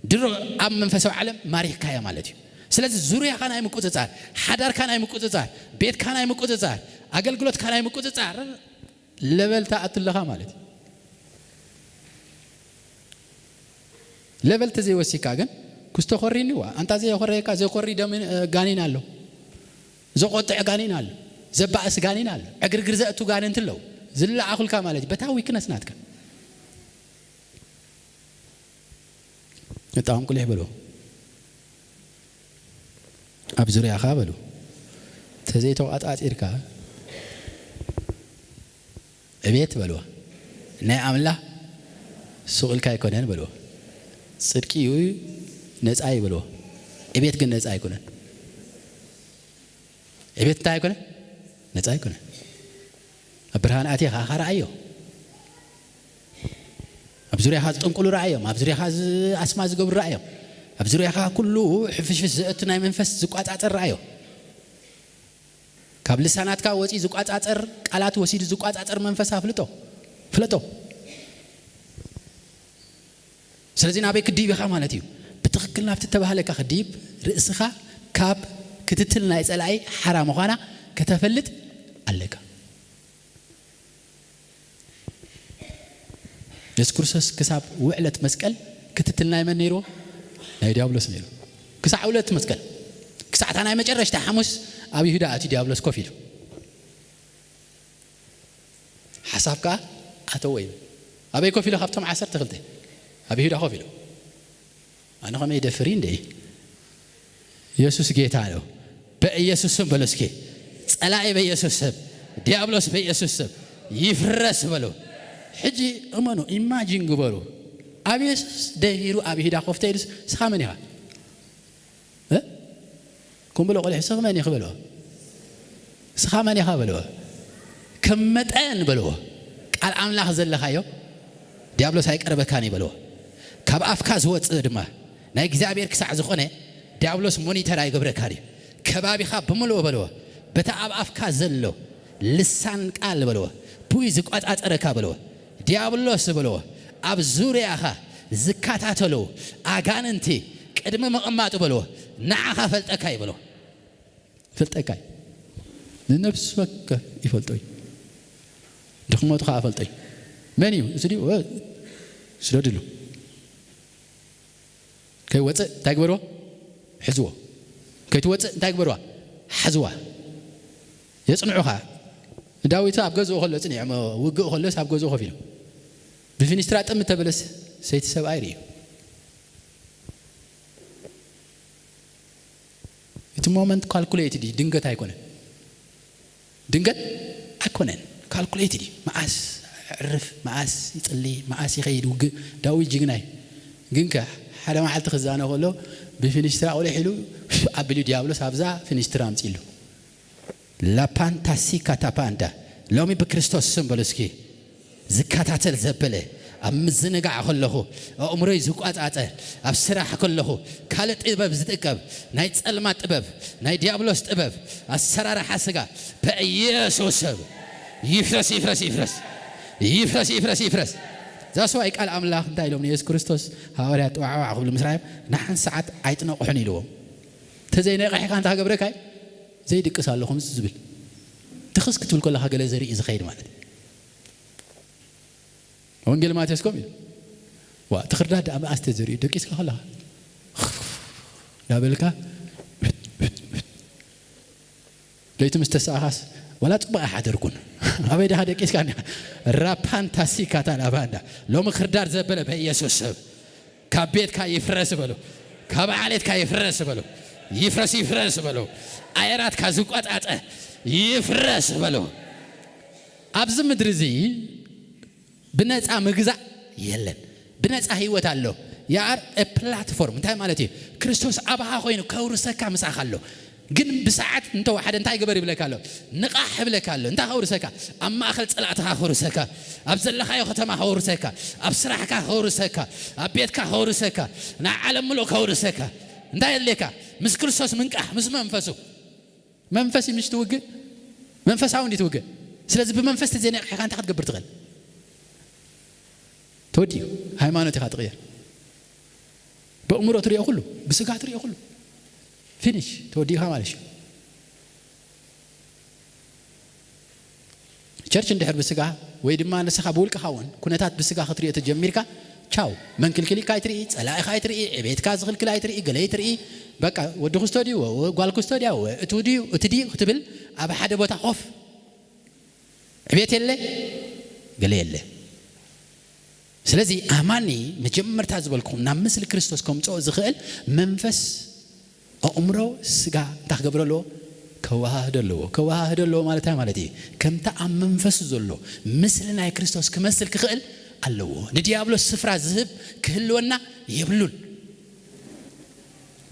ድሮ ኣብ መንፈሳዊ ዓለም ማሪኽካዮ ማለት እዩ። ስለዚ ዙርያኻ ናይ ምቁጽጻር፣ ሓዳርካ ናይ ምቁጽጻር፣ ቤትካ ናይ ምቁጽጻር፣ ኣገልግሎትካ ናይ ምቁጽጻር ለበል ትኣቱ ኣለኻ ማለት እዩ። ለበል ተዘይወሲካ ግን ኩስቶ ኮሪኒ ዋ፣ ኣንታ ዘየኮረየካ ዘኮሪ ደም-፣ ጋኔን ኣሎ። ዘቆጥዕ ጋኔን ኣሎ። ዘባእስ ጋኔን ኣሎ። ዕግርግር ዘእቱ ጋኔንት ኣለዉ። ዝለኣኹልካ ማለት እዩ። በታ ዊክነስ ናትካ። እጣም ቁሊሕ በሉ። ኣብ ዙርያኻ በሉ። ተዘይተቋጻጺርካ ዕቤት በልዋ። ናይ ኣምላኽ ሱቕ ኢልካ ኣይኮነን በልዋ። ጽድቂ እዩ፣ ነጻ እዩ በልዋ። ዕቤት ግን ነጻ ኣይኮነን። ዕቤት እንታይ ኣይኮነን? ነጻ ኣይኮነን። ኣብ ብርሃን ኣትየ ኸዓ ኸዓ ረኣዮ። ኣብ ዙርያኻ ዝጥንቁሉ ረኣዮም። ኣብ ዙርያኻ ዝ-፣ ኣስማ ዝገብሩ ረኣዮም። ኣብ ዙርያኻ ኩሉ ሕፍሽፍሽ ዘእቱ ናይ መንፈስ ዝቋጻጸር ረኣዮ። ካብ ልሳናትካ ወጺኡ ዝቋጻጸር፣ ቃላት ወሲዱ ዝቋጻጸር መንፈስ ኣፍልጦ። ፍለጦ። ስለዚ ናበይ ክድይብ ኢኻ ማለት እዩ? ብትኽክል ናብቲ ተባህለካ ክድይብ፣ ርእስኻ ካብ ክትትል ናይ ጸላኢ ሓራ ምዃና ከተፈልጥ ኣለካ። የሱስ ክርስቶስ ክሳብ ውዕለት መስቀል ክትትል ናይ መን ነይርዎ? ናይ ዲያብሎስ ነይሩ። ክሳዕ ውዕለት መስቀል፣ ክሳዕ እታ ናይ መጨረሽታ ሓሙስ ኣብ ይሁዳ ኣትዩ ዲያብሎስ ኮፍ ኢሉ። ሓሳብ ከኣ ኣተዎ ይብል። ኣበይ ኮፍ ኢሉ? ካብቶም ዓሰርተ ክልተ ኣብ ይሁዳ ኮፍ ኢሉ። ኣነ ከመይ ይደፍር እንደ የሱስ ጌታ ነው። በኢየሱስ ስም በሉ እስኪ። ጸላኢ በኢየሱስ ስም፣ ዲያብሎስ በኢየሱስ ስም ይፍረስ በሉ። ሕጂ እመኑ፣ ኢማጂን ግበሩ። ኣብ የሱስ ደሂሩ ኣብ ይሁዳ ኮፍ ተኢሉስ ንስኻ መን ኢኻ? እ? ከም በሎ ቆልዑ፣ "ስኺ መን ኢኺ?" በልዎ። "ስኻ መን ኢኻ?" በልዎ። "ከም መጠን" በልዎ። "ቃል ኣምላኽ ዘለኻዮ ዲያብሎስ ኣይቀርበካን እዩ" በልዎ። "ካብ ኣፍካ ዝወጽእ ድማ ናይ እግዚኣብሔር ክሳዕ ዝኾነ ዲያብሎስ ሞኒተር ኣይገብረካን እዩ። ከባቢኻ ብምልኦ" በልዎ። "በታ ኣብ ኣፍካ ዘሎ ልሳን ቃል" በልዎ፣ "ብኡ እዩ ዝቆጻጸረካ" በልዎ። "ዲያብሎስ" በልዎ፣ "ኣብ ዙርያኻ ዝከታተሉ ኣጋንንቲ ቅድሚ ምቕማጡ" በልዎ፣ "ንዓኻ ፈልጠካ እዩ" በልዎ። "ፈልጠካ እዩ። ንነፍሲ ወከፍ ይፈልጦ እዩ። ድኽመቱ ኸዓ ፈልጦ እዩ። መን እዩ? እዚ ድዩ? ወ-፣ ስደድሉ። ከይወፅእ እንታይ ግበርዎ? ሕዝዎ። ከይትወፅእ እንታይ ግበርዋ? ሓዝዋ። የፅንዑኻ። ዳዊት ኣብ ገዝኡ ከሎ ፅኒዖሞ፣ ውግእ ከሎስ ኣብ ገዝኡ ኮፍ ኢሉ። ብፊኒስትራ ጥም ተበለስ ሰይቲ ሰብኣይ ርእዩ። እቲ ሞመንት ካልኩሌትድ እዩ፣ ድንገት ኣይኮነን። ድንገት ኣይኮነን፣ ካልኩሌትድ እዩ። መዓስ ዕርፍ፣ መዓስ ይጽሊ፣ መዓስ ይኸይድ ውግእ። ዳዊት ጅግና እዩ። ግንከ ሓደ መዓልቲ ክዛነ ከሎ ብፊኒስትራ ቁልሕ ኢሉ ኣቢሉ ዲያብሎስ ኣብዛ ፊኒስትራ ኣምጺሉ። ላፓንታ ሲካ ታፓንዳ። ሎሚ ብክርስቶስ ስም በሉ እስኪ። ዝከታተል ዘበለ፣ ኣብ ምዝንጋዕ ከለኹ ኣእምሮይ ዝቋጻጸር፣ ኣብ ስራሕ ከለኹ ካልእ ጥበብ ዝጥቀም፣ ናይ ጸልማት ጥበብ፣ ናይ ዲያብሎስ ጥበብ፣ ኣሰራርሓ ስጋ ብኢየሱስ ስም ይፍረስ፣ ይፍረስ፣ ይፍረስ። ይፍረስ፣ ይፍረስ፣ ይፍረስ። ዛስዋይ ቃል ኣምላኽ እንታይ ኢሎም ንየሱስ ክርስቶስ ሃዋርያት ጥዋዕዋዕ ክብሉ ምስ ረኣዮም ንሓንቲ ሰዓት ኣይጥነቕሑን ኢልዎም። እንተዘይነቒሕካ እንታይ ክገብረካ እዩ? ዘይድቅስ ኣሎ ከምዚ ዝብል። ትኽስ ክትብል ከለኻ ገለ ዘርኢ ዝኸይድ ማለት እዩ። ወንጌል ማቴዎስ ከምኡ እዩ። ዋ፣ እቲ ክርዳድ ደኣ መኣስ ተዘሪኡ ደቂስካ ከለኻ እንዳበልካ ለይቲ ምስ ተሰኣኻስ ዋላ ጽቡቕ ኣይሓደርኩን። ኣበይ ደኻ ደቂስካ እንዲኻ? ራፓንታ ሲካታ ላባንዳ። ሎሚ ክርዳድ ዘበለ በኢየሱስ ስም ካብ ቤትካ ይፍረስ በሉ። ካብ ዓሌትካ ይፍረስ በሉ። ይፍረስ፣ ይፍረስ በሉ። ኣየራትካ ዝቆጻጸ ይፍረስ በሉ። ኣብዚ ምድሪ እዚ ብነፃ ምግዛእ የለን። ብነፃ ህይወት ኣሎ። You are a platform። እንታይ ማለት እዩ? ክርስቶስ ኣባኻ ኮይኑ ከውርሰካ ምሳኻ ኣሎ። ግን ብሰዓት እንተወሓደ እንታይ ግበር ይብለካ ኣሎ? ንቓሕ ይብለካ ኣሎ። እንታይ ከውርሰካ? ኣብ ማእከል ጸላእትኻ ከውርሰካ፣ ኣብ ዘለኻዮ ከተማ ከውርሰካ፣ ኣብ ስራሕካ ከውርሰካ፣ ኣብ ቤትካ ከውርሰካ፣ ናይ ዓለም ምሉእ ከውርሰካ። እንታይ የድልየካ? ምስ ክርስቶስ ምንቃሕ፣ ምስ መንፈሱ። መንፈስ እዩ ምሽ ትውግእ፣ መንፈሳዊ እንዲ ትውግእ። ስለዚ ብመንፈስ ተዘይነቂሕካ እንታይ ክትገብር ትኽእል? ተወዲኡ። ሃይማኖት ኢኻ ትቕየር። ብእምሮ ትሪኦ ኩሉ፣ ብስጋ ትሪኦ ኩሉ፣ ፊኒሽ፣ ተወዲእካ ማለት እዩ። ቸርች እንድሕር ብስጋ ወይ ድማ ንስኻ ብውልቅኻ እውን ኩነታት ብስጋ ክትሪኦ ተጀሚርካ፣ ቻው። መንክልክሊካ ኣይትርኢ፣ ጸላኢኻ ኣይትርኢ፣ ዕቤትካ ዝኽልክል ኣይትርኢ፣ ገለ ኣይትርኢ። በቃ ወዲ ክስቶ ድዩ፣ ወ-፣ ጓል ክስቶ ድያ፣ ወ-፣ እቱ ድዩ፣ እቲ ድዩ ክትብል ኣብ ሓደ ቦታ ኮፍ። ዕቤት የለ፣ ገለ የለ። ስለዚ ኣማኒ መጀመርታ ዝበልኩ ናብ ምስሊ ክርስቶስ ከምጽኦ ዝኽእል መንፈስ፣ ኣእምሮ፣ ስጋ እንታይ ክገብሮ ኣለዎ? ከወሃህዶ ኣለዎ። ከወሃህዶ ኣለዎ ማለት እንታይ ማለት እዩ? ከምቲ ኣብ መንፈሱ ዘሎ ምስሊ ናይ ክርስቶስ ክመስል ክኽእል ኣለዎ። ንዲያብሎስ ስፍራ ዝህብ ክህልወና የብሉን።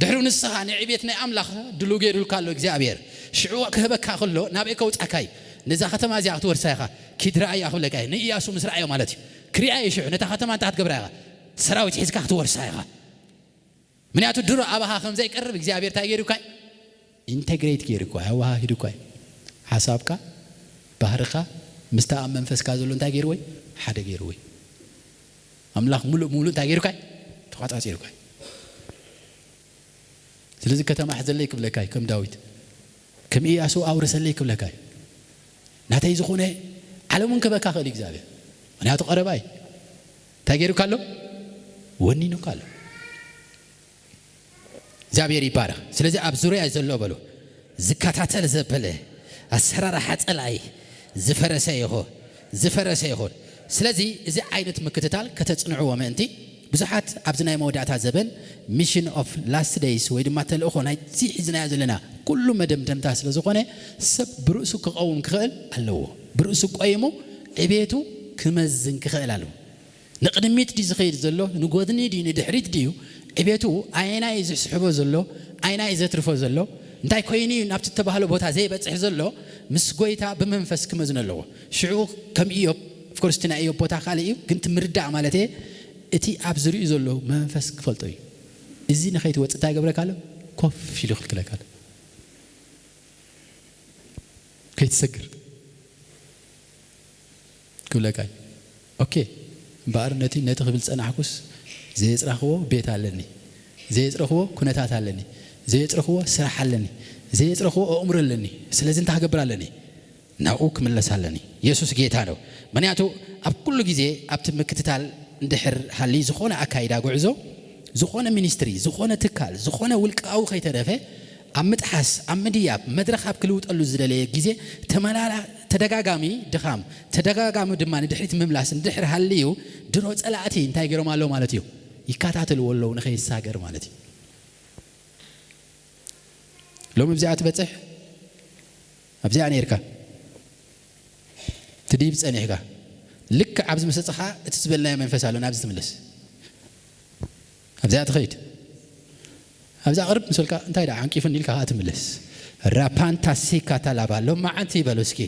ድሕሩ ንስኻ ንዕቤት ናይ ኣምላኽ ድሉው ገይሩልካ ኣሎ እግዚኣብሔር። ሽዑ ክህበካ ከሎ ናበይ ከውጻካ እዩ? ነዛ ከተማ እዚኣ ክትወርሳ ኢኻ። ኪድ ረኣያ ክብለካ እዩ። ንኢያሱ ምስ ረኣዮ ማለት እዩ። ክሪኣ እዩ ሽዑ ነታ ከተማ እንታይ ክትገብራ ኢኻ? ሰራዊት ሒዝካ ክትወርሳ ኢኻ። ምክንያቱ ድሮ ኣባኻ ከም ዘይቀርብ እግዚኣብሔር እንታይ ገይሩካ እዩ? ኢንተግሬት ገይሩ እኳ፣ ኣወሃሂዱ እኳ እዩ። ሓሳብካ፣ ባህርኻ፣ ምስታ ኣብ መንፈስካ ዘሎ እንታይ ገይርዎ እዩ? ሓደ ገይርዎ እዩ። ኣምላኽ ሙሉእ ሙሉእ እንታይ ገይሩካ እዩ? ተቋጻጺሩካ እዩ። ስለዚ ከተማ ሕዘለይ ክብለካ እዩ፣ ከም ዳዊት። ከም ኢያሱ ኣውርሰለይ ክብለካ እዩ። ናተይ ዝኾነ ዓለም እውን ክበካ ክእል እዩ እግዚኣብሔር። ምክንያቱ ቀረባ እዩ። እንታይ ገይሩካ ኣሎ? ወኒኑካ ኣሎ። እግዚኣብሔር ይባረኽ። ስለዚ ኣብ ዙርያ ዘሎ በሉ፣ ዝከታተል ዘበለ ኣሰራርሓ ጸላኢ ዝፈረሰ ይኹን፣ ዝፈረሰ ይኹን። ስለዚ እዚ ዓይነት ምክትታል ከተጽንዕዎ ምእንቲ ብዙሓት ኣብዚ ናይ መወዳእታ ዘበን ሚሽን ኦፍ ላስት ደይስ ወይ ድማ ተልእኾ ናይዚ ሒዝናዮ ዘለና ኩሉ መደምደምታ ስለ ዝኾነ ሰብ ብርእሱ ክቐውም ክኽእል ኣለዎ። ብርእሱ ቆይሙ ዕቤቱ ክመዝን ክኽእል ኣለዎ። ንቕድሚት ድዩ ዝኸይድ ዘሎ? ንጎድኒ ድዩ ንድሕሪት ድዩ? ዕቤቱ ኣየናይ እዩ ዝስሕቦ ዘሎ? ኣየናይ እዩ ዘትርፎ ዘሎ? እንታይ ኮይኑ እዩ ናብቲ እተባህሎ ቦታ ዘይበጽሕ ዘሎ? ምስ ጎይታ ብመንፈስ ክመዝኖ ኣለዎ። ሽዑ ከም ኢዮብ፣ ኦፍኮርስ እቲ ናይ ኢዮብ ቦታ ካልእ እዩ፣ ግን እቲ ምርዳእ ማለት እየ፣ እቲ ኣብ ዝርእዩ ዘሎ መንፈስ ክፈልጦ እዩ። እዚ ንኸይትወጽእ እንታይ ይገብረካ ኣሎ? ኮፍ ኢሉ ይኽልክለካ ኣሎ። ከይትሰግር ክብለካ እዩ። ኦኬ፣ እምበኣር ነቲ፣ ነቲ ክብል ዝጸናሕኩስ ዘየጽረኽዎ ቤት ኣለኒ፣ ዘየጽረኽዎ ኩነታት ኣለኒ፣ ዘየጽረኽዎ ስራሕ ኣለኒ፣ ዘየጽረኽዎ ኣእምሮ ኣለኒ። ስለዚ እንታይ ክገብር ኣለኒ? ናብኡ ክምለስ ኣለኒ። የሱስ ጌታ ነው። ምኽንያቱ ኣብ ኩሉ ግዜ ኣብቲ ምክትታል እንድሕር ሃልዩ ዝኾነ ኣካይዳ ጉዕዞ፣ ዝኾነ ሚኒስትሪ፣ ዝኾነ ትካል፣ ዝኾነ ውልቃዊ ከይተረፈ ኣብ ምጥሓስ፣ ኣብ ምድያብ፣ መድረኽ ኣብ ክልውጠሉ ዝደለየ ግዜ ተመላላ-፣ ተደጋጋሚ ድኻም፣ ተደጋጋሚ ድማ ንድሕሪት ምምላስ እንድሕር ሃልዩ ድሮ ጸላእቲ እንታይ ገይሮም ኣለዉ ማለት እዩ? ይከታተልዎ ኣለዉ ንኸይሳገር ማለት እዩ። ሎሚ ብዚኣ ትበጽሕ፣ ኣብዚኣ ነይርካ፣ ትድይብ ጸኒሕካ፣ ልክዕ ኣብዚ ምስ በጻሕካ እቲ ዝበልናዮ መንፈስ ኣሎ፣ ናብዚ ትምለስ። ኣብዚኣ ትኸይድ። ኣብዛ ቅርብ ምስ በልካ፣ እንታይ ደኣ ዓንቂፉኒ ኢልካ ከኣ ትምለስ። ራፓንታሲ ካታላባ፣ ሎማዓንቲ በሉ እስኪ፣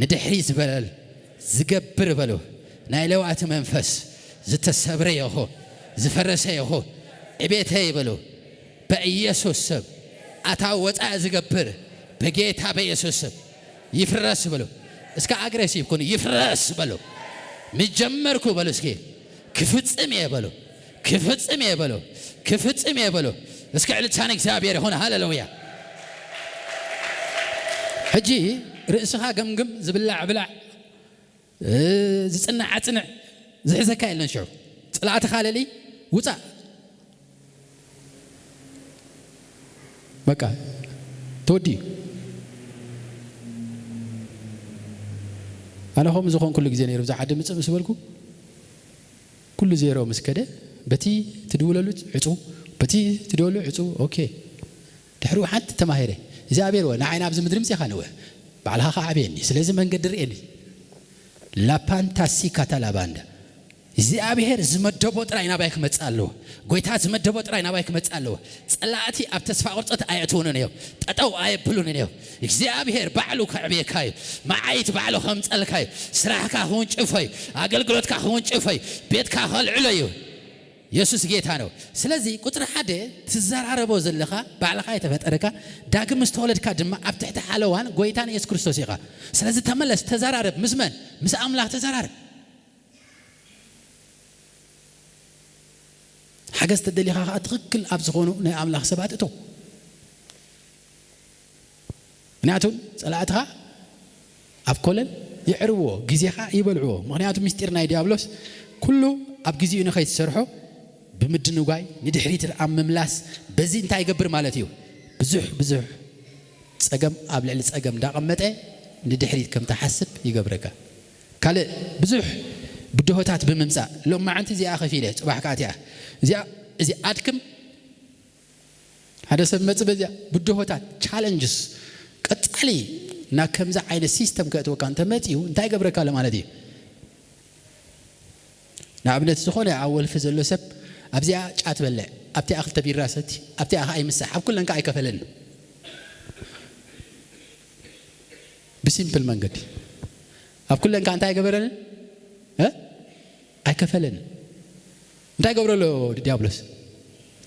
ንድሕሪ ዝበል፣ ዝገብር በሉ፣ ናይ ለውኣቲ መንፈስ ዝተሰብረ ይኹን፣ ዝፈረሰ ይኹን፣ ዕቤተይ በሉ፣ በኢየሱስ ስም ኣታዊ ወጻኢ ዝገብር በጌታ በኢየሱስ ስም ይፍረስ በሉ። እስከ ኣግሬሲቭ ኩኑ፣ ይፍረስ በሉ። ምጀመርኩ በሉ እስኪ፣ ክፍጽም እየ በሉ፣ ክፍጽም እየ በሉ፣ ክፍጽም እየ በሉ። እስከ ዕልልታ ንእግዚኣብሔር ይኹን። ሃሌሉያ። ሕጂ ርእስኻ ገምግም፣ ዝብላዕ ብላዕ፣ እ፣ ዝጽናዕ ኣጽንዕ፣ ዝሕዘካ የለን። ሽዑ ጽላእትኻ ለሊ ውጻእ። በቃ ተወዲኡ። ኣነ ከምኡ ዝኾንኩሉ ግዜ ነይሩ። ብዛ ዓዲ ምጽእ ምስ በልኩ፣ ኩሉ ዜሮ ምስ ከደ፣ በቲ ትድውለሉ ዕጹ፣ በቲ ትድወሉ ዕጹ። ኦኬ። ድሕሪኡ ሓንቲ ተማሂረ። እግዚኣብሔር ወይ ንዓይ ናብዚ ምድሪ ምጽኻ ንውሕ፣ ባዕልኻ ኸዓ ዓብየኒ፣ ስለዚ መንገዲ ርእየኒ። ላፓንታሲ ካታላባንዳ። እግዚኣብሔር ዝመደቦ ጥራይ ናባይ ክመጽእ ኣለዎ። ጎይታ ዝመደቦ ጥራይ ናባይ ክመጽእ ኣለዎ። ጸላእቲ ኣብ ተስፋ ቁርጸት ኣየእትውንን እዮም። ጠጠው ኣየብሉንን እዮም። እግዚኣብሔር ባዕሉ ከዕብየካ እዩ። መዓይት ባዕሉ ከምጸልካ እዩ። ስራሕካ ክውንጭፎ እዩ። ኣገልግሎትካ ክውንጭፎ እዩ። ቤትካ ከልዕሎ እዩ። የሱስ ጌታ ነው። ስለዚ ቁጽሪ ሓደ ትዘራረቦ ዘለኻ ባዕልኻ የተፈጠረካ፣ ዳግም ምስ ተወለድካ ድማ ኣብ ትሕቲ ሓለዋን ጎይታን የሱስ ክርስቶስ ኢኻ። ስለዚ ተመለስ፣ ተዘራረብ። ምስ መን? ምስ ኣምላኽ ተዘራረብ። ሓገዝ ተደሊኻ ኸኣ ትኽክል ኣብ ዝኾኑ ናይ ኣምላኽ ሰባት እቶ። ምክንያቱ ጸላእትኻ ኣብ ኮለል የዕርዎ፣ ግዜኻ ይበልዕዎ። ምክንያቱ ምስጢር ናይ ዲያብሎስ ኩሉ ኣብ ግዜኡ ንኸይትሰርሖ ብምድንጓይ፣ ንድሕሪት ኣብ ምምላስ፣ በዚ እንታይ ይገብር ማለት እዩ? ብዙሕ ብዙሕ ጸገም ኣብ ልዕሊ ጸገም እንዳቐመጠ ንድሕሪት ከም ትሓስብ ይገብረካ። ካልእ ብዙሕ ብድሆታት ብምምጻእ፣ ሎም መዓንቲ እዚኣ ከፊለ፣ ጽባሕ ከኣ እቲኣ፣ እዚኣ፣ እዚ ኣድክም ሓደ ሰብ መጽእ በዚኣ ብድሆታት፣ ቻለንጅስ፣ ቀጻሊ ናብ ከምዚ ዓይነት ሲስተም ከእትወካ እንተመጽኡ እንታይ ይገብረካ ኣሎ ማለት እዩ? ንኣብነት ዝኾነ ኣብ ወልፊ ዘሎ ሰብ ኣብዚኣ ጫት በልዕ፣ ኣብቲኣ ክልተ ቢራ ሰቲ፣ ኣብቲኣ ከኣ ይምሳሕ፣ ኣብ ኩለን ከኣ ኣይከፈለን። ብሲምፕል መንገዲ ኣብ ኩለን ከኣ እንታይ ኣይገበረንን? እ? ኣይከፈለንን። እንታይ ይገብረሉ ዲያብሎስ?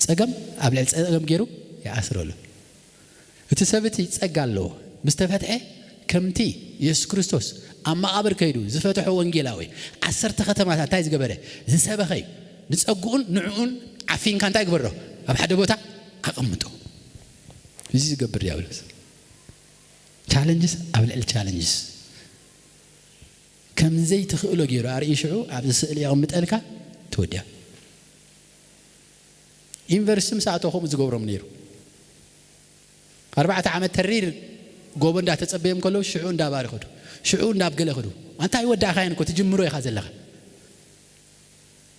ጸገም ኣብ ልዕሊ ጸገም ገይሩ ይኣስረሉ። እቲ ሰብ እቲ ጸጋ ኣለዎ። ምስ ተፈትሐ ከምቲ የሱስ ክርስቶስ ኣብ መቓብር ከይዱ ዝፈትሖ ወንጌላዊ ዓሰርተ ከተማታት እንታይ ዝገበረ? ዝሰበኸ እዩ። ንጸግኡን ንዕኡን ዓፊንካ እንታይ ግበሮ? ኣብ ሓደ ቦታ ኣቐምጦ። እዚ ዝገብር ዲያብሎስ። ቻለንጅስ ኣብ ልዕሊ ቻለንጅስ። ከም ዘይትኽእሎ ገይሩ ኣርእዩ ሽዑ ኣብዚ ስእሊ የቐምጠልካ፣ ተወዲኣ። ዩኒቨርሲቲ ምስ ኣተኹም ዝገብሮም ነይሩ። ኣርባዕተ ዓመት ተሪር ጎቦ እንዳተጸበዮም ከለዉ ሽዑ እንዳባር ይኸዱ። ሽዑ እንዳብ ገለ ይኸዱ። ኣንታ ኣይወዳእካዮን እኮ ትጅምሮ ኢኻ ዘለኻ።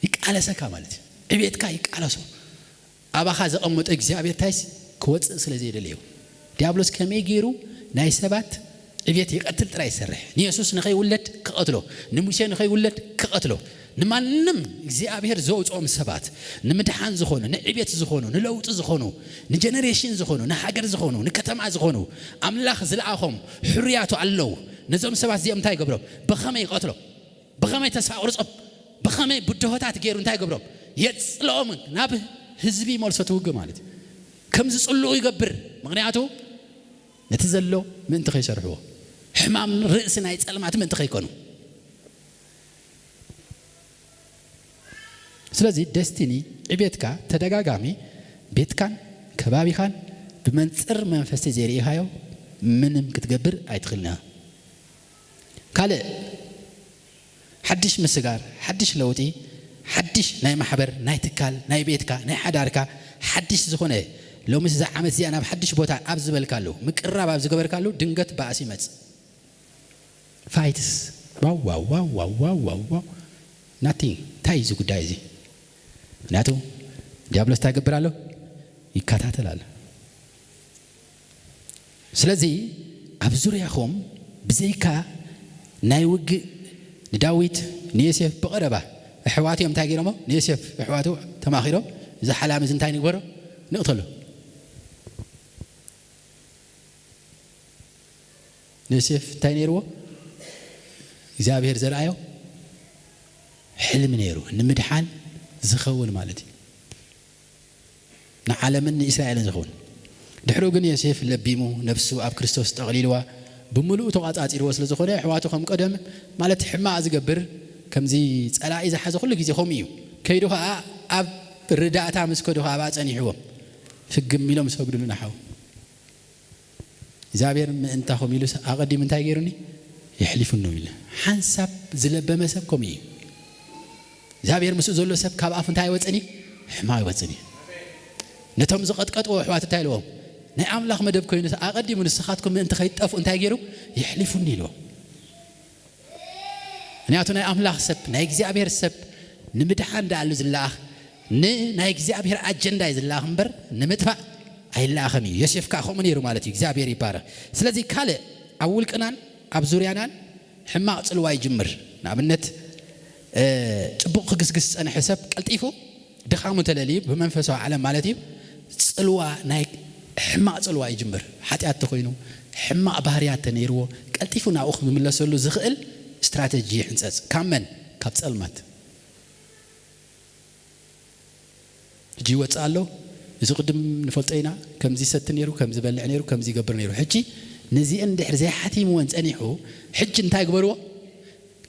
ይቃለሰካ ማለት እዩ። ዕቤትካ ይቃለሶ። ኣባኻ ዘቐመጦ እግዚኣብሔር ታይስ ክወጽእ ስለ ዘይደለዩ። ዲያብሎስ ከመይ ገይሩ ናይ ሰባት ዕቤት ይቐትል ጥራይ ይሰርሕ። ንየሱስ ንኸይውለድ ክቐትሎ፣ ንሙሴ ንኸይውለድ ክቐትሎ፣ ንማንም እግዚኣብሔር ዘውጽኦም ሰባት፣ ንምድሓን ዝኾኑ፣ ንዕቤት ዝኾኑ፣ ንለውጢ ዝኾኑ፣ ንጀነሬሽን ዝኾኑ፣ ንሃገር ዝኾኑ፣ ንከተማ ዝኾኑ፣ ኣምላኽ ዝለኣኾም ሕሩያቱ ኣለዉ። ነዞም ሰባት እዚኦም እንታይ ይገብሮም? ብኸመይ ይቐትሎም? ብኸመይ ተስፋ ኣቑርጾም? ብኸመይ ብድሆታት ገይሩ እንታይ ይገብሮም? የጽልኦም፣ ናብ ህዝቢ ይመልሶ፣ ትውግ ማለት እዩ። ከም ዝጽልኡ ይገብር። ምኽንያቱ ነቲ ዘሎ ምእንቲ ከይሰርሕዎ፣ ሕማም ርእሲ ናይ ጸልማት ምእንቲ ከይኮኑ። ስለዚ ደስቲኒ ዕቤትካ ተደጋጋሚ ቤትካን ከባቢኻን ብመንጽር መንፈስ ዘይርኢኻዮ ምንም ክትገብር ኣይትኽእልን ኢኻ። ካልእ ሓድሽ ምስጋር፣ ሓድሽ ለውጢ፣ ሓድሽ ናይ ማሕበር፣ ናይ ትካል፣ ናይ ቤትካ፣ ናይ ሓዳርካ ሓድሽ ዝኾነ ሎምስ እዛ ዓመት እዚኣ ናብ ሓድሽ ቦታ ኣብ ዝበልካሉ፣ ምቅርራብ ኣብ ዝገበርካሉ ድንገት ባእሲ ይመጽእ። ፋይትስ ዋው ዋው ዋው ዋው ዋው ዋው ዋው። ናቲንግ። እንታይ እዩ እዚ ጉዳይ እዚ? ምክንያቱ ዲያብሎስ እንታይ ይገብር ኣሎ? ይከታተል ኣሎ። ስለዚ ኣብ ዙርያኹም ብዘይካ ናይ ውግእ ንዳዊት ንዮሴፍ ብቐረባ ኣሕዋቱ እዮም እንታይ ገይሮሞ? ንዮሴፍ ኣሕዋቱ ተማኺሮም፣ እዚ ሓላም እዚ እንታይ ንግበሮ? ንቕተሎ። ንዮሴፍ እንታይ ነይርዎ? እግዚኣብሔር ዘርኣዮ ሕልሚ ነይሩ፣ ንምድሓን ዝኸውን ማለት እዩ። ንዓለምን ንእስራኤልን ዝኸውን። ድሕሪኡ ግን ዮሴፍ ለቢሙ፣ ነፍሱ ኣብ ክርስቶስ ጠቕሊልዋ፣ ብምሉኡ ተቋጻጺርዎ ስለ ዝኾነ፣ ኣሕዋቱ ከም ቀደም፣ ማለት ሕማቕ ዝገብር፣ ከምዚ ጸላኢ ዝሓዘ ኩሉ ግዜ ከምኡ እዩ። ከይዱ ኸኣ ኣብ ርዳእታ ምስ ከዱ ኸኣ ኣብኣ ጸኒሕዎም። ፍግም ኢሎም ሰግዱሉ ንሓው። እግዚኣብሔር ምእንታኹም ኢሉስ ኣቐዲሙ እንታይ ገይሩኒ? የሕሊፉኒ ኢሉ። ሓንሳብ ዝለበመ ሰብ ከምኡ እዩ። እግዚኣብሔር ምስኡ ዘሎ ሰብ ካብ ኣፉ እንታይ ኣይወፅን እዩ? ሕማቕ ኣይወፅን እዩ። ነቶም ዝቐጥቀጥዎ ኣሕዋት እንታይ ኢልዎም? ናይ ኣምላኽ መደብ ኮይኑስ ኣቐዲሙ ንስኻትኩም ምእንቲ ከይትጠፍኡ እንታይ ገይሩ? የሕሊፉኒ ኢልዎም። ምክንያቱ ናይ ኣምላኽ ሰብ፣ ናይ እግዚኣብሔር ሰብ ንምድሓን ደኣሉ ዝለኣኽ፣ ንናይ እግዚኣብሔር ኣጀንዳ እዩ ዝለኣኽ እምበር ንምጥፋእ ኣይለኣኸን እዩ። ዮሴፍ ከኣ ከምኡ ነይሩ ማለት እዩ። እግዚኣብሔር ይባረኽ። ስለዚ ካልእ ኣብ ውልቅናን ኣብ ዙርያናን ሕማቕ ጽልዋ ይጅምር። ንኣብነት፣ እ፣ ጽቡቕ ክግስግስ ዝጸንሐ ሰብ ቀልጢፉ ድኻሙ ተለልዩ፣ ብመንፈሳዊ ዓለም ማለት እዩ፣ ጽልዋ፣ ናይ ሕማቕ ጽልዋ ይጅምር። ሓጢኣት ተኾይኑ፣ ሕማቕ ባህርያት ተነይርዎ፣ ቀልጢፉ ናብኡ ክምለሰሉ ዝኽእል ስትራተጂ ይሕንጸጽ። ካብ መን? ካብ ጸልማት። ሕጂ ይወጽእ ኣሎ። እዚ ቅድም ንፈልጦ ኢና። ከምዚ ይሰቲ ነይሩ፣ ከምዚ ይበልዕ ነይሩ፣ ከምዚ ይገብር ነይሩ። ሕጂ ነዚአን ድሕሪ ዘይሓቲምወን ጸኒሑ፣ ሕጂ እንታይ ግበርዎ?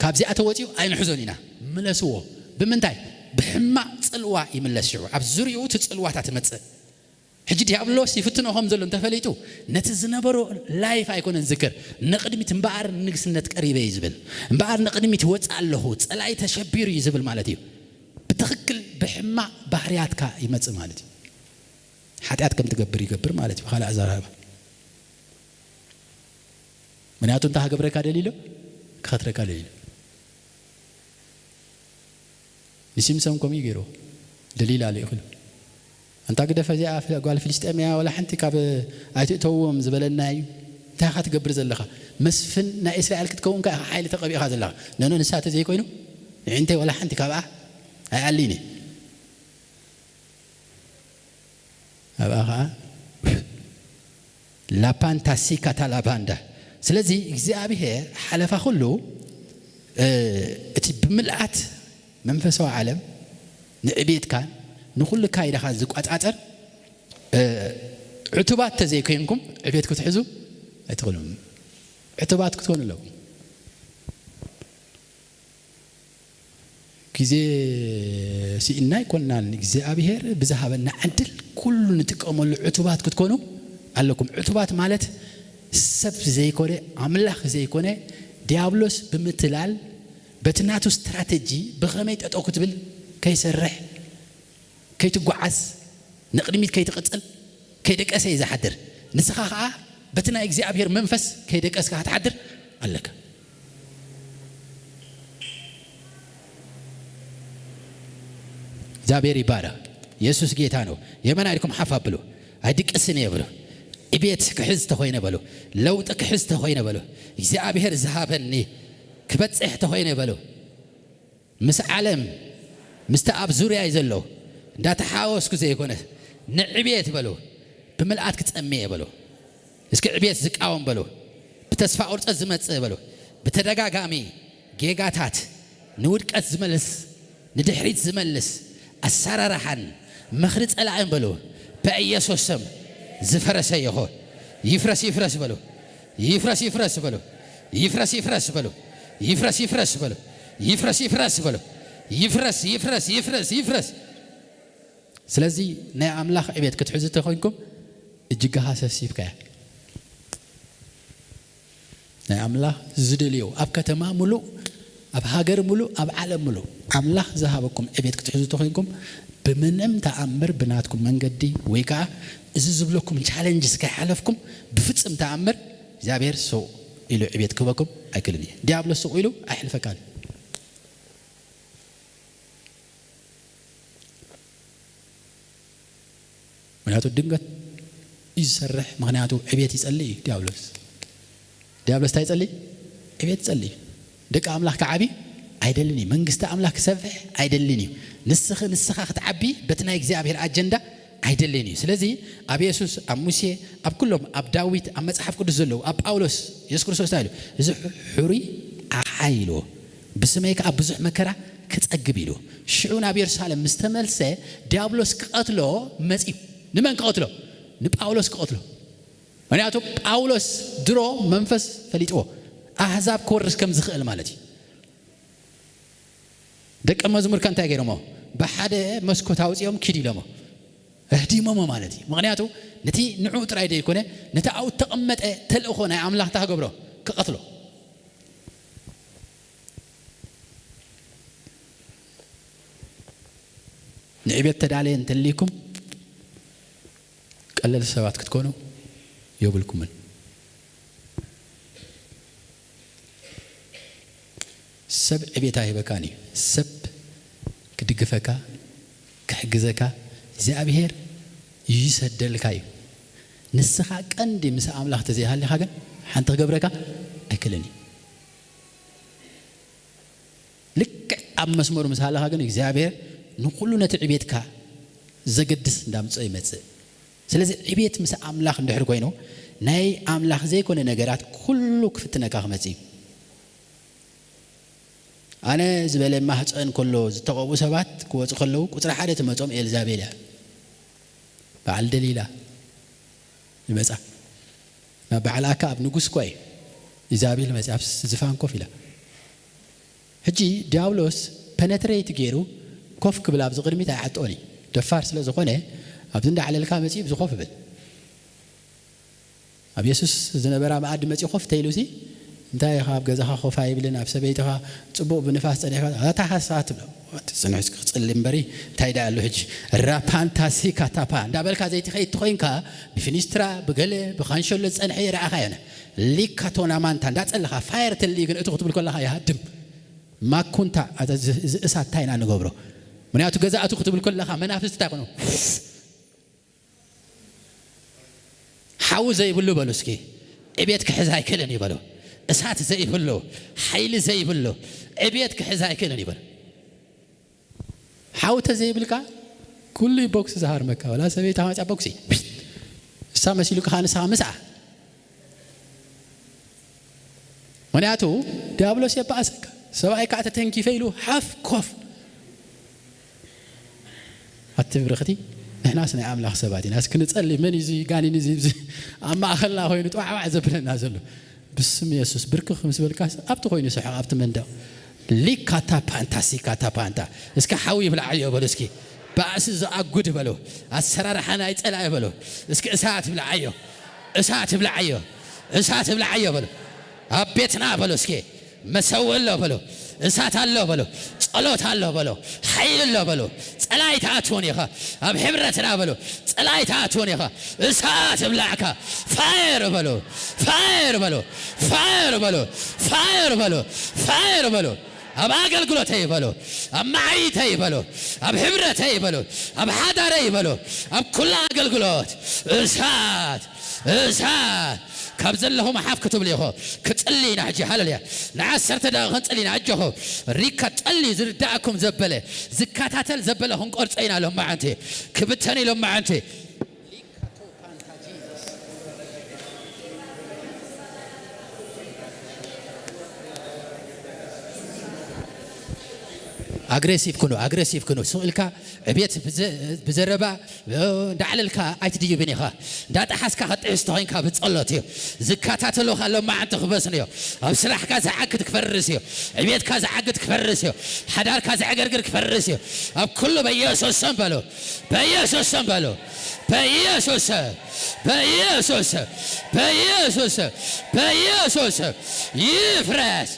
ካብዚኣ ተወጺኡ ኣይንሕዞን ኢና። ምለስዎ። ብምንታይ? ብሕማቕ ጽልዋ ይምለስ። ሽዑ ኣብ ዙርያኡ እቲ ጽልዋታት ትመጽእ። ሕጂ ዲያብሎስ ይፍትኖ ከም ዘሎ እንተፈሊጡ፣ ነቲ ዝነበሮ ላይፍ ኣይኮነን ዝክር። ንቕድሚት እምበኣር ንግስነት ቀሪበ እዩ ዝብል። እምበኣር ንቕድሚት ወጽእ ኣለኹ፣ ጸላኢ ተሸቢሩ እዩ ዝብል ማለት እዩ። ብትኽክል ብሕማቕ ባህርያትካ ይመጽእ ማለት እዩ። ሓጢኣት ከም ትገብር ይገብር ማለት እዩ። ብኻልእ ኣዘራርባ፣ ምክንያቱ እንታይ ክገብረካ ደሊሎ? ክኸትረካ ደሊሎ። ንሲምሶን ከምኡ እዩ ገይርዎ። ደሊላ ልኢኽሉ። ኣንታ ግደፍ፣ እዚኣ ፍ-፣ ጓል ፍልስጤም እያ፣ ዋላ ሓንቲ ካብ ኣይትእተውዎም ዝበለና እዩ። እንታይ ኢኻ ትገብር ዘለኻ? መስፍን ናይ እስራኤል ክትከውን ከኣ ሓይሊ ተቐቢእኻ ዘለኻ። ነኖ ንሳ ተዘይኮይኑ፣ ንዕንተይ ዋላ ሓንቲ ካብኣ ኣይኣልን እየ። ኣብኣ ኸዓ ላፓንታ ሲካታ ላባንዳ። ስለዚ እግዚኣብሔር ሓለፋ ኩሉ፣ እ፣ እቲ ብምልኣት መንፈሳዊ ዓለም ንዕቤትካን ንኹሉ ካይዳኻን ዝቋጻጸር፣ እ፣ ዕቱባት ተዘይኮይንኩም ዕቤት ክትሕዙ ኣይትኽእሉን። ዕቱባት ክትኮኑ ኣለኩም። ግዜ ስኢንና ኣይኮንናን። እግዚኣብሔር ብዝሃበና ዕድል ኩሉ ንጥቀመሉ ዕቱባት ክትኮኑ ኣለኩም። ዕቱባት ማለት ሰብ ዘይኮነ፣ ኣምላኽ ዘይኮነ፣ ዲያብሎስ ብምትላል በቲ ናቱ ስትራተጂ ብኸመይ ጠጠው ክትብል ከይሰርሕ፣ ከይትጓዓዝ፣ ንቕድሚት ከይትቕጽል፣ ከይደቀሰ እዩ ዝሓድር። ንስኻ ኸዓ በቲ ናይ እግዚኣብሔር መንፈስ ከይደቀስካ ክትሓድር ኣለካ። እግዚኣብሔር ይባረኽ። የሱስ ጌታ ነው። የመና ኢልኩም ሓፍ ኣብሉ። ኣይድቅስን እየ በሉ። ዕቤት ክሕዝ ተኾይነ በሉ። ለውጢ ክሕዝ ተኾይነ በሉ። እግዚኣብሔር ዝሃበኒ ክበጽሕ ተኾይነ በሉ። ምስ ዓለም፣ ምስቲ ኣብ ዙርያይ ዘሎ እንዳተሓወስኩ ዘይኮነ፣ ንዕቤት በሉ። ብምልኣት ክጸምየ በሉ። እስኪ ዕቤት ዝቃወም በሉ። ብተስፋ ቁርጸት ዝመጽእ በሉ። ብተደጋጋሚ ጌጋታት ንውድቀት ዝመልስ፣ ንድሕሪት ዝመልስ ኣሰራርሓን ምኽሪ ጸላእን በሉ። በኢየሱስ ስም ዝፈረሰ ይኹን። ይፍረስ፣ ይፍረስ በሉ። ይፍረስ፣ ይፍረስ በሉ። ይፍረስ፣ ይፍረስ በሉ። ይፍረስ፣ ይፍረስ በሉ። ይፍረስ፣ ይፍረስ በሉ። ይፍረስ፣ ይፍረስ፣ ይፍረስ፣ ይፍረስ። ስለዚ ናይ ኣምላኽ ዕቤት ክትሕዙ ተኾይንኩም እጅጋኻ ሰብሲብካያ። ናይ ኣምላኽ ዝደልዮ ኣብ ከተማ ሙሉእ፣ ኣብ ሃገር ሙሉእ፣ ኣብ ዓለም ሙሉእ ኣምላኽ ዝሃበኩም ዕቤት ክትሕዙ ተኾይንኩም ብምንም ተኣምር ብናትኩም መንገዲ ወይ ከዓ እዚ ዝብለኩም ቻለንጅስ ከይሓለፍኩም ብፍጽም ተኣምር እግዚኣብሔር ስቕ ኢሉ ዕቤት ክህበኩም ኣይክእልን እዩ። ዲያብሎስ ስቕ ኢሉ ኣይሕልፈካን። ምክንያቱ ድንገት እዩ ዝሰርሕ። ምክንያቱ ዕቤት ይጸልእ እዩ ዲያብሎስ። ዲያብሎስ እንታይ ይጸልእ? ዕቤት ይጸልእ እዩ። ደቂ ኣምላኽ ክዓቢ ኣይደልን እዩ። መንግስቲ ኣምላኽ ክሰፍሕ ኣይደልን እዩ። ንስኺ፣ ንስኻ ክትዓቢ በቲ ናይ እግዚኣብሔር ኣጀንዳ ኣይደልን እዩ። ስለዚ ኣብ የሱስ፣ ኣብ ሙሴ፣ ኣብ ኩሎም፣ ኣብ ዳዊት፣ ኣብ መጽሓፍ ቅዱስ ዘለዉ፣ ኣብ ጳውሎስ፣ የሱስ ክርስቶስ እንታይ ኢሉ? እዚ ሕሩይ ኣሓ ኢልዎ፣ ብስመይ ከኣ ብዙሕ መከራ ክጸግብ ኢልዎ። ሽዑ ናብ የሩሳሌም ምስ ተመልሰ ዲያብሎስ ክቐትሎ መጺኡ። ንመን ክቐትሎ? ንጳውሎስ ክቐትሎ። ምክንያቱ ጳውሎስ ድሮ መንፈስ ፈሊጥዎ፣ ኣህዛብ ክወርስ ከም ዝኽእል ማለት እዩ። ደቀ መዝሙር ከ እንታይ ገይሮሞ? ብሓደ መስኮት ኣውጺኦም ኪድ ኢሎሞ፣ ኣህዲሞሞ ማለት እዩ። ምክንያቱ ነቲ ንዕኡ ጥራይ ዘይኮነ፣ ነቲ ኣብኡ እተቐመጠ ተልእኾ ናይ ኣምላኽ እንታይ ክገብሮ? ክቐትሎ። ንዕቤት ተዳለየ እንተልይኩም ቀለል ሰባት ክትኮኑ የብልኩምን። ሰብ ዕቤት ኣይህበካን እዩ። ሰብ ክድግፈካ፣ ክሕግዘካ እግዚኣብሔር ይሰደልካ እዩ። ንስኻ ቀንዲ ምስ ኣምላኽ ተዘይሃሊኻ ግን ሓንቲ ክገብረካ ኣይክእልን እዩ። ኣብ መስመሩ ምስ ሃለኻ ግን እግዚኣብሔር ንኹሉ ነቲ ዕቤትካ ዘገድስ እንዳምጽኦ ይመጽእ። ስለዚ ዕቤት ምስ ኣምላኽ እንድሕር ኮይኑ ናይ ኣምላኽ ዘይኮነ ነገራት ኩሉ ክፍትነካ ክመጽእ እዩ። ኣነ ዝበለ ማህፀን ከሎ ዝተቐብኡ ሰባት ክወፁ ከለዉ ቁፅሪ ሓደ ትመፆም ኤልዛቤል እያ። በዓል ደሊላ ይመፃ ናብ በዓል ኣካ ኣብ ንጉስ እኳ እዩ። ኢዛቤል መፂኣ ኣብ ዝፋን ኮፍ ኢላ። ሕጂ ዲያብሎስ ፐነትሬት ገይሩ ኮፍ ክብል ኣብዚ ቅድሚት ኣይዓጥኦን እዩ። ደፋር ስለ ዝኾነ ኣብዚ እንዳዕለልካ መፂኡ ብዚ ኮፍ ይብል። ኣብ የሱስ ዝነበራ መኣዲ መፂኡ ኮፍ ተይሉ ሲ እንታይ ኢኻ ኣብ ገዛኻ ኮፍ ኣይብልን ኣብ ሰበይትኻ ፅቡቕ ብንፋስ ፀኒሕካ ኣታ ሓሳ ትብሎ። ጽንሕ እስኪ ክፅሊ እምበሪ እንታይ ዳ ኣሎ ሕጂ ራፓንታሲ ካታፓ እንዳበልካ ዘይትኸይድ ትኾይንካ ብፊኒስትራ ብገለ ብካንሸሎ ዝፀንሐ የረኣኻ የነ ሊካቶና ማንታ እንዳፀለኻ ፋየር ተሊ ግን እቱ ክትብል ከለኻ ይሃድም። ማኩንታ እዚ እሳት እንታይ ኢና ንገብሮ? ምክንያቱ ገዛእቱ ክትብል ከለኻ መናፍስቲ እንታይ ኮኑ ሓዊ ዘይብሉ በሉ እስኪ። ዕቤት ክሕዝ ኣይክእልን እዩ በሉ። እሳት ዘይብሉ፣ ሓይሊ ዘይብሉ፣ ዕቤት ክሕዝ ኣይክእልን እዩ በሉ። ሓዊ ተዘይብልካ ኩሉ እዩ ቦክስ ዝሃርመካ። ወላ ሰበይታ መፅያ ቦክሲ እሳ መሲሉካ ከዓ ንስኻ ምስኣ። ምክንያቱ ዲያብሎስ የባእሰካ። ሰብኣይ ከዓ ተተንኪፈ ኢሉ ሓፍ ኮፍ ኣቲ ብርኽቲ ንሕናስ ናይ ኣምላኽ ሰባት ኢና እስኪ ንጸሊ መን እዩ እዚ ጋኒን እዚ ኣብዚ ኣብ ማእኸልና ኮይኑ ጥዋዕዋዕ ዘብለና ዘሎ ብስም የሱስ ብርክኽ ምስ በልካ ኣብቲ ኮይኑ ስሕቕ ኣብቲ መንደቕ ሊካታ ፓንታ ሲካታ ፓንታ እስኪ ሓዊ ይብልዓዮ በሉ እስኪ ባእሲ ዝኣጉድ በሉ ኣሰራርሓ ናይ ጸላኢ በሉ እስኪ እሳት ይብልዓዮ እሳት ይብልዓዮ እሳት ይብልዓዮ በሉ ኣብ ቤትና በሉ እስኪ መሰው ኣሎ በሎ፣ እሳት ኣሎ በሎ፣ ጸሎት ኣሎ በሎ፣ ሓይል ኣሎ በሎ። ጸላይ ተኣትውን ኢኻ ኣብ ሕብረትና በሎ፣ ጸላይ ተኣትውን ኢኻ እሳት እብላዕካ ፋየር በሎ፣ ፋየር በሎ፣ ፋየር በሎ፣ ፋየር በሎ፣ ፋየር በሎ። ኣብ ኣገልግሎተይ በሎ፣ ኣብ መዓይተይ በሎ፣ ኣብ ሕብረተይ በሎ፣ ኣብ ሓዳረይ በሎ፣ ኣብ ኩሉ ኣገልግሎት እሳት እሳት ካብ ዘለኹም ሓፍ ክትብሉ ኢኹ ክጽሊ ኢና ሕጂ ሃለሉያ ንዓሰርተ ደቂቕ ክንጽሊ ኢና ኣጆኹ ሪካ ጸሊ ዝርዳእኩም ዘበለ ዝከታተል ዘበለ ክንቆርጾ ኢና ሎማዓንቲ ክብተን እዩ ሎማዓንቲ ኣግሬሲቭ ኩኑ ኣግሬሲቭ ኩኑ ስቕ ኢልካ ዕቤት ብዘረባ እንዳዕለልካ ኣይትድይብን ኢኻ እንዳጠሓስካ ከጥሕስ ተኾይንካ ብጸሎት እዩ ዝከታተሉኻ ሎማዓንቲ ክበስን እዩ ኣብ ስራሕካ ዝዓግት ክፈርስ እዩ ዕቤትካ ዝዓግት ክፈርስ እዩ ሓዳርካ ዘዕገርግር ክፈርስ እዩ ኣብ ኩሉ በኢየሱስ ስም በሉ በኢየሱስ ስም በሉ በኢየሱስ ስም በኢየሱስ ስም በኢየሱስ ስም በኢየሱስ ስም ይፍረስ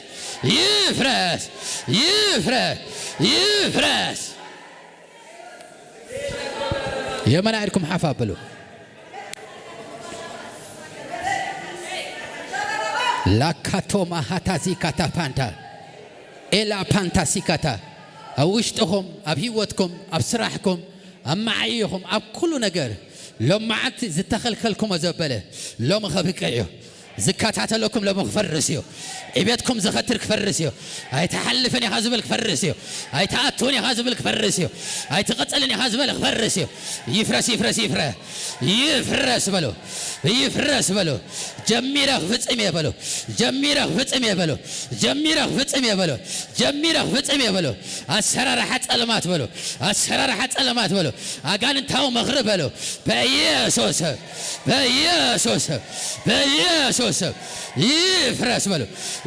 ይፍረስ ይፍረስ ይፍረስ የመና ኢድኩም ሓፍ ኣብሉ ላካቶ ማሃታዚ ካታ ፓንታ ኤላ ፓንታ ሲካታ ኣብ ውሽጥኹም ኣብ ህይወትኩም ኣብ ስራሕኩም ኣብ መዓይኹም ኣብ ኩሉ ነገር ሎም መዓልቲ ዝተኸልከልኩሞ ዘበለ ሎም ኸብቅዕ እዩ ዝከታተለኩም ሎም ክፈርስ እዩ ዕቤትኩም ዘኸትር ክፈርስ እዩ ኣይትሓልፍን ኢኻ ዝብል ክፈርስ እዩ ኣይትኣትውን ኢኻ ዝብል ክፈርስ እዩ ኣይትቕፅልን ኢኻ ዝበለ ክፈርስ እዩ ይፍረስ ይፍረስ ይፍረ ይፍረስ በሉ ይፍረስ በሉ ጀሚረ ክፍፅም እየ በሉ ጀሚረ ክፍፅም እየ በሉ ጀሚረ ክፍፅም እየ በሉ ጀሚረ ክፍፅም እየ በሉ ኣሰራርሓ ፀለማት በሉ ኣሰራርሓ ፀለማት በሉ ኣጋንንታዊ ምኽሪ በሉ በኢየሱስ በኢየሱስ በኢየሱስ ይፍረስ በሉ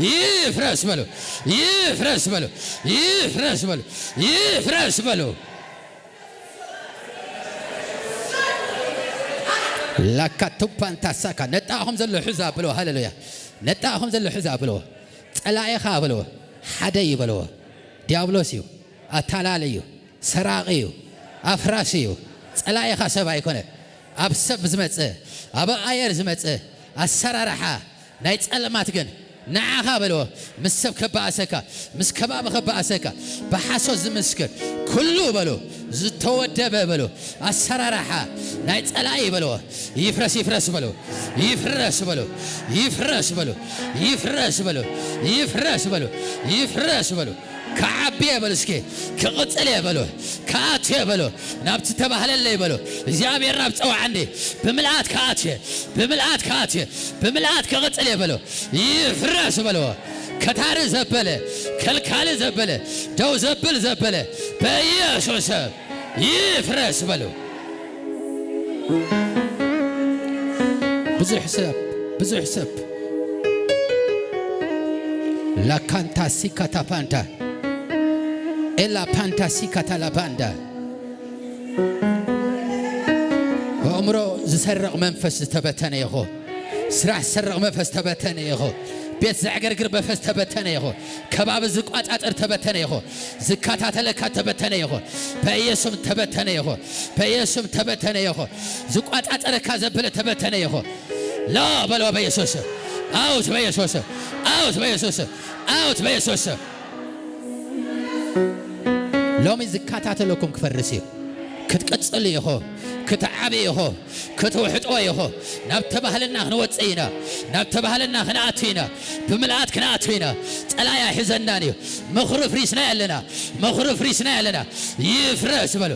ይፍረስ በሉ ይፍረስ በሉ ይፍረስ በሉ ይፍረስ በሉ ላካ ቱፓንታሳካ ነጣኹም ዘሎ ሕዛ ብሎ ሃሌሉያ ነጣኹም ዘሎ ሕዛ ብሎ ጸላኢኻ ብሎ ሓደ እዩ በልዎ ዲያብሎስ እዩ ኣታላሊ እዩ ሰራቒ እዩ ኣፍራሲ እዩ ጸላኢኻ ሰብ ኣይኮነ ኣብ ሰብ ዝመጽእ ኣብ ኣየር ዝመጽእ ኣሰራርሓ ናይ ጸልማት ግን ንዓኻ በልዎ ምስ ሰብ ከባእሰካ ምስ ከባቢ ከባእሰካ ብሓሶት ዝምስክር ኩሉ በሉ ዝተወደበ በሉ ኣሰራርሓ ናይ ጸላኢ በልዎ ይፍረስ ይፍረስ በሉ ይፍረስ በሉ ይፍረስ በሉ ይፍረስ በሉ ይፍረስ በሉ ይፍረስ በሉ ክዓቢ እየ በሉ እስኪ። ክቕጽል እየ በሉ። ክኣቱ እየ በሉ። ናብቲ ተባህለለይ በሉ። እግዚኣብሔር ናብ ጸውዓኒ። ብምልኣት ክኣቱ እየ። ብምልኣት ክኣቱ እየ። ብምልኣት ክቕጽል እየ በሉ። ይፍረስ በልዎ። ከታሪ ዘበለ፣ ከልካሊ ዘበለ፣ ደው ዘብል ዘበለ፣ በኢየሱስ ስም ይፍረስ በሉ። ብዙሕ ሰብ፣ ብዙሕ ሰብ። ላካንታ ሲካታ ፓንታ፣ ኤላ ፓንታ ሲካታ ላባንዳ። ኣእምሮ ዝሰርቕ መንፈስ ዝተበተነ ይኹን። ስራሕ ዝሰርቕ መንፈስ ተበተነ ይኹን። ቤት ዘዕገርግር መንፈስ ተበተነ ይኹን። ከባቢ ዝቋጻጸር ተበተነ ይኹን። ዝከታተለካ ተበተነ ይኹን። በኢየሱስም ተበተነ ይኹን። በኢየሱስም ተበተነ ይኹን። ዝቋጻጸረካ ዘበለ ተበተነ ይኹን። ላ በሎ በኢየሱስ ስም። ኣውት በኢየሱስ ስም። ኣውት በኢየሱስ ስም። ኣውት በኢየሱስ ስም። ሎሚ ዝከታተለኩም ክፈርስ እዩ። ክትቅጽል ኢኹ፣ ክትዓቢ ኢኹ፣ ክትውሕጦ ኢኹ። ናብ ተባህለና ክንወጽእ ኢና። ናብ ተባህለና ክንኣቱ ኢና። ብምልኣት ክንኣቱ ኢና። ጸላኢ ኣይሕዘናን እዩ። ምኽሪ ፍሪስና ኣለና። ምኽሪ ፍሪስና ኣለና። ይፍረስ በሉ።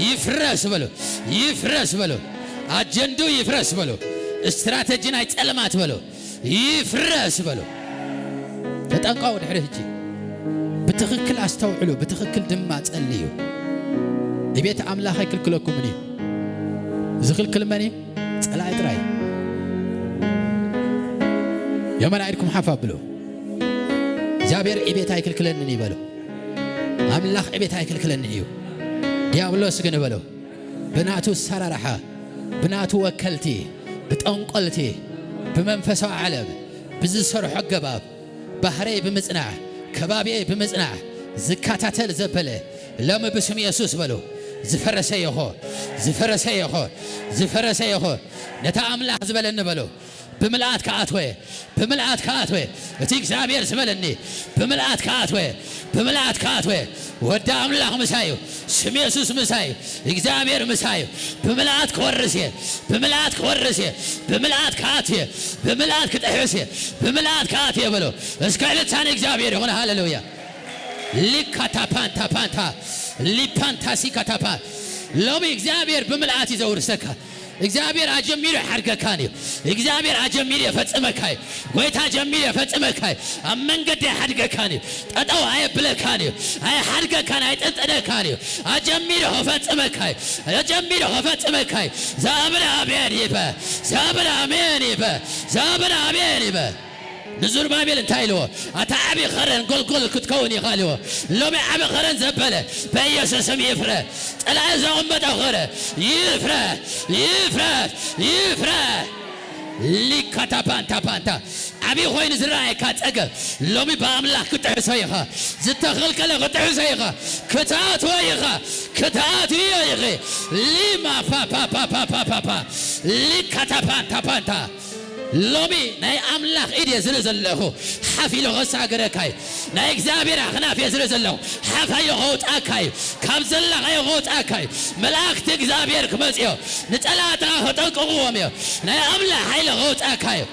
ይፍረስ በሉ። ይፍረስ በሉ። ኣጀንዱ ይፍረስ በሉ። ስትራተጂ ናይ ጸልማት በሉ። ይፍረስ በሉ። ተጠንቀቑ። ድሕሪ ሕጂ ብትኽክል ኣስተውዕሉ፣ ብትኽክል ድማ ጸልዩ። ንቤት ኣምላኽ ኣይክልክለኩምን እዩ። ዝኽልክል መን እዩ? ጸላኢ ጥራይ። የማን ኢድኩም ሓፍ ኣብሉ። እግዚኣብሔር ዕቤት ኣይክልክለንን እዩ በሉ። ኣምላኽ ዕቤት ኣይክልክለንን እዩ። ዲያብሎስ ግን በሉ፣ ብናቱ ኣሰራርሓ፣ ብናቱ ወከልቲ፣ ብጠንቆልቲ፣ ብመንፈሳዊ ዓለም ብዝሰርሖ ኣገባብ ባህረይ ብምጽናዕ፣ ከባቢየይ ብምጽናዕ ዝከታተል ዘበለ፣ ሎሚ ብስም የሱስ በሉ፣ ዝፈረሰ ይኹን፣ ዝፈረሰ ይኹን፣ ዝፈረሰ ይኹን። ነታ ኣምላኽ ዝበለኒ በሉ፣ ብምልኣት ክኣትወ፣ ብምልኣት ክኣትወ፣ እቲ እግዚኣብሔር ዝበለኒ፣ ብምልኣት ክኣትወ፣ ብምልኣት ክኣትወ። ወዲ ኣምላኽ ምሳዩ፣ ስም የሱስ ምሳዩ፣ እግዚኣብሔር ምሳዩ። ብምልኣት ክወርስ እየ፣ ብምልኣት ክወርስ እየ፣ ብምልኣት ክኣትየ፣ ብምልኣት ክጥሕስ እየ፣ ብምልኣት ክኣትየ በሎ። እስከ ዕልልታ ንእግዚኣብሔር ይኹን። ሃሌሉያ። ሊካታፓንታፓንታ ሊፓንታሲካታፓ። ሎሚ እግዚኣብሔር ብምልኣት እዩ ዘውርሰካ። እግዚኣብሔር ኣጀሚሩ ይሓድገካን እዩ። እግዚኣብሔር ኣጀሚሩ የፈጽመካ እዩ። ጎይታ ኣጀሚሩ የፈጽመካ እዩ። ኣብ መንገዲ ኣይሓድገካን እዩ። ጠጠው ኣየብለካን እዩ። ኣይሓድገካን፣ ኣይጥንጥነካን እዩ። ኣጀሚሩ ከፈጽመካ እዩ። ኣጀሚሩ ከፈጽመካ እዩ። ዛብር ኣሜን ይበ። ዛብር ኣሜን ይበ። ዛብር ኣሜን ይበ። ንዙርባቤል እንታይ ኢልዎ? ኣታ ዓቢ ኸረን ጎልጎል ክትከውን ኢኻ ኢልዎ። ሎሚ ዓቢ ኸረን ዘበለ በኢየሱስ ስም ይፍረ። ጸላኢ ዘቐመጠ ኸረ ይፍረ፣ ይፍረ፣ ይፍረ። ሊካታ ፓንታ ፓንታ። ዓቢ ኾይኑ ዝረኣየካ ጸገም ሎሚ ብኣምላኽ ክትጥሕሶ ኢኻ። ዝተኸልከለ ክትጥሕሶ ኢኻ። ክትኣትዎ ኢኻ። ክትኣትውዮ ኢኺ። ሊማ ፓ ፓ ፓ ፓ ፓ ፓ ፓ። ሊካታ ፓንታ ፓንታ። ሎሚ ናይ ኣምላኽ ኢድ እየ ዝርኢ ዘለኹ። ሓፍ ኢሉ ከሳግረካ እዩ። ናይ እግዚኣብሔር ኣኽናፍ እየ ዝርኢ ዘለኹ። ሓፍ ኢሉ ከውጣካ እዩ። ካብ ዘላኻዮ ከውጣካ እዩ። መላእክቲ እግዚኣብሔር ክመጽዮ ንጸላእትኻ ከጠንቅቕዎም እዮም። ናይ ኣምላኽ ሓይሊ ከውጣካ እዩ።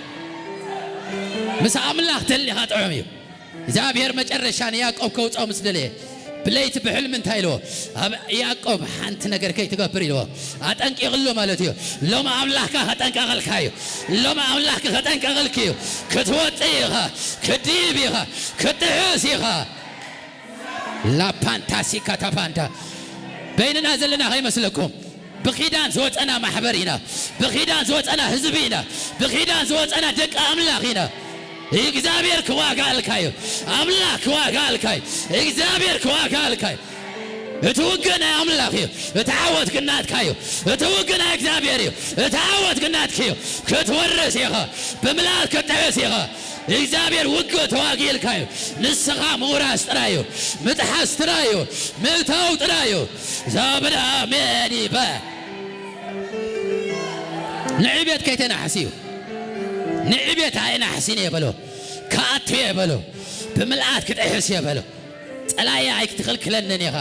ምስ ኣምላኽ ተሊኻ ጥዑም እዩ። እግዚኣብሔር መጨረሻ ንያዕቆብ ከውፅኦ ምስ ደለየ፣ ብለይቲ ብሕልሚ እንታይ ኢልዎ? ኣብ ያዕቆብ ሓንቲ ነገር ከይትገብር ኢልዎ። ኣጠንቂቕሉ ማለት እዩ። ሎም ኣምላኽካ ከጠንቀቐልካ እዩ። ሎም ኣምላኽኪ ከጠንቀቐልኪ እዩ። ክትወፅእ ኢኻ፣ ክትድይብ ኢኻ፣ ክትጥሕስ ኢኻ። ላፓንታሲካ ታፓንታ። በይንና ዘለና ከይመስለኩም። ብኺዳን ዝወፀና ማሕበር ኢና። ብኺዳን ዝወፀና ህዝቢ ኢና። ብኺዳን ዝወፀና ደቂ ኣምላኽ ኢና። እግዚኣብሔር ክዋጋኣልካ እዩ። ኣምላኽ ክዋጋኣልካ እዩ። እግዚኣብሔር ክዋጋኣልካ እዩ። እቲ ውግእ ናይ ኣምላኽ እዩ። እቲ ዓወት ግን ናትካ እዩ። እቲ ውግእ ናይ እግዚኣብሔር እዩ። እቲ ዓወት ግን ናትካ እዩ። ክትወርስ ኢኻ። ብምልኣት ክትጥሕስ ኢኻ። እግዚኣብሔር ውግእ ተዋጊእልካ እዩ። ንስኻ ምውራስ ጥራይ እዩ። ምጥሓስ ጥራይ እዩ። ምእታው ጥራይ እዩ። ዛብር ኣሜን ይበ። ንዕቤት ከይተናሕስ እዩ። ንዕቤት ኣይናሕስን እየ በሎ። ክኣቱ እየ በሎ። ብምልኣት ክጥሕስ እየ በሎ። ጸላኢ ኣይክትኽልክለንን ኢኻ።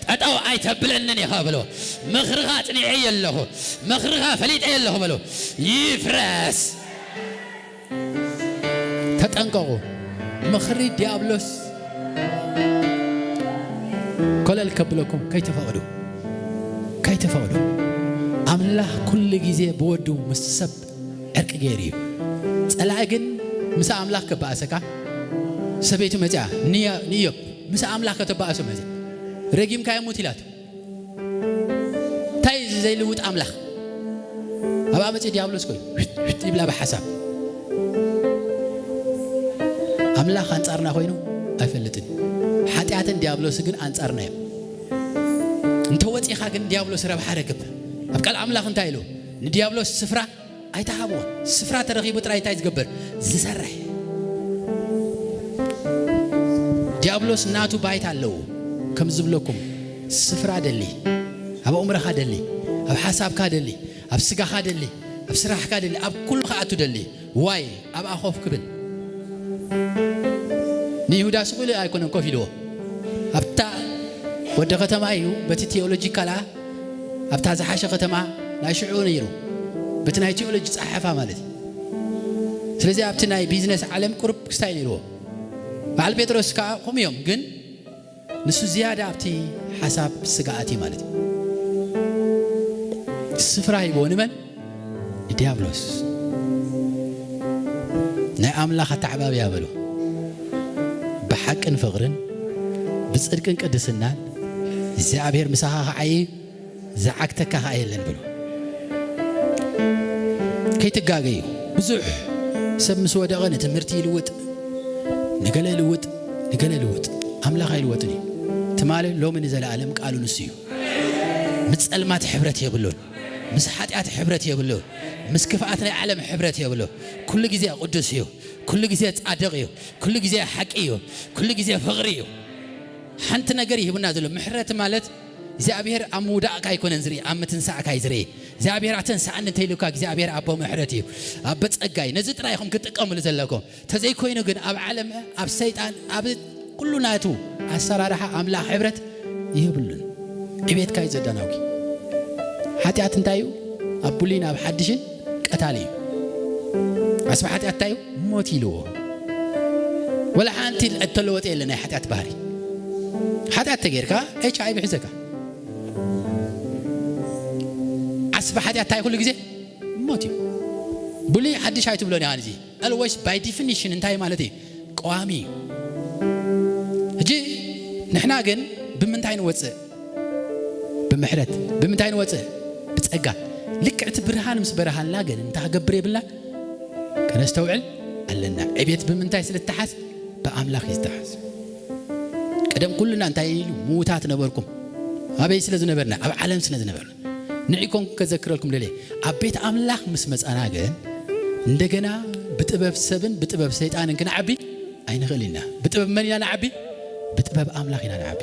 ጠጠው ኣይተብለንን ኢኻ በሎ። ምኽርኻ ጽኒዐ ኣለኹ። ምኽርኻ ፈሊጠ ኣለኹ በሎ። ይፍረስ። ተጠንቀቑ። ምኽሪ ዲያብሎስ ኮለል ከብለኩም ከይትፈቕዱ፣ ከይትፈቕዱ። ኣምላኽ ኩሉ ግዜ ብወዱ ምስ ሰብ ዕርቂ ገይሩ እዩ። ጸላኢ ግን ምስ ኣምላኽ ከባእሰካ፣ ሰበይቱ መጺኣ ንያ-፣ ንኢዮብ ምስ ኣምላኽ ከተባእሶ መጺኣ፣ ረጊምካዮ ሙት ኢላቶ። እንታይ እዩ እዚ ዘይልውጥ ኣምላኽ? ኣብኣ መጺኡ ዲያብሎስ ኮይኑ ፊት ፊት ይብላ ብሓሳብ። ኣምላኽ ኣንጻርና ኮይኑ ኣይፈልጥን። ሓጢኣትን ዲያብሎስ ግን ኣንጻርና እዮም። እንተ ወጺኻ ግን ዲያብሎስ ረብሓ ረክብ። ኣብ ቃል ኣምላኽ እንታይ ኢሉ? ንዲያብሎስ ስፍራ ኣይተሃብዎን። ስፍራ ተረኺቡ ጥራይ እንታይ ዝገብር? ዝሰርሕ። ዲያብሎስ ናቱ ባይታ ኣለዎ። ከም ዝብለኩም ስፍራ ደሊ፣ ኣብ ኣእምሮኻ ደሊ፣ ኣብ ሓሳብካ ደሊ፣ ኣብ ስጋኻ ደሊ፣ ኣብ ስራሕካ ደሊ፣ ኣብ ኩሉ ክኣቱ ደሊ። ዋይ ኣብኣ ኮፍ ክብል ንይሁዳ ስቕ ኢሉ ኣይኮነን ኮፍ ኢልዎ። ኣብታ ወዲ ከተማ እዩ፣ በቲ ቴዎሎጂ ካልኣ ኣብታ ዝሓሸ ከተማ ናይ ሽዑ ነይሩ፣ በቲ ናይ ቴዎሎጂ ጸሓፋ ማለት እዩ። ስለዚ ኣብቲ ናይ ቢዝነስ ዓለም ቁሩብ ክስታይ ነይርዎ። በዓል ጴጥሮስ ከኣ ከምኡ እዮም፣ ግን ንሱ ዝያዳ ኣብቲ ሓሳብ ስግኣት እዩ ማለት እዩ። ስፍራ ሂብዎ ንመን? ንዲያብሎስ። ናይ ኣምላኽ ኣተዓባብያ በሉ። ብሓቅን ፍቕርን ብጽድቅን ቅድስናን እግዚኣብሔር ምሳኻ ክዓዪ ዝዓግተካ ኸኣ የለን በሉ። ከይትጋገዩ። ብዙሕ ሰብ ምስ ወደቐ ንትምህርቲ ይልውጥ፣ ንገለ ይልውጥ፣ ንገለ ይልውጥ። ኣምላኽ ኣይልወጥን እዩ። ትማሊ ሎሚ ንዘለኣለም ቃሉ ንሱ እዩ። ምስ ጸልማት ሕብረት የብሉን። ምስ ሓጢኣት ሕብረት የብሉ። ምስ ክፍኣት ናይ ዓለም ሕብረት የብሉ። ኩሉ ግዜ ቅዱስ እዩ። ኩሉ ግዜ ጻድቕ እዩ። ኩሉ ግዜ ሓቂ እዩ። ኩሉ ግዜ ፍቕሪ እዩ። ሓንቲ ነገር ይህቡና ዘሎ ምሕረት ማለት እግዚኣብሔር ኣብ ምውዳቕካ ኣይኮነን ዝርኢ፣ ኣብ ምትንሳእካ እዩ ዝርኢ። እግዚኣብሔር ኣተንሳእኒ እንተኢሉካ እግዚኣብሔር ኣቦ ምሕረት እዩ። ኣቦ ጸጋይ ነዚ ጥራይ ኢኹም ክትጥቀምሉ ዘለኩም። ተዘይኮይኑ ግን ኣብ ዓለም ኣብ ሰይጣን ኣብ ኩሉ ናቱ ኣሰራርሓ ኣምላኽ ሕብረት ይህብሉን። ዕቤትካ እዩ ዘዳናውኪ። ሓጢኣት እንታይ እዩ? ኣብ ብሉይን ኣብ ሓድሽን ቀታሊ እዩ። ዓስቢ ሓጢኣት እንታይ እዩ? ሞት ኢልዎ። ወላ ሓንቲ እተለወጠ የለ ናይ ሓጢኣት ባህሪ። ሓጢኣት ተጌርካ ኤች ኣይ ቪ ሒዘካ። ዓስቢ ሓጢኣት እንታይ ኩሉ ግዜ? ሞት እዩ። ብሉይ ሓድሽ ኣይትብሎን ኢኻ። እዚ ኣልወይስ ባይ ዲፊኒሽን እንታይ ማለት እዩ? ቀዋሚ እዩ። ሕጂ ንሕና ግን ብምንታይ ንወፅእ? ብምሕረት። ብምንታይ ንወፅእ? ብፀጋ። ልክዕ እቲ ብርሃን ምስ በረሃልና ግን እንታይ ክገብር የብልና? ከነስተውዕል ኣለና። ዕቤት ብምንታይ ስለ ዝተሓዝ? ብኣምላኽ እዩ ዝተሓዝ። ቀደም ኩልና እንታይ ኢሉ ምዉታት ነበርኩም? ኣበይ ስለ ዝነበርና? ኣብ ዓለም ስለ ዝነበርና። ንዒ ኮንኩ ከዘክረልኩም ደልየ። ኣብ ቤት ኣምላኽ ምስ መጻና ግን እንደገና ብጥበብ ሰብን ብጥበብ ሰይጣንን ክንዓቢ ኣይንኽእል ኢና። ብጥበብ መን ኢና ንዓቢ? ብጥበብ ኣምላኽ ኢና ንዓቢ።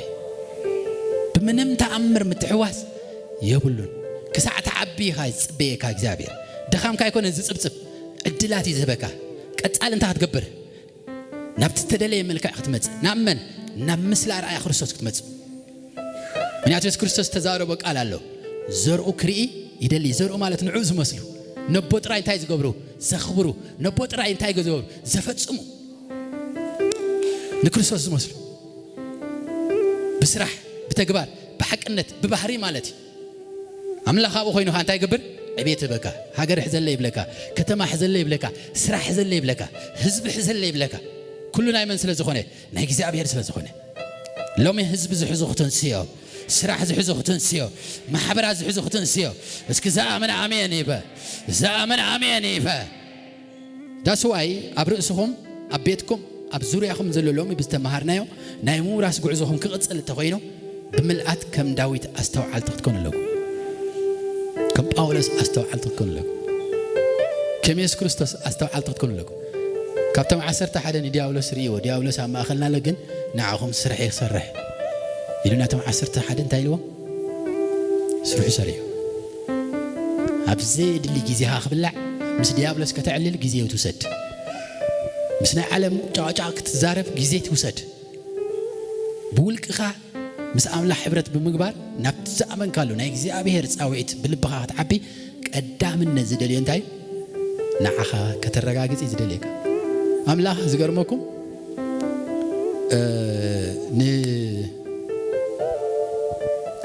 ብምንም ተኣምር ምትሕዋስ የብሉን። ክሳዕ ትዓቢ ኢኻ ዝጽበየካ እግዚኣብሔር። ድኻምካ ኣይኮነን ዝጽብጽብ፣ ዕድላት እዩ ዝህበካ። ቀጻሊ እንታይ ክትገብር? ናብቲ ተደለየ መልክዕ ክትመጽእ። ናብ መን? ናብ ምስላ ኣርኣያ ክርስቶስ ክትመጽእ። ምክንያቱ የሱስ ክርስቶስ ዝተዛረቦ ቃል ኣሎ። ዘርኡ ክርኢ ይደሊ። ዘርኡ ማለት ንዕኡ ዝመስሉ። ነቦ ጥራይ እንታይ ዝገብሩ? ዘኽብሩ። ነቦ ጥራይ እንታይ ዝገብሩ? ዘፈጽሙ። ንክርስቶስ ዝመስሉ። ብስራሕ፣ ብተግባር፣ ብሓቅነት፣ ብባህሪ ማለት እዩ። ኣምላኽ ኣብኡ ኮይኑ ኸኣ እንታይ ይገብር? ዕቤት ይህበካ። ሃገር ሕዘለ ይብለካ። ከተማ ሕዘለ ይብለካ። ስራሕ ሕዘለ ይብለካ። ህዝቢ ሕዘለ ይብለካ። ኩሉ ናይ መን ስለ ዝኾነ? ናይ እግዚኣብሔር ስለ ዝኾነ። ሎሚ ህዝቢ ዝሕዙ ክትንስዮ፣ ስራሕ ዝሕዙ ክትንስዮ፣ ማሕበራት ዝሕዙ ክትንስዮ። እስኪ ዝኣምን ኣሜን ይበ-፣ ዝኣምን ኣሜን ይበ-። ዳስዋይ ኣብ ርእስኹም፣ ኣብ ቤትኩም፣ ኣብ ዙርያኹም ዘሎ ሎሚ ብዝተመሃርናዮ ናይ ምውራስ ጉዕዞኹም ክቕጽል እንተኾይኑ፣ ብምልኣት ከም ዳዊት ኣስተውዓልቲ ክትኮኑ ኣለኩም። ከም ጳውሎስ ኣስተውዓልቲ ክትኮኑ ኣለኩም። ከም የሱስ ክርስቶስ ኣስተውዓልቲ ክትኮኑ ኣለኩም። ካብቶም ዓሰርተ ሓደ ንዲያብሎስ ርእይዎ፣ ዲያብሎስ ኣብ ማእኸልና ኣሎ፣ ግን ንዓኹም ስራሕ ይሰርሕ ኢሉ ናቶም ዓሰርተ ሓደ እንታይ ኢልዎም? ስርሑ ሰሪሑ። ኣብ ዘየድሊ ግዜኻ ክብላዕ ምስ ዲያብሎስ ከተዕልል ግዜ ትውሰድ። ምስ ናይ ዓለም ጫቕጫቕ ክትዛረብ ግዜ ትውሰድ። ብውልቅኻ ምስ ኣምላኽ ሕብረት ብምግባር ናብቲ ዝኣመንካሉ ናይ እግዚኣብሔር ጻውዒት ብልብኻ ክትዓቢ ቀዳምነት ዝደልዮ እንታይ እዩ? ንዓኻ ከተረጋግጽ እዩ ዝደልየካ። ኣምላኽ ዝገርመኩም፣ እ፣ ን-፣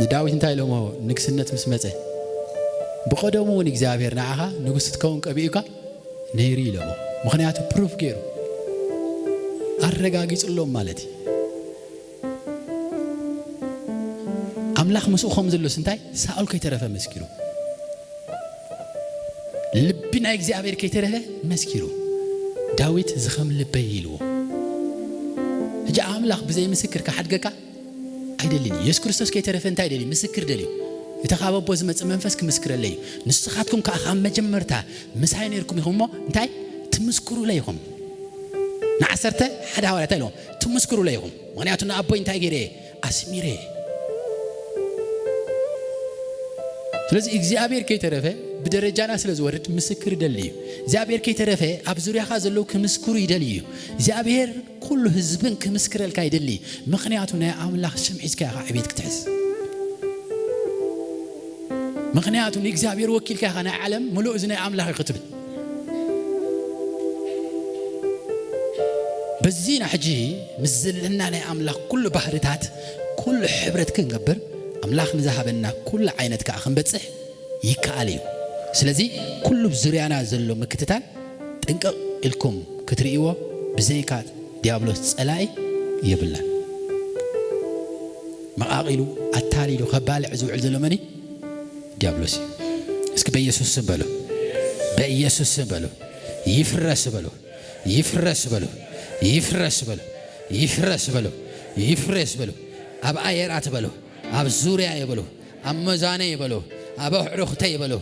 ንዳዊት እንታይ ኢሎሞ? ንግስነት ምስ መጸ፣ "ብቐደሙ እውን እግዚኣብሔር ንዓኻ ንጉስ ክትከውን ቀቢኡካ ነይሩ" ኢሎሞ። ምኽንያቱ ፕሩፍ ገይሩ ኣረጋጊጹሎም ማለት እዩ። ኣምላኽ ምስኡ ከም ዘሎስ እንታይ? ሳኦል ከይተረፈ መስኪሩ። ልቢ ናይ እግዚኣብሔር ከይተረፈ መስኪሩ። ዳዊት "እዚ ከም ልበይ" ኢልዎ። ሕጂ ኣምላኽ ብዘይ ምስክር ክሓድገካ ኣይደልን እዩ። የሱስ ክርስቶስ ከይተረፈ እንታይ ደልዩ? ምስክር ደልዩ። እቲ ካብ ኣቦ ዝመጽእ መንፈስ ክምስክረለይ እዩ። ንስኻትኩም ከኣ ካብ መጀመርታ ምሳይ ነርኩም ኢኹም እሞ እንታይ? ትምስክሩለይ ኢኹም። ንዓሰርተ ሓደ ሃዋርያ እንታይ ኢልዎም? ትምስክሩለይ ኢኹም። ምኽንያቱ ንኣቦይ እንታይ ገይረ እየ? ኣስሚረ እየ። ስለዚ እግዚኣብሔር ከይተረፈ ብደረጃና ስለ ዝወርድ ምስክር ይደሊ እዩ። እግዚኣብሔር ከይተረፈ ኣብ ዙርያኻ ዘለዉ ክምስክሩ ይደሊ እዩ። እግዚኣብሔር ኩሉ ህዝብን ክምስክረልካ ይደሊ። ምኽንያቱ ናይ ኣምላኽ ስም ሒዝካ ኢኻ ዕቤት ክትሕዝ። ምኽንያቱ ንእግዚኣብሔር ወኪልካ ኢኻ ናይ ዓለም ምሉእ እዚ ናይ ኣምላኽ እዩ ክትብል። በዚና ሕጂ ምስ ዘለና ናይ ኣምላኽ ኩሉ ባህርታት ኩሉ ሕብረት ክንገብር ኣምላኽ ንዝሃበና ኩሉ ዓይነት ከኣ ክንበጽሕ ይከኣል እዩ። ስለዚ ኩሉ ብ ዙርያና ዘሎ ምክትታል ጥንቅቕ ኢልኩም ክትርእይዎ ብዘይካ ዲያብሎስ ጸላኢ የብልናን። መቓቒሉ ኣታሊሉ ከባልዕ ዝውዕል ዘሎ መን እዩ? ዲያብሎስ እዩ። እስኪ በኢየሱስ ስም በሉ። በኢየሱስ ስም በሉ። ይፍረስ በሉ። ይፍረስ በሉ። ይፍረስ በሉ። ይፍረስ በሉ። ይፍረስ በሉ። ኣብ ኣየራት በሉ። ኣብ ዙርያ ይበሉ። ኣብ መዛነ ይበሉ። ኣብ ኣሕሩኽተ ይበሉ።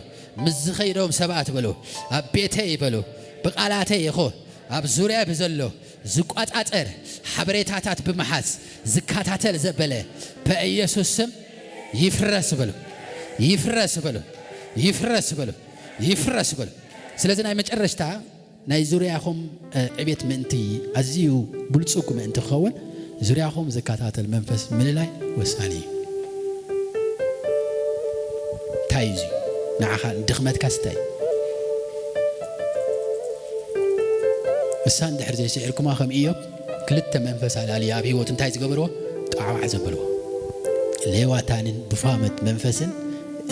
ምስ ዝኸይዶም ሰባት በሉ። ኣብ ቤተ ይበሉ። ብቓላተ ይኹ ኣብ ዙርያ ብዘሎ ዝቋጻጸር ሓበሬታታት ብምሓዝ ዝከታተል ዘበለ በኢየሱስ ስም ይፍረስ በሉ። ይፍረስ በሉ። ይፍረስ በሉ። ይፍረስ በሉ። ስለዚ ናይ መጨረሽታ ናይ ዙርያኹም፣ እ፣ ዕቤት ምእንቲ ኣዝዩ ብልጹግ ምእንቲ ክኸውን ዙርያኹም ዝከታተል መንፈስ ምልላይ ወሳኒ እዩ። እንታይ እዩ እዚ? ንዓኻ ድኽመትካስ እንታይ እዩ? እሳ እንድሕር ዘይስዒርኩማ ከም ኢዮብ ክልተ መንፈስ ኣላልያ ኣብ ህይወቱ እንታይ ዝገበርዎ? ጣዕዋዕ ዘበልዎ። ሌዋታንን ብፋመት መንፈስን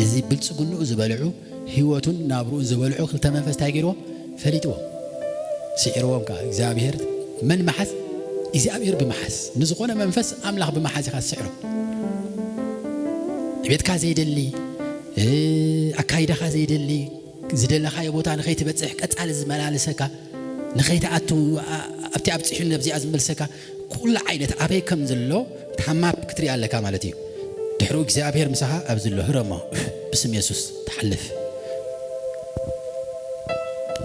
እዚ ብልጽግንኡ ዝበልዑ ህይወቱን ናብርኡን ዝበልዑ ክልተ መንፈስ እንታይ ገይርዎም? ፈሊጥዎም። ስዒርዎም ከኣ እግዚኣብሔር መን ምሓዝ? እግዚኣብሔር ብምሓዝ። ንዝኾነ መንፈስ ኣምላኽ ብምሓዝ ኢኻ ትስዕሮ። ቤትካ ዘይደሊ፣ እ፣ ኣካይዳኻ ዘይደሊ፣ ዝደለኻዮ ቦታ ንኸይትበጽሕ ቀጻሊ ዝመላልሰካ፣ ንኸይትኣቱ፣ ኣ-፣ ኣብቲ ኣብጺሑ ነብዚኣ ዝመልሰካ፣ ኩሉ ዓይነት ኣበይ ከም ዘሎ ታማፕ ክትርኢ ኣለካ ማለት እዩ። ድሕሩ እግዚኣብሔር ምሳኻ ኣብዚ ኣሎ። ህረሞ፣ ብስም የሱስ ተሓልፍ።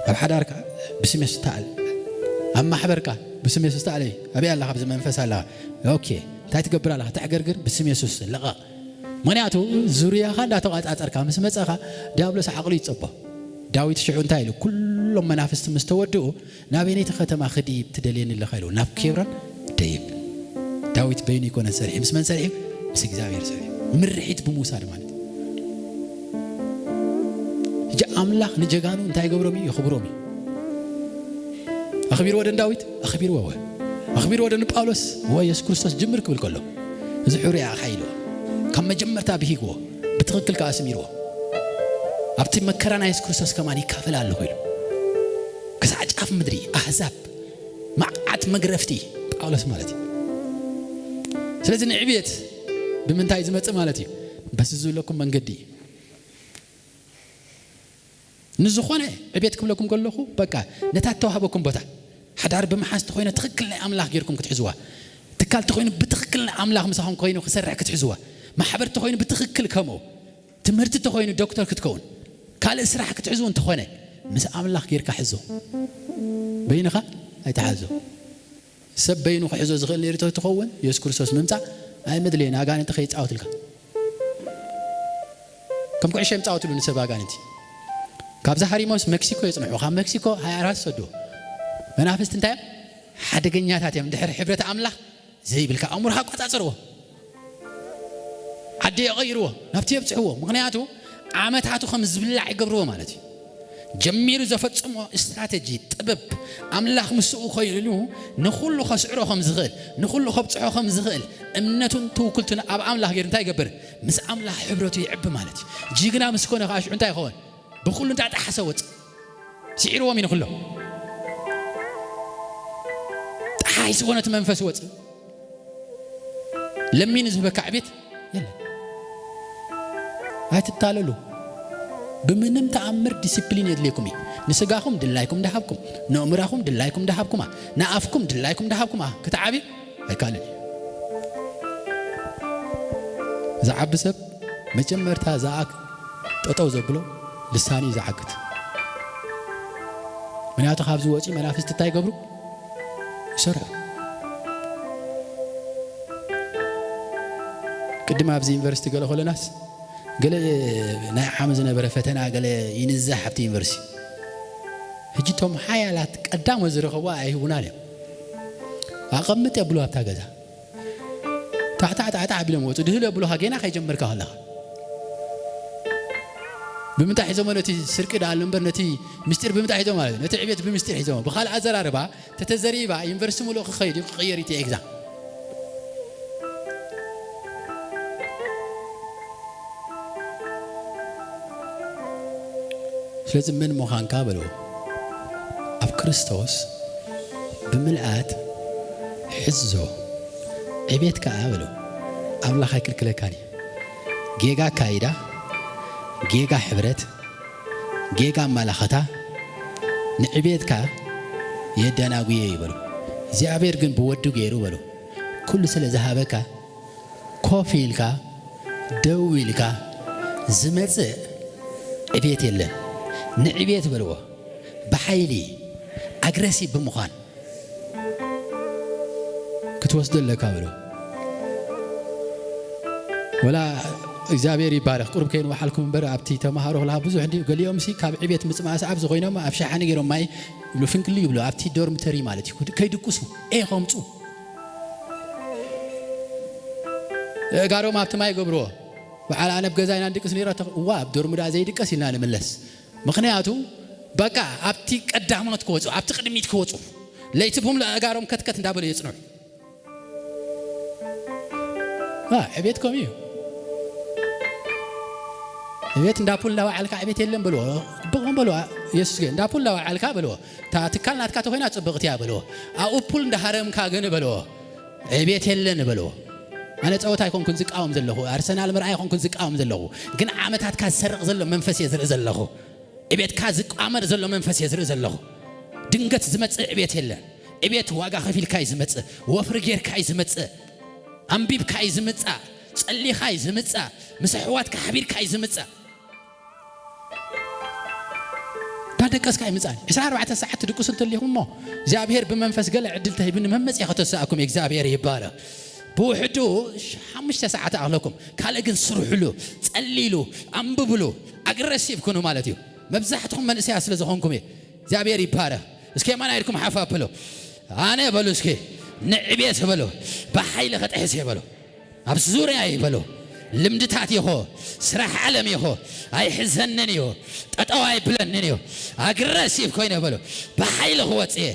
ኣብ ሓዳርካ ብስም የሱስ ተኣል። ኣብ ማሕበርካ ብስም የሱስ ተኣል። ኣበይ ኣለኻ? ኣብዚ መንፈስ ኣለኻ። ኦኬ፣ እንታይ ትገብር ኣለኻ? ተዕገርግር፣ ብስም የሱስ ልቐቕ። ምኽንያቱ ዙርያኻ እንዳተቋጻጸርካ ምስ መጸኻ ዲያብሎስ ዓቕሉ ይጸቦ። ዳዊት ሽዑ እንታይ ኢሉ? ኩሎም መናፍስቲ ምስ ተወድኡ ናበይነይቲ ከተማ ክድይብ ትደልየኒ ኣለኻ ኢሉ ናብ ኬብሮን ደይብ። ዳዊት በይኑ ይኮነን ሰሪሑ፣ ምስ መን ሰሪሑ? ምስ እግዚኣብሔር ሰሪሑ። ምርሒት ብምውሳድ ማለት እዩ። ሕጂ ኣምላኽ ንጀጋኑ እንታይ ይገብሮም እዩ? የኽብሮም እዩ። ኣኽቢርዎ ደን ዳዊት? ኣኽቢርዎ ወ-፣ ኣኽቢርዎ ደን ጳውሎስ? ወ የሱስ ክርስቶስ ጅምር ክብል ከሎ፣ "እዚ ሕሩይ ኣኻ" ኢልዎ። ካብ መጀመርታ ብሂግዎ፣ ብትኽክል ከኣ ኣስሚርዎ። ኣብቲ መከራ ናይ የሱስ ክርስቶስ ከማን ይካፈል ኣለኹ ኢሉ። ክሳዕ ጫፍ ምድሪ፣ ኣህዛብ፣ መዓት መግረፍቲ ጳውሎስ ማለት እዩ። ስለዚ ንዕብየት ብምንታይ ዝመጽእ ማለት እዩ? በዚ ዝብለኩም መንገዲ እዩ። ንዝኾነ ዕቤት ክብለኩም ከለኹ፣ በቃ፣ ነታ እተዋህበኩም ቦታ፣ ሓዳር ብምሓዝ ተኾይኑ ትኽክል ናይ ኣምላኽ ጌርኩም ክትሕዝዋ፣ ትካል ተኾይኑ ብትኽክል ናይ ኣምላኽ ምሳኹም ኮይኑ ክሰርሕ ክትሕዝዋ፣ ማሕበር ተኾይኑ ብትኽክል ከምኡ፣ ትምህርቲ ተኾይኑ ዶክተር ክትከውን፣ ካልእ ስራሕ ክትሕዙ እንተኾነ፣ ምስ ኣምላኽ ጌርካ ሕዞ። በይንኻ ኣይትሓዞ። ሰብ በይኑ ክሕዞ ዝኽእል ነይሩ ተትኸውን፣ የሱስ ክርስቶስ ምምጻእ ኣይመድለየን፣ ኣጋንንቲ ከይጻወትልካ። ከም ኩዕሾ እዮም ጻወትሉ ንሰብ ኣጋንንቲ። ካብዛ ሃሪሞስ ሜክሲኮ የጽንሑ፣ ካብ ሜክሲኮ ሃያ ኣራት ሰዱ። መናፍስቲ እንታይ እዮም? ሓደገኛታት እዮም። ድሕሪ ሕብረት ኣምላኽ ዘይብልካ ኣእምሮኻ ኣቋጻጽርዎ። ዓዲ የቐይርዎ፣ ናብቲ የብጽሕዎ። ምኽንያቱ ዓመታቱ ከም ዝብላዕ ይገብርዎ ማለት እዩ። ጀሚሩ ዘፈጽሞ ስትራተጂ ጥበብ ኣምላኽ ምስኡ ኮይኑ ንኹሉ ከስዕሮ ከም ዝኽእል ንኹሉ ከብጽሖ ከም ዝኽእል እምነቱን ትውክልቱን ኣብ ኣምላኽ ገይሩ እንታይ ይገብር? ምስ ኣምላኽ ሕብረቱ ይዕቢ ማለት እዩ። ጅግና ምስ ኮነ ከዓ ሽዑ እንታይ ይኸውን? ብኹሉ እንታይ ጣሓሰ ወፅ ስዒርዎም እዩ ንኹሎም። ጣሓይ ዝኾነት መንፈስ ወፅ ለሚኑ ዝህበካ ዕቤት የለን። ኣይትታለሉ። ብምንም ተኣምር ዲሲፕሊን የድልየኩም እዩ። ንስጋኹም ድላይኩም እንዳሃብኩም፣ ንእምራኹም ድላይኩም እንዳሃብኩማ፣ ንኣፍኩም ድላይኩም እንዳሃብኩማ ክትዓብዩ ኣይካልን እዩ። ዝዓቢ ሰብ መጀመርታ ዝኣክ ጠጠው ዘብሎ ልሳን እዩ ዝዓግት። ምክንያቱ ካብዚ ወፂ መናፍስቲ እንታይ ይገብሩ? ይሰርሑ። ቅድም ኣብዚ ዩኒቨርሲቲ ገለ ከለናስ ገለ ናይ ዓም ዝነበረ ፈተና ገለ ይንዛሕ ኣብቲ ዩኒቨርሲቲ። ሕጂ እቶም ሓያላት ቀዳሞ ዝረኸብዋ ኣይህቡናን እዮም። ኣቐምጥ የብሉ ኣብታ ገዛ። ታዕታዕ ታዕታዕ ኣቢሎም ወፁ። ድህል የብሉኻ ገና ከይጀመርካ ከለኻ። ብምንታይ ሒዞሞ ነቲ ስርቂ ደኣ ኣሎ እምበር ነቲ ምስጢር ብምንታይ ሒዞሞ ማለት እዩ። ነቲ ዕቤት ብምስጢር ሒዞሞ። ብኻልእ ኣዘራርባ ተተዘሪባ ዩኒቨርሲቲ ሙሉእ ክኸይድ እዩ ክቕየር እዩ እቲ ኤግዛም። ስለዚ መን ምዃንካ በልዎ። ኣብ ክርስቶስ ብምልኣት ሕዞ። ዕቤት ከኣ በልዎ። ኣምላኽ ኣይክልክለካን እዩ። ጌጋ ኣካይዳ፣ ጌጋ ሕብረት፣ ጌጋ ኣመላኸታ ንዕቤትካ የደናጉየ እዩ በልዎ። እግዚኣብሔር ግን ብወዱ ገይሩ በልዎ። ኩሉ ስለ ዝሃበካ ኮፍ ኢልካ ደው ኢልካ ዝመጽእ ዕቤት የለን። ንዕቤት በልዎ ብሓይሊ ኣግረሲቭ ብምዃን ክትወስዶ ኣለካ በልዎ። ወላ እግዚኣብሔር ይባረኽ ቁሩብ ከይንወሓልኩም እምበር ኣብቲ ተምሃሮ ክልሃ ብዙሕ እንዲ ገሊኦም ሲ ካብ ዕቤት ምጽማእስ ኣብዚ ኮይኖም ኣብ ሸሓኒ ገይሮም ማይ ይብሉ ፍንቅል ይብሉ ኣብቲ ዶርሚተሪ ማለት እዩ ከይድቅሱ ኤ ከምፁ እጋሮም ኣብቲ ማይ ይገብርዎ። በዓል ኣነ ኣብ ገዛ ኢና ንድቅስ ነይራ እዋ ኣብ ዶርሚ ደኣ ዘይድቀስ ኢልና ንምለስ። ምክንያቱ በቃ ኣብቲ ቀዳሞት ክወፁ ኣብቲ ቅድሚት ክወፁ ለይቲ ብሙሉ እጋሮም ከትከት እንዳበሉ የፅንሑ። ዋ ዕቤት ከምኡ እዩ። ዕቤት እንዳ ፑል እንዳወዓልካ ዕቤት የለን በልዎ። ጽቡቕ በልዎ። የሱስ ግን እንዳ ፑል እንዳወዓልካ በልዎ። እታ ትካል ናትካ ተኮይና ጽብቕቲ እያ በልዎ። ኣብኡ ፑል እንዳሃረምካ ግን በልዎ። ዕቤት የለን በልዎ። ኣነ ጸወታ ኣይኮንኩን ዝቃወም ዘለኹ፣ ኣርሰናል ምርኣይ ኣይኮንኩን ዝቃወም ዘለኹ፣ ግን ዓመታትካ ዝሰርቕ ዘሎ መንፈስ እየ ዝርኢ ዘለኹ። ዕቤትካ ዝቋመር ዘሎ መንፈስ እየ ዝርኢ ዘለኹ። ድንገት ዝመጽእ ዕቤት የለን። ዕቤት ዋጋ ከፊልካ እዩ ዝመጽእ፣ ወፍሪ ጌርካ እዩ ዝመጽእ፣ ኣንቢብካ እዩ ዝምጻእ፣ ጸሊኻ እዩ ዝምጻእ፣ ምስ ኣሕዋትካ ሓቢርካ እዩ ዝምጻእ። እንዳደቀስካ ኣይምጻእን። ዕስራን ኣርባዕተን ሰዓት ትድቅሱ እንተሊኹም እሞ እግዚኣብሔር ብመንፈስ ገለ ዕድል ተሂብኒ መመጽእ ከተስኣኩም እግዚኣብሔር ይባረኽ። ብውሕዱ ሓሙሽተ ሰዓት ኣኽለኩም ካልእ ግን ስርሕሉ፣ ጸልይሉ፣ ኣንብብሉ፣ ኣግረሲቭ ኩኑ ማለት እዩ። መብዛሕትኹም መንእሰያት ስለ ዝኾንኩም እየ። እግዚኣብሔር ይባረኽ። እስከ የማና ኢድኩም ሓፍ ኣብሉ። ኣነ በሉ እስኪ ንዕቤት በሉ ብሓይሊ ከጥሕስ እየ በሉ። ኣብ ዙርያ እዩ በሉ። ልምድታት ይኹ ስራሕ ዓለም ይኹ ኣይሕዘንን እዩ። ጠጠው ኣይብለንን እዩ። ኣግረሲቭ ኮይነ በሉ ብሓይሊ ክወፅ እየ።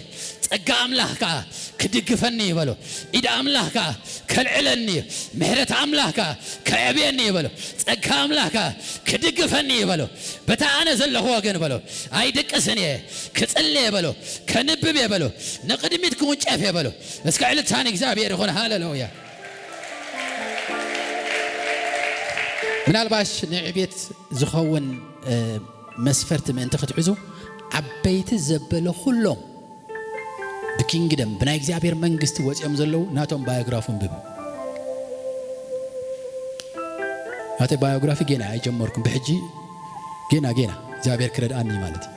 ጸጋ ኣምላኽ ከዓ ክድግፈኒ እዩ በሉ። ኢድ ኣምላኽ ከዓ ከልዕለኒ እዩ። ምሕረት ኣምላኽ ከዓ ከዕብየኒ እዩ በሉ። ጸጋ ኣምላኽ ከዓ ክድግፈኒ እዩ በሉ። በታ ኣነ ዘለኹ ወገን በሉ ኣይድቅስን እየ። ክጽሊ እየ በሉ። ከንብብ እየ በሉ። ንቕድሚት ክውንጨፍ እየ በሉ። እስከ ዕልልታ ንእግዚኣብሔር ይኹን። ሃሌሉያ። ምናልባሽ ንዕቤት ዝኸውን መስፈርቲ ምእንቲ ክትሕዙ ዓበይቲ ዘበለ ኩሎም ብኪንግደም ብናይ እግዚኣብሔር መንግስቲ ወፂኦም ዘለዉ ናቶም ባዮግራፊ ኣንብቡ። ናተይ ባዮግራፊ ጌና ኣይጀመርኩም ብሕጂ ጌና ጌና እግዚኣብሔር ክረድኣኒ ማለት እዩ።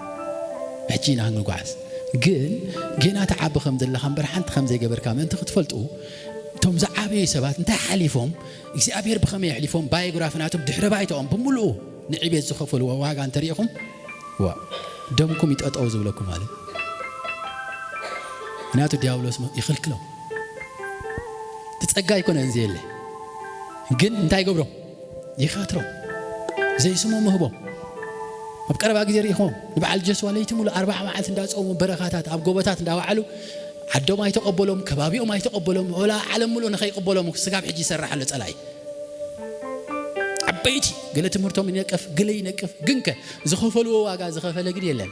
ሕጂ ኢና ክንጓዓዝ ግን ጌና ተዓቢ ከም ዘለኻ እምበር ሓንቲ ከም ዘይገበርካ ምእንቲ ክትፈልጡ እቶም ዝዓበዩ ሰባት እንታይ ሓሊፎም እግዚኣብሔር ብኸመይ ኣሕሊፎም ባዮግራፊ ናቶም ድሕረ ባይታኦም ብምሉኡ ንዕቤት ዝኸፈልዎ ዋጋ እንተሪኢኹም ዋ ደምኩም ይጠጠው ዝብለኩም ማለት ምክንያቱ ዲያብሎስ ይኽልክሎም ትጸጋ ኣይኮነን ዘየለ ግን እንታይ ገብሮም ይኸትሮም ዘይስሙ ምህቦም ኣብ ቀረባ ግዜ ርኢኹም ንበዓል ጀስዋ ለይቲ ሙሉ ኣርባዓ መዓልቲ እንዳጸሙ በረኻታት ኣብ ጎቦታት እንዳወዓሉ ዓዶም ኣይተቐበሎም፣ ከባቢኦም ኣይተቐበሎም፣ ወላ ዓለም ሙሉ ንኸይቕበሎም ስጋብ ሕጂ ይሰርሕ ኣሎ ጸላኢ። ዓበይቲ ገለ ትምህርቶም ይነቅፍ፣ ገለ ይነቅፍ፣ ግንከ ዝኸፈልዎ ዋጋ ዝኸፈለ ግን የለን።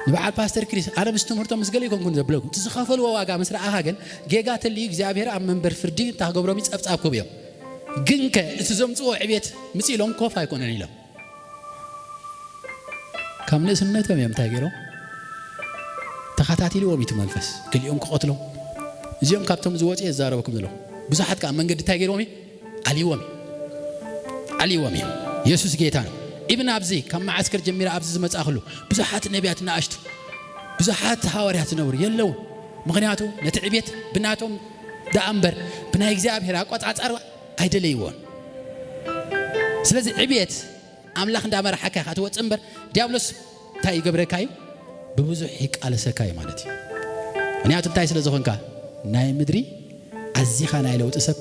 ንበዓል ፓስተር ክሪስ ኣነ ምስ ትምህርቶም ምስ ገለ ይኮንኩን ዘብለኩም፣ እቲ ዝኸፈልዎ ዋጋ ምስ ረኣኻ ግን ጌጋ ተልዩ እግዚኣብሔር ኣብ መንበር ፍርዲ እንታይ ክገብሮም እዩ? ጸብጻብ ክህቡ እዮም። ግንከ እቲ ዘምጽዎ ዕቤት ምጽእ ኢሎም ኮፍ ኣይኮነን ኢሎም። ካብ ንእስነቶም እዮም እንታይ ገይሮም? ተኸታቲልዎም እዩ እቲ መንፈስ። ገሊኦም ክቐትሎም። እዚኦም ካብቶም ዝወፁ እየ ዝዛረበኩም ዘለኹ። ብዙሓት ከዓ መንገዲ እንታይ ገይሮም እዩ? ኣልይዎም እዩ። ኣልይዎም እዩ። የሱስ ጌታ ነው። ኢብን ኣብዚ ካብ መዓስከር ጀሚረ ኣብዚ ዝመጻእክሉ ብዙሓት ነቢያት ንኣሽቱ፣ ብዙሓት ሃዋርያት ዝነበሩ የለውን። ምኽንያቱ ነቲ ዕቤት ብናቶም ደኣ እምበር ብናይ እግዚኣብሔር ኣቆጻጸር ኣይደለይዎን። ስለዚ ዕቤት ኣምላኽ እንዳመራሓካ ኢኻ ትወጽእ እምበር ዲያብሎስ እንታይ ይገብረካ እዩ? ብብዙሕ ይቃለሰካ እዩ ማለት እዩ። ምኽንያቱ እንታይ ስለ ዝኾንካ? ናይ ምድሪ ኣዚኻ ናይ ለውጢ ሰብ፣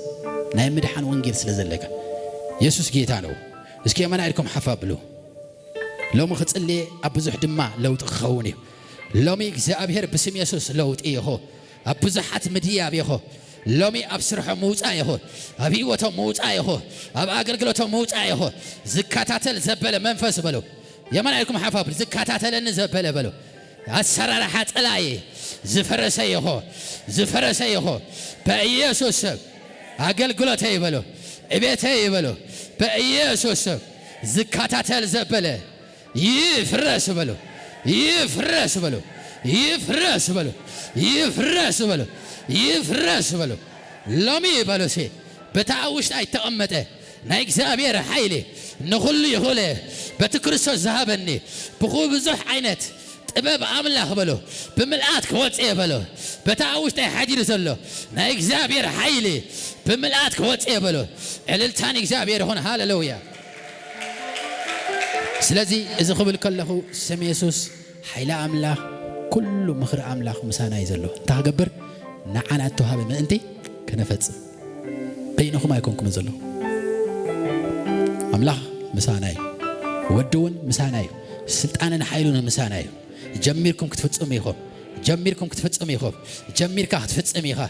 ናይ ምድሓን ወንጌል ስለ ዘለካ። የሱስ ጌታ ነው። እስኪ የማና ኢድኩም ሓፍ ኣብሉ። ሎሚ ክጽልየ ኣብ ብዙሕ ድማ ለውጢ ክኸውን እዩ። ሎሚ እግዚኣብሔር ብስም የሱስ ለውጢ ይኹ ኣብ ብዙሓት ምድያብ ይኹ። ሎሚ ኣብ ስርሖም ምውጻእ ይኹ፣ ኣብ ህይወቶም ምውጻእ ይኹ፣ ኣብ ኣገልግሎቶም ምውጻእ ይኹ። ዝከታተል ዘበለ መንፈስ በሉ። የማና ኢድኩም ሓፍ ኣብሉ። ዝከታተለኒ ዘበለ በሉ። ኣሰራርሓ ጸላኢ ዝፈረሰ ይኹ፣ ዝፈረሰ ይኹ። በኢየሱስ ስም ኣገልግሎተይ በሉ፣ ዕቤተይ በሉ። በኢየሱስ ስም ዝከታተል ዘበለ ይፍረስ በሉ፣ ይፍረስ በሉ፣ ይፍረስ በሉ፣ ይፍረስ በሉ፣ ይፍረስ በሉ። ሎሚ በሉ ሲ በታ ኣብ ውሽጢ ኣይተቐመጠ ናይ እግዚኣብሔር ሓይሊ ንኹሉ ይኽእለ በቲ ክርስቶስ ዝሃበኒ ብኹ ብዙሕ ዓይነት ጥበብ ኣምላኽ በሎ ብምልኣት ክወፅእ በሎ በታ ኣብ ውሽጠይ ሓዲሩ ዘሎ ናይ እግዚኣብሔር ሓይሊ ብምልኣት ክወፅእ በሎ። ዕልልታን እግዚኣብሔር ይኹን። ሃሌሉያ። ስለዚ እዚ ክብል ከለኹ ስም የሱስ ሓይሊ ኣምላኽ ኩሉ ምኽሪ ኣምላኽ ምሳና እዩ ዘሎ። እንታይ ክገብር ንዓና እተዋሃበ ምእንቲ ክነፈጽም በይንኹም ኣይኮንኩምን ዘለኹ። ኣምላኽ ምሳና እዩ። ወዲ እውን ምሳና እዩ። ስልጣንን ሓይሉን ምሳና እዩ። ጀሚርኩም ክትፍጽሙ ኢኹም። ጀሚርኩም ክትፍጽሙ ኢኹም። ጀሚርካ ክትፍጽም ኢኻ።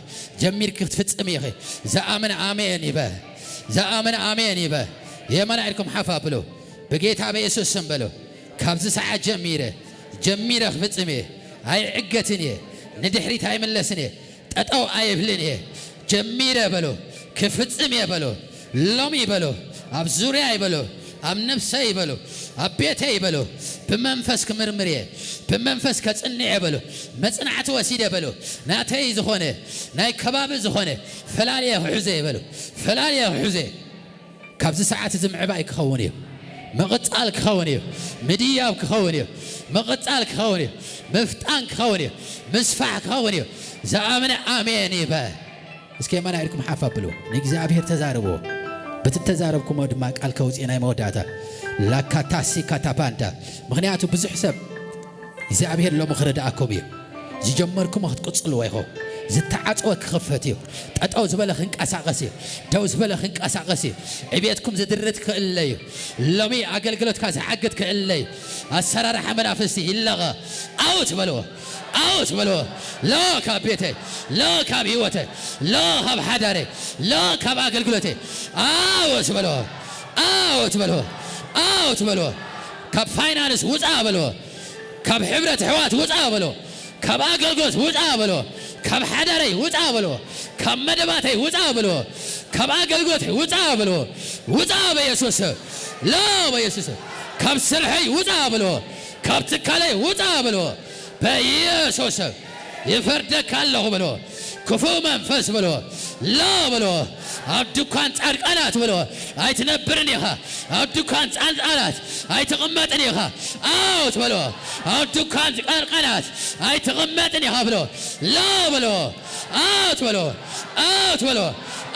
ጀሚርኪ ክትፍጽም ኢኺ። ዝኣምን ኣሜን ይበል። ዝኣምን ኣሜን ይበል። የማና ኢድኩም ሓፍ ኣብሉ። ብጌታ በኢየሱስ ስም በሉ። ካብዚ ሰዓት ጀሚረ ጀሚረ ክፍጽም እየ። ኣይዕገትን እየ። ንድሕሪት ኣይምለስን እየ። ጠጠው ኣይብልን እየ። ጀሚረ በሎ። ክፍጽም እየ በሎ። ሎሚ በሎ። ኣብ ዙርያይ በሎ። ኣብ ነፍሰይ በሎ። ኣብ ቤተይ በሎ። ብመንፈስ ክምርምር እየ። ብመንፈስ ከጽንዕ እየ በሎ። መጽናዕቲ ወሲደ በሎ። ናተይ ዝኾነ ናይ ከባቢ ዝኾነ ፈላልየ ክሕዘ እየ በሎ። ፈላልየ ክሕዘ እየ። ካብዚ ሰዓት እዚ ምዕባይ ክኸውን እዩ። ምቕጻል ክኸውን እዩ። ምድያብ ክኸውን እዩ። ምቕጻል ክኸውን እዩ። ምፍጣን ክኸውን እዩ። ምስፋሕ ክኸውን እዩ። ዝኣመነ ኣሜን ይበል። እስከ የማና ኢድኩም ሓፍ ኣብሉ። ንእግዚኣብሔር ተዛረብዎ። በቲ እተዛረብኩሞ ድማ ቃል ከውፅእ ናይ መወዳእታ ላካታሲ ካታፓንዳ። ምኽንያቱ ብዙሕ ሰብ እግዚኣብሔር ሎሚ ክረድኣኩም እዩ። ዝጀመርኩሞ ክትቅጽልዎ ኢኹም። ዝተዓጽወ ክኽፈት እዩ። ጠጠው ዝበለ ክንቀሳቐስ እዩ። ደው ዝበለ ክንቀሳቐስ እዩ። ዕቤትኩም ዝድርት ክእለ እዩ። ሎሚ ኣገልግሎትካ ዝሓግድ ክእለ እዩ። ኣሰራርሓ መናፍስቲ ይለቐ። ኣውት በልዎ። ኣውት በልዎ። ሎ ካብ ቤተይ፣ ሎ ካብ ህይወተይ፣ ሎ ካብ ሓዳረይ፣ ሎ ካብ ኣገልግሎተይ። ኣውት በልዎ። ኣውት በልዎ። ኣውት በልዎ። ካብ ፋይናንስ ውፃ በልዎ። ካብ ሕብረት ኣሕዋት ውፃ በሎ። ካብ ኣገልግሎት ውፃ በሎ። ካብ ሓዳረይ ውፃ በሎ። ካብ መደባተይ ውፃ በሎ። ካብ ኣገልግሎተይ ውፃ በሎ። ውፃ በኢየሱስ ስም። ሎ በኢየሱስ ስም። ካብ ስርሐይ ውፃ በሎ። ካብ ትካለይ ውፃ በሎ። በኢየሱስ ስም ይፈርደካ ኣለኹ በሎ። ክፉእ መንፈስ በሎ። ሎ በሎ። ኣብ ድኳን ጻድቃናት በሎ። ኣይትነብርን ኢኻ። ኣብ ድኳን ጻድቃናት ኣይትቕመጥን ኢኻ። ኣውት በሎ። ኣብ ድኳን ጻድቃናት ኣይትቕመጥን ኢኻ በሎ። ሎ በሎ። ኣውት በሎ። ኣውት በሎ።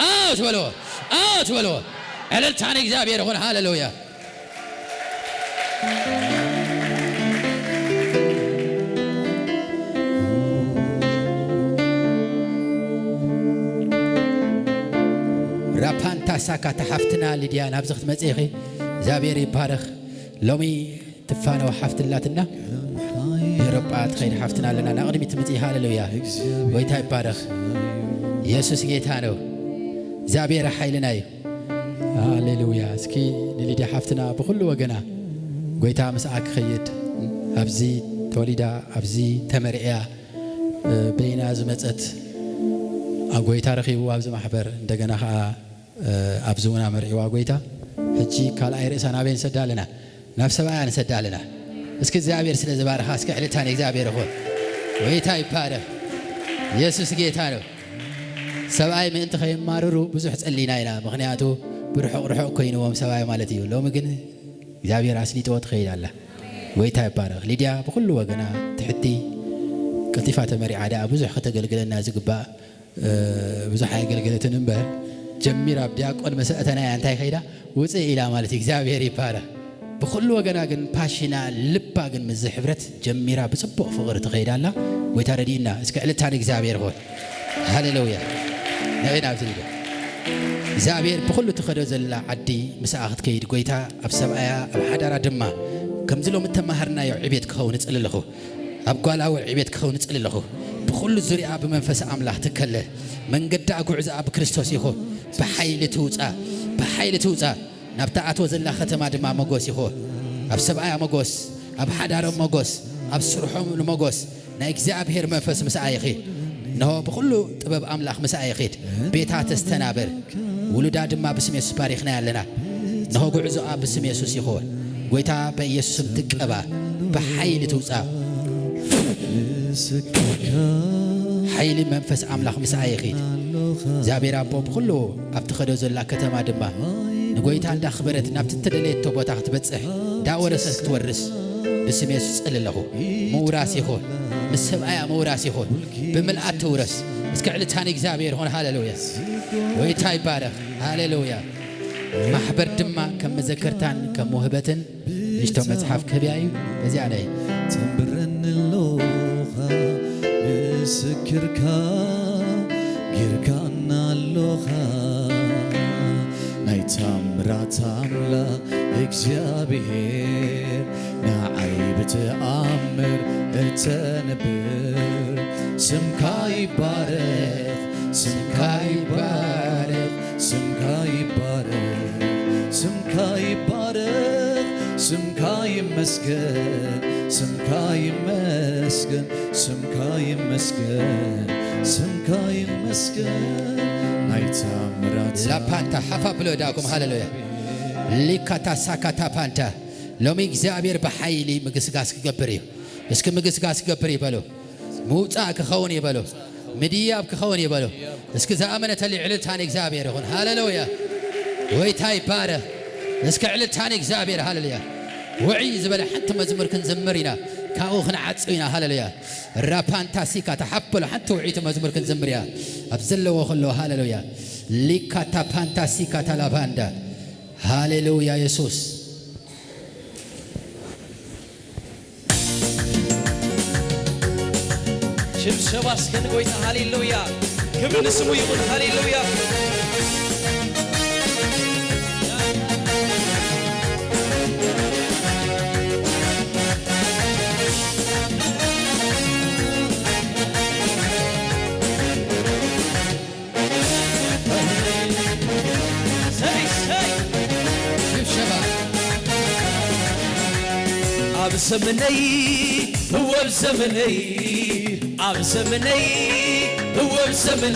ኣውት በሎ። ኣውት በሎ። ዕልልታ ንእግዚኣብሔር ይኹን። ሃሌሉያ። ራፓንታ ሳካ ተሓፍትና ሊድያ ናብዚ ክትመጽእ ኢኺ። እግዚኣብሔር ይባረኽ። ሎሚ ትፋነው ሓፍትላትና፣ ኤውሮጳ ትኸይድ ሓፍትና ኣለና። ናብ ቅድሚት ትምፅእ። ሃሌሉያ። ጎይታ ይባረኽ። ኢየሱስ ጌታ ነው። እግዚኣብሔር ሓይልና እዩ። ሃሌሉያ። እስኪ ንሊድያ ሓፍትና ብኹሉ ወገና፣ ጎይታ ምስኣ ክኸይድ፣ ኣብዚ ተወሊዳ፣ ኣብዚ ተመርዕያ፣ በይና ዝመጸት፣ ኣብ ጎይታ ረኺቡ፣ ኣብዚ ማሕበር እንደገና ኸዓ ኣብዚ እውን ኣመርዒዋ ጎይታ። ሕጂ ካልኣይ ርእሳ ናበይ ንሰዳ ኣለና? ናብ ሰብኣያ ንሰዳ ኣለና። እስኪ እግዚኣብሔር ስለ ዝባርኻ እስኪ ዕልልታ ንእግዚኣብሔር ይኹን። ጎይታ ይባረኽ። ኢየሱስ ጌታ ነው። ሰብኣይ ምእንቲ ከየማርሩ ብዙሕ ጸሊና ኢና። ምኽንያቱ ብርሑቕ ርሑቕ ኮይንዎም ሰብኣይ ማለት እዩ። ሎሚ ግን እግዚኣብሔር ኣስሊጥዎ ትኸይድ ኣላ። ጎይታ ይባረኽ። ሊድያ ብኹሉ ወገና ትሕቲ፣ ቀልጢፋ ተመሪዓ ደኣ ብዙሕ ከተገልግለና ዝግባእ ብዙሕ ኣየገልገለትን እምበር፣ ጀሚራ ኣብ ዲያቆን መሰእተናያ እንታይ ከይዳ ውፅእ ኢላ ማለት እዩ። እግዚኣብሔር ይባረኽ። ብኹሉ ወገና ግን ፓሽና ልባ ግን ምስዚ ሕብረት ጀሚራ ብፅቡቕ ፍቕሪ ትኸይድ ኣላ። ጎይታ ረድእና። እስኪ ዕልልታ ንእግዚኣብሔር ይኹን። ሃሌሉያ። ንዕና ኣብዚ ንደ እግዚኣብሔር ብኹሉ ትኸዶ ዘላ ዓዲ ምስኣ ክትከይድ ጎይታ ኣብ ሰብኣያ ኣብ ሓዳራ ድማ ከምዚ ሎሚ እተማሃርናዮ ዕቤት ክኸውን እጽሊ ኣለኹ። ኣብ ጓል ኣወል ዕቤት ክኸውን እጽሊ ኣለኹ። ብኹሉ ዙርያ ብመንፈስ ኣምላኽ ትከለ። መንገዳ ጉዕዞኣ ብክርስቶስ ይኹን። ብሓይሊ ትውጻ፣ ብሓይሊ ትውጻ። ናብ ትኣትዎ ዘላ ከተማ ድማ መጎስ ይኹን። ኣብ ሰብኣያ መጎስ፣ ኣብ ሓዳሮም መጎስ፣ ኣብ ስርሖም ንመጎስ። ናይ እግዚኣብሔር መንፈስ ምስኣ ይኺድ። እንሆ ብኹሉ ጥበብ ኣምላኽ ምስኣ ይኺድ። ቤታ ተስተናብር። ውሉዳ ድማ ብስም የሱስ ባሪኽናያ ኣለና። እንሆ ጉዕዞኣ ብስም የሱስ ይኹን። ጎይታ በኢየሱስ ስም ትቀባ። ብሓይሊ ትውጻእ። ሓይሊ መንፈስ ኣምላኽ ምስኣ ይኺድ። እግዚኣብሔር ኣቦ ብኹሉ ኣብ ትኸዶ ዘላ ከተማ ድማ ንጎይታ እንዳኽበረት ናብቲ እተደለየቶ ቦታ ክትበጽሕ እንዳወረሰት ክትወርስ ብስም የሱስ እጽሊ ኣለኹ። ምውራስ ይኹን። ምስ ሰብኣያ ምውራስ ይኹን። ብምልኣት ትውረስ። እስከ ዕልልታ ንእግዚኣብሔር ይኹን። ሃሌሉያ። ጎይታ ይባረኽ። ሃሌሉያ። ማሕበር ድማ ከም መዘከርታን ከም ውህበትን ንእሽቶ መጽሓፍ ክህብያ እዩ። በዚኣ ነይ። ትንብረኒ ኣለኻ ምስክርካ ጌርካና ኣለኻ ናይ ታምራት ኣምላኽ እግዚኣብሔር ንዓይ ብተኣምር እተንብር ስምካ ይባረኽ ስምካ ይባረኽ ስምካ ይባረኽ ስምካ ይባረኽ ስምካ ይመስገን ስምካ ይመስገን ስምካ ይመስገን ስምካ ይመስገን ናይ ታምራት ላፓንታ ሓፋ ብሎ ዳኩም ሃሌሉያ ሊካታ ሳካታ ፓንታ ሎሚ እግዚኣብሔር ብሓይሊ ምግስጋስ ክገብር እዩ። እስኪ ምግስጋስ ክገብር ይበሉ። ምውፃእ ክኸውን ይበሉ። ምድያብ ክኸውን ይበሉ። እስኪ ዝኣመነተሊ ዕልልታ ንእግዚኣብሔር ይኹን። ሃሌሉያ። ጎይታ ይባረኽ። እስኪ ዕልልታ ንእግዚኣብሔር። ሃሌሉያ። ውዕይ ዝበለ ሓንቲ መዝሙር ክንዝምር ኢና። ካብኡ ክንዓጹ ኢና። ሃሌሉያ። ራፓንታሲካ ተሓበሉ ሓንቲ ውዕይቲ መዝሙር ክንዝምር እያ። ኣብ ዘለዎ ከሎ ሃሌሉያ። ሊካታ ፓንታሲካ ታላባንዳ ሃሌሉያ የሱስ። ሽብሸባ እስከ ንጎይታ ሃሌሉያ። ክብሪ ንስሙ ይኹን። ሃሌሉያ። ሰይ፣ ሰይ። ሽብሸባ። ኣብ ዘመነይ፣ እወ ኣብ ዘመነይ፣ ኣብ ዘመነይ፣ እወ ኣብ ዘመነይ፣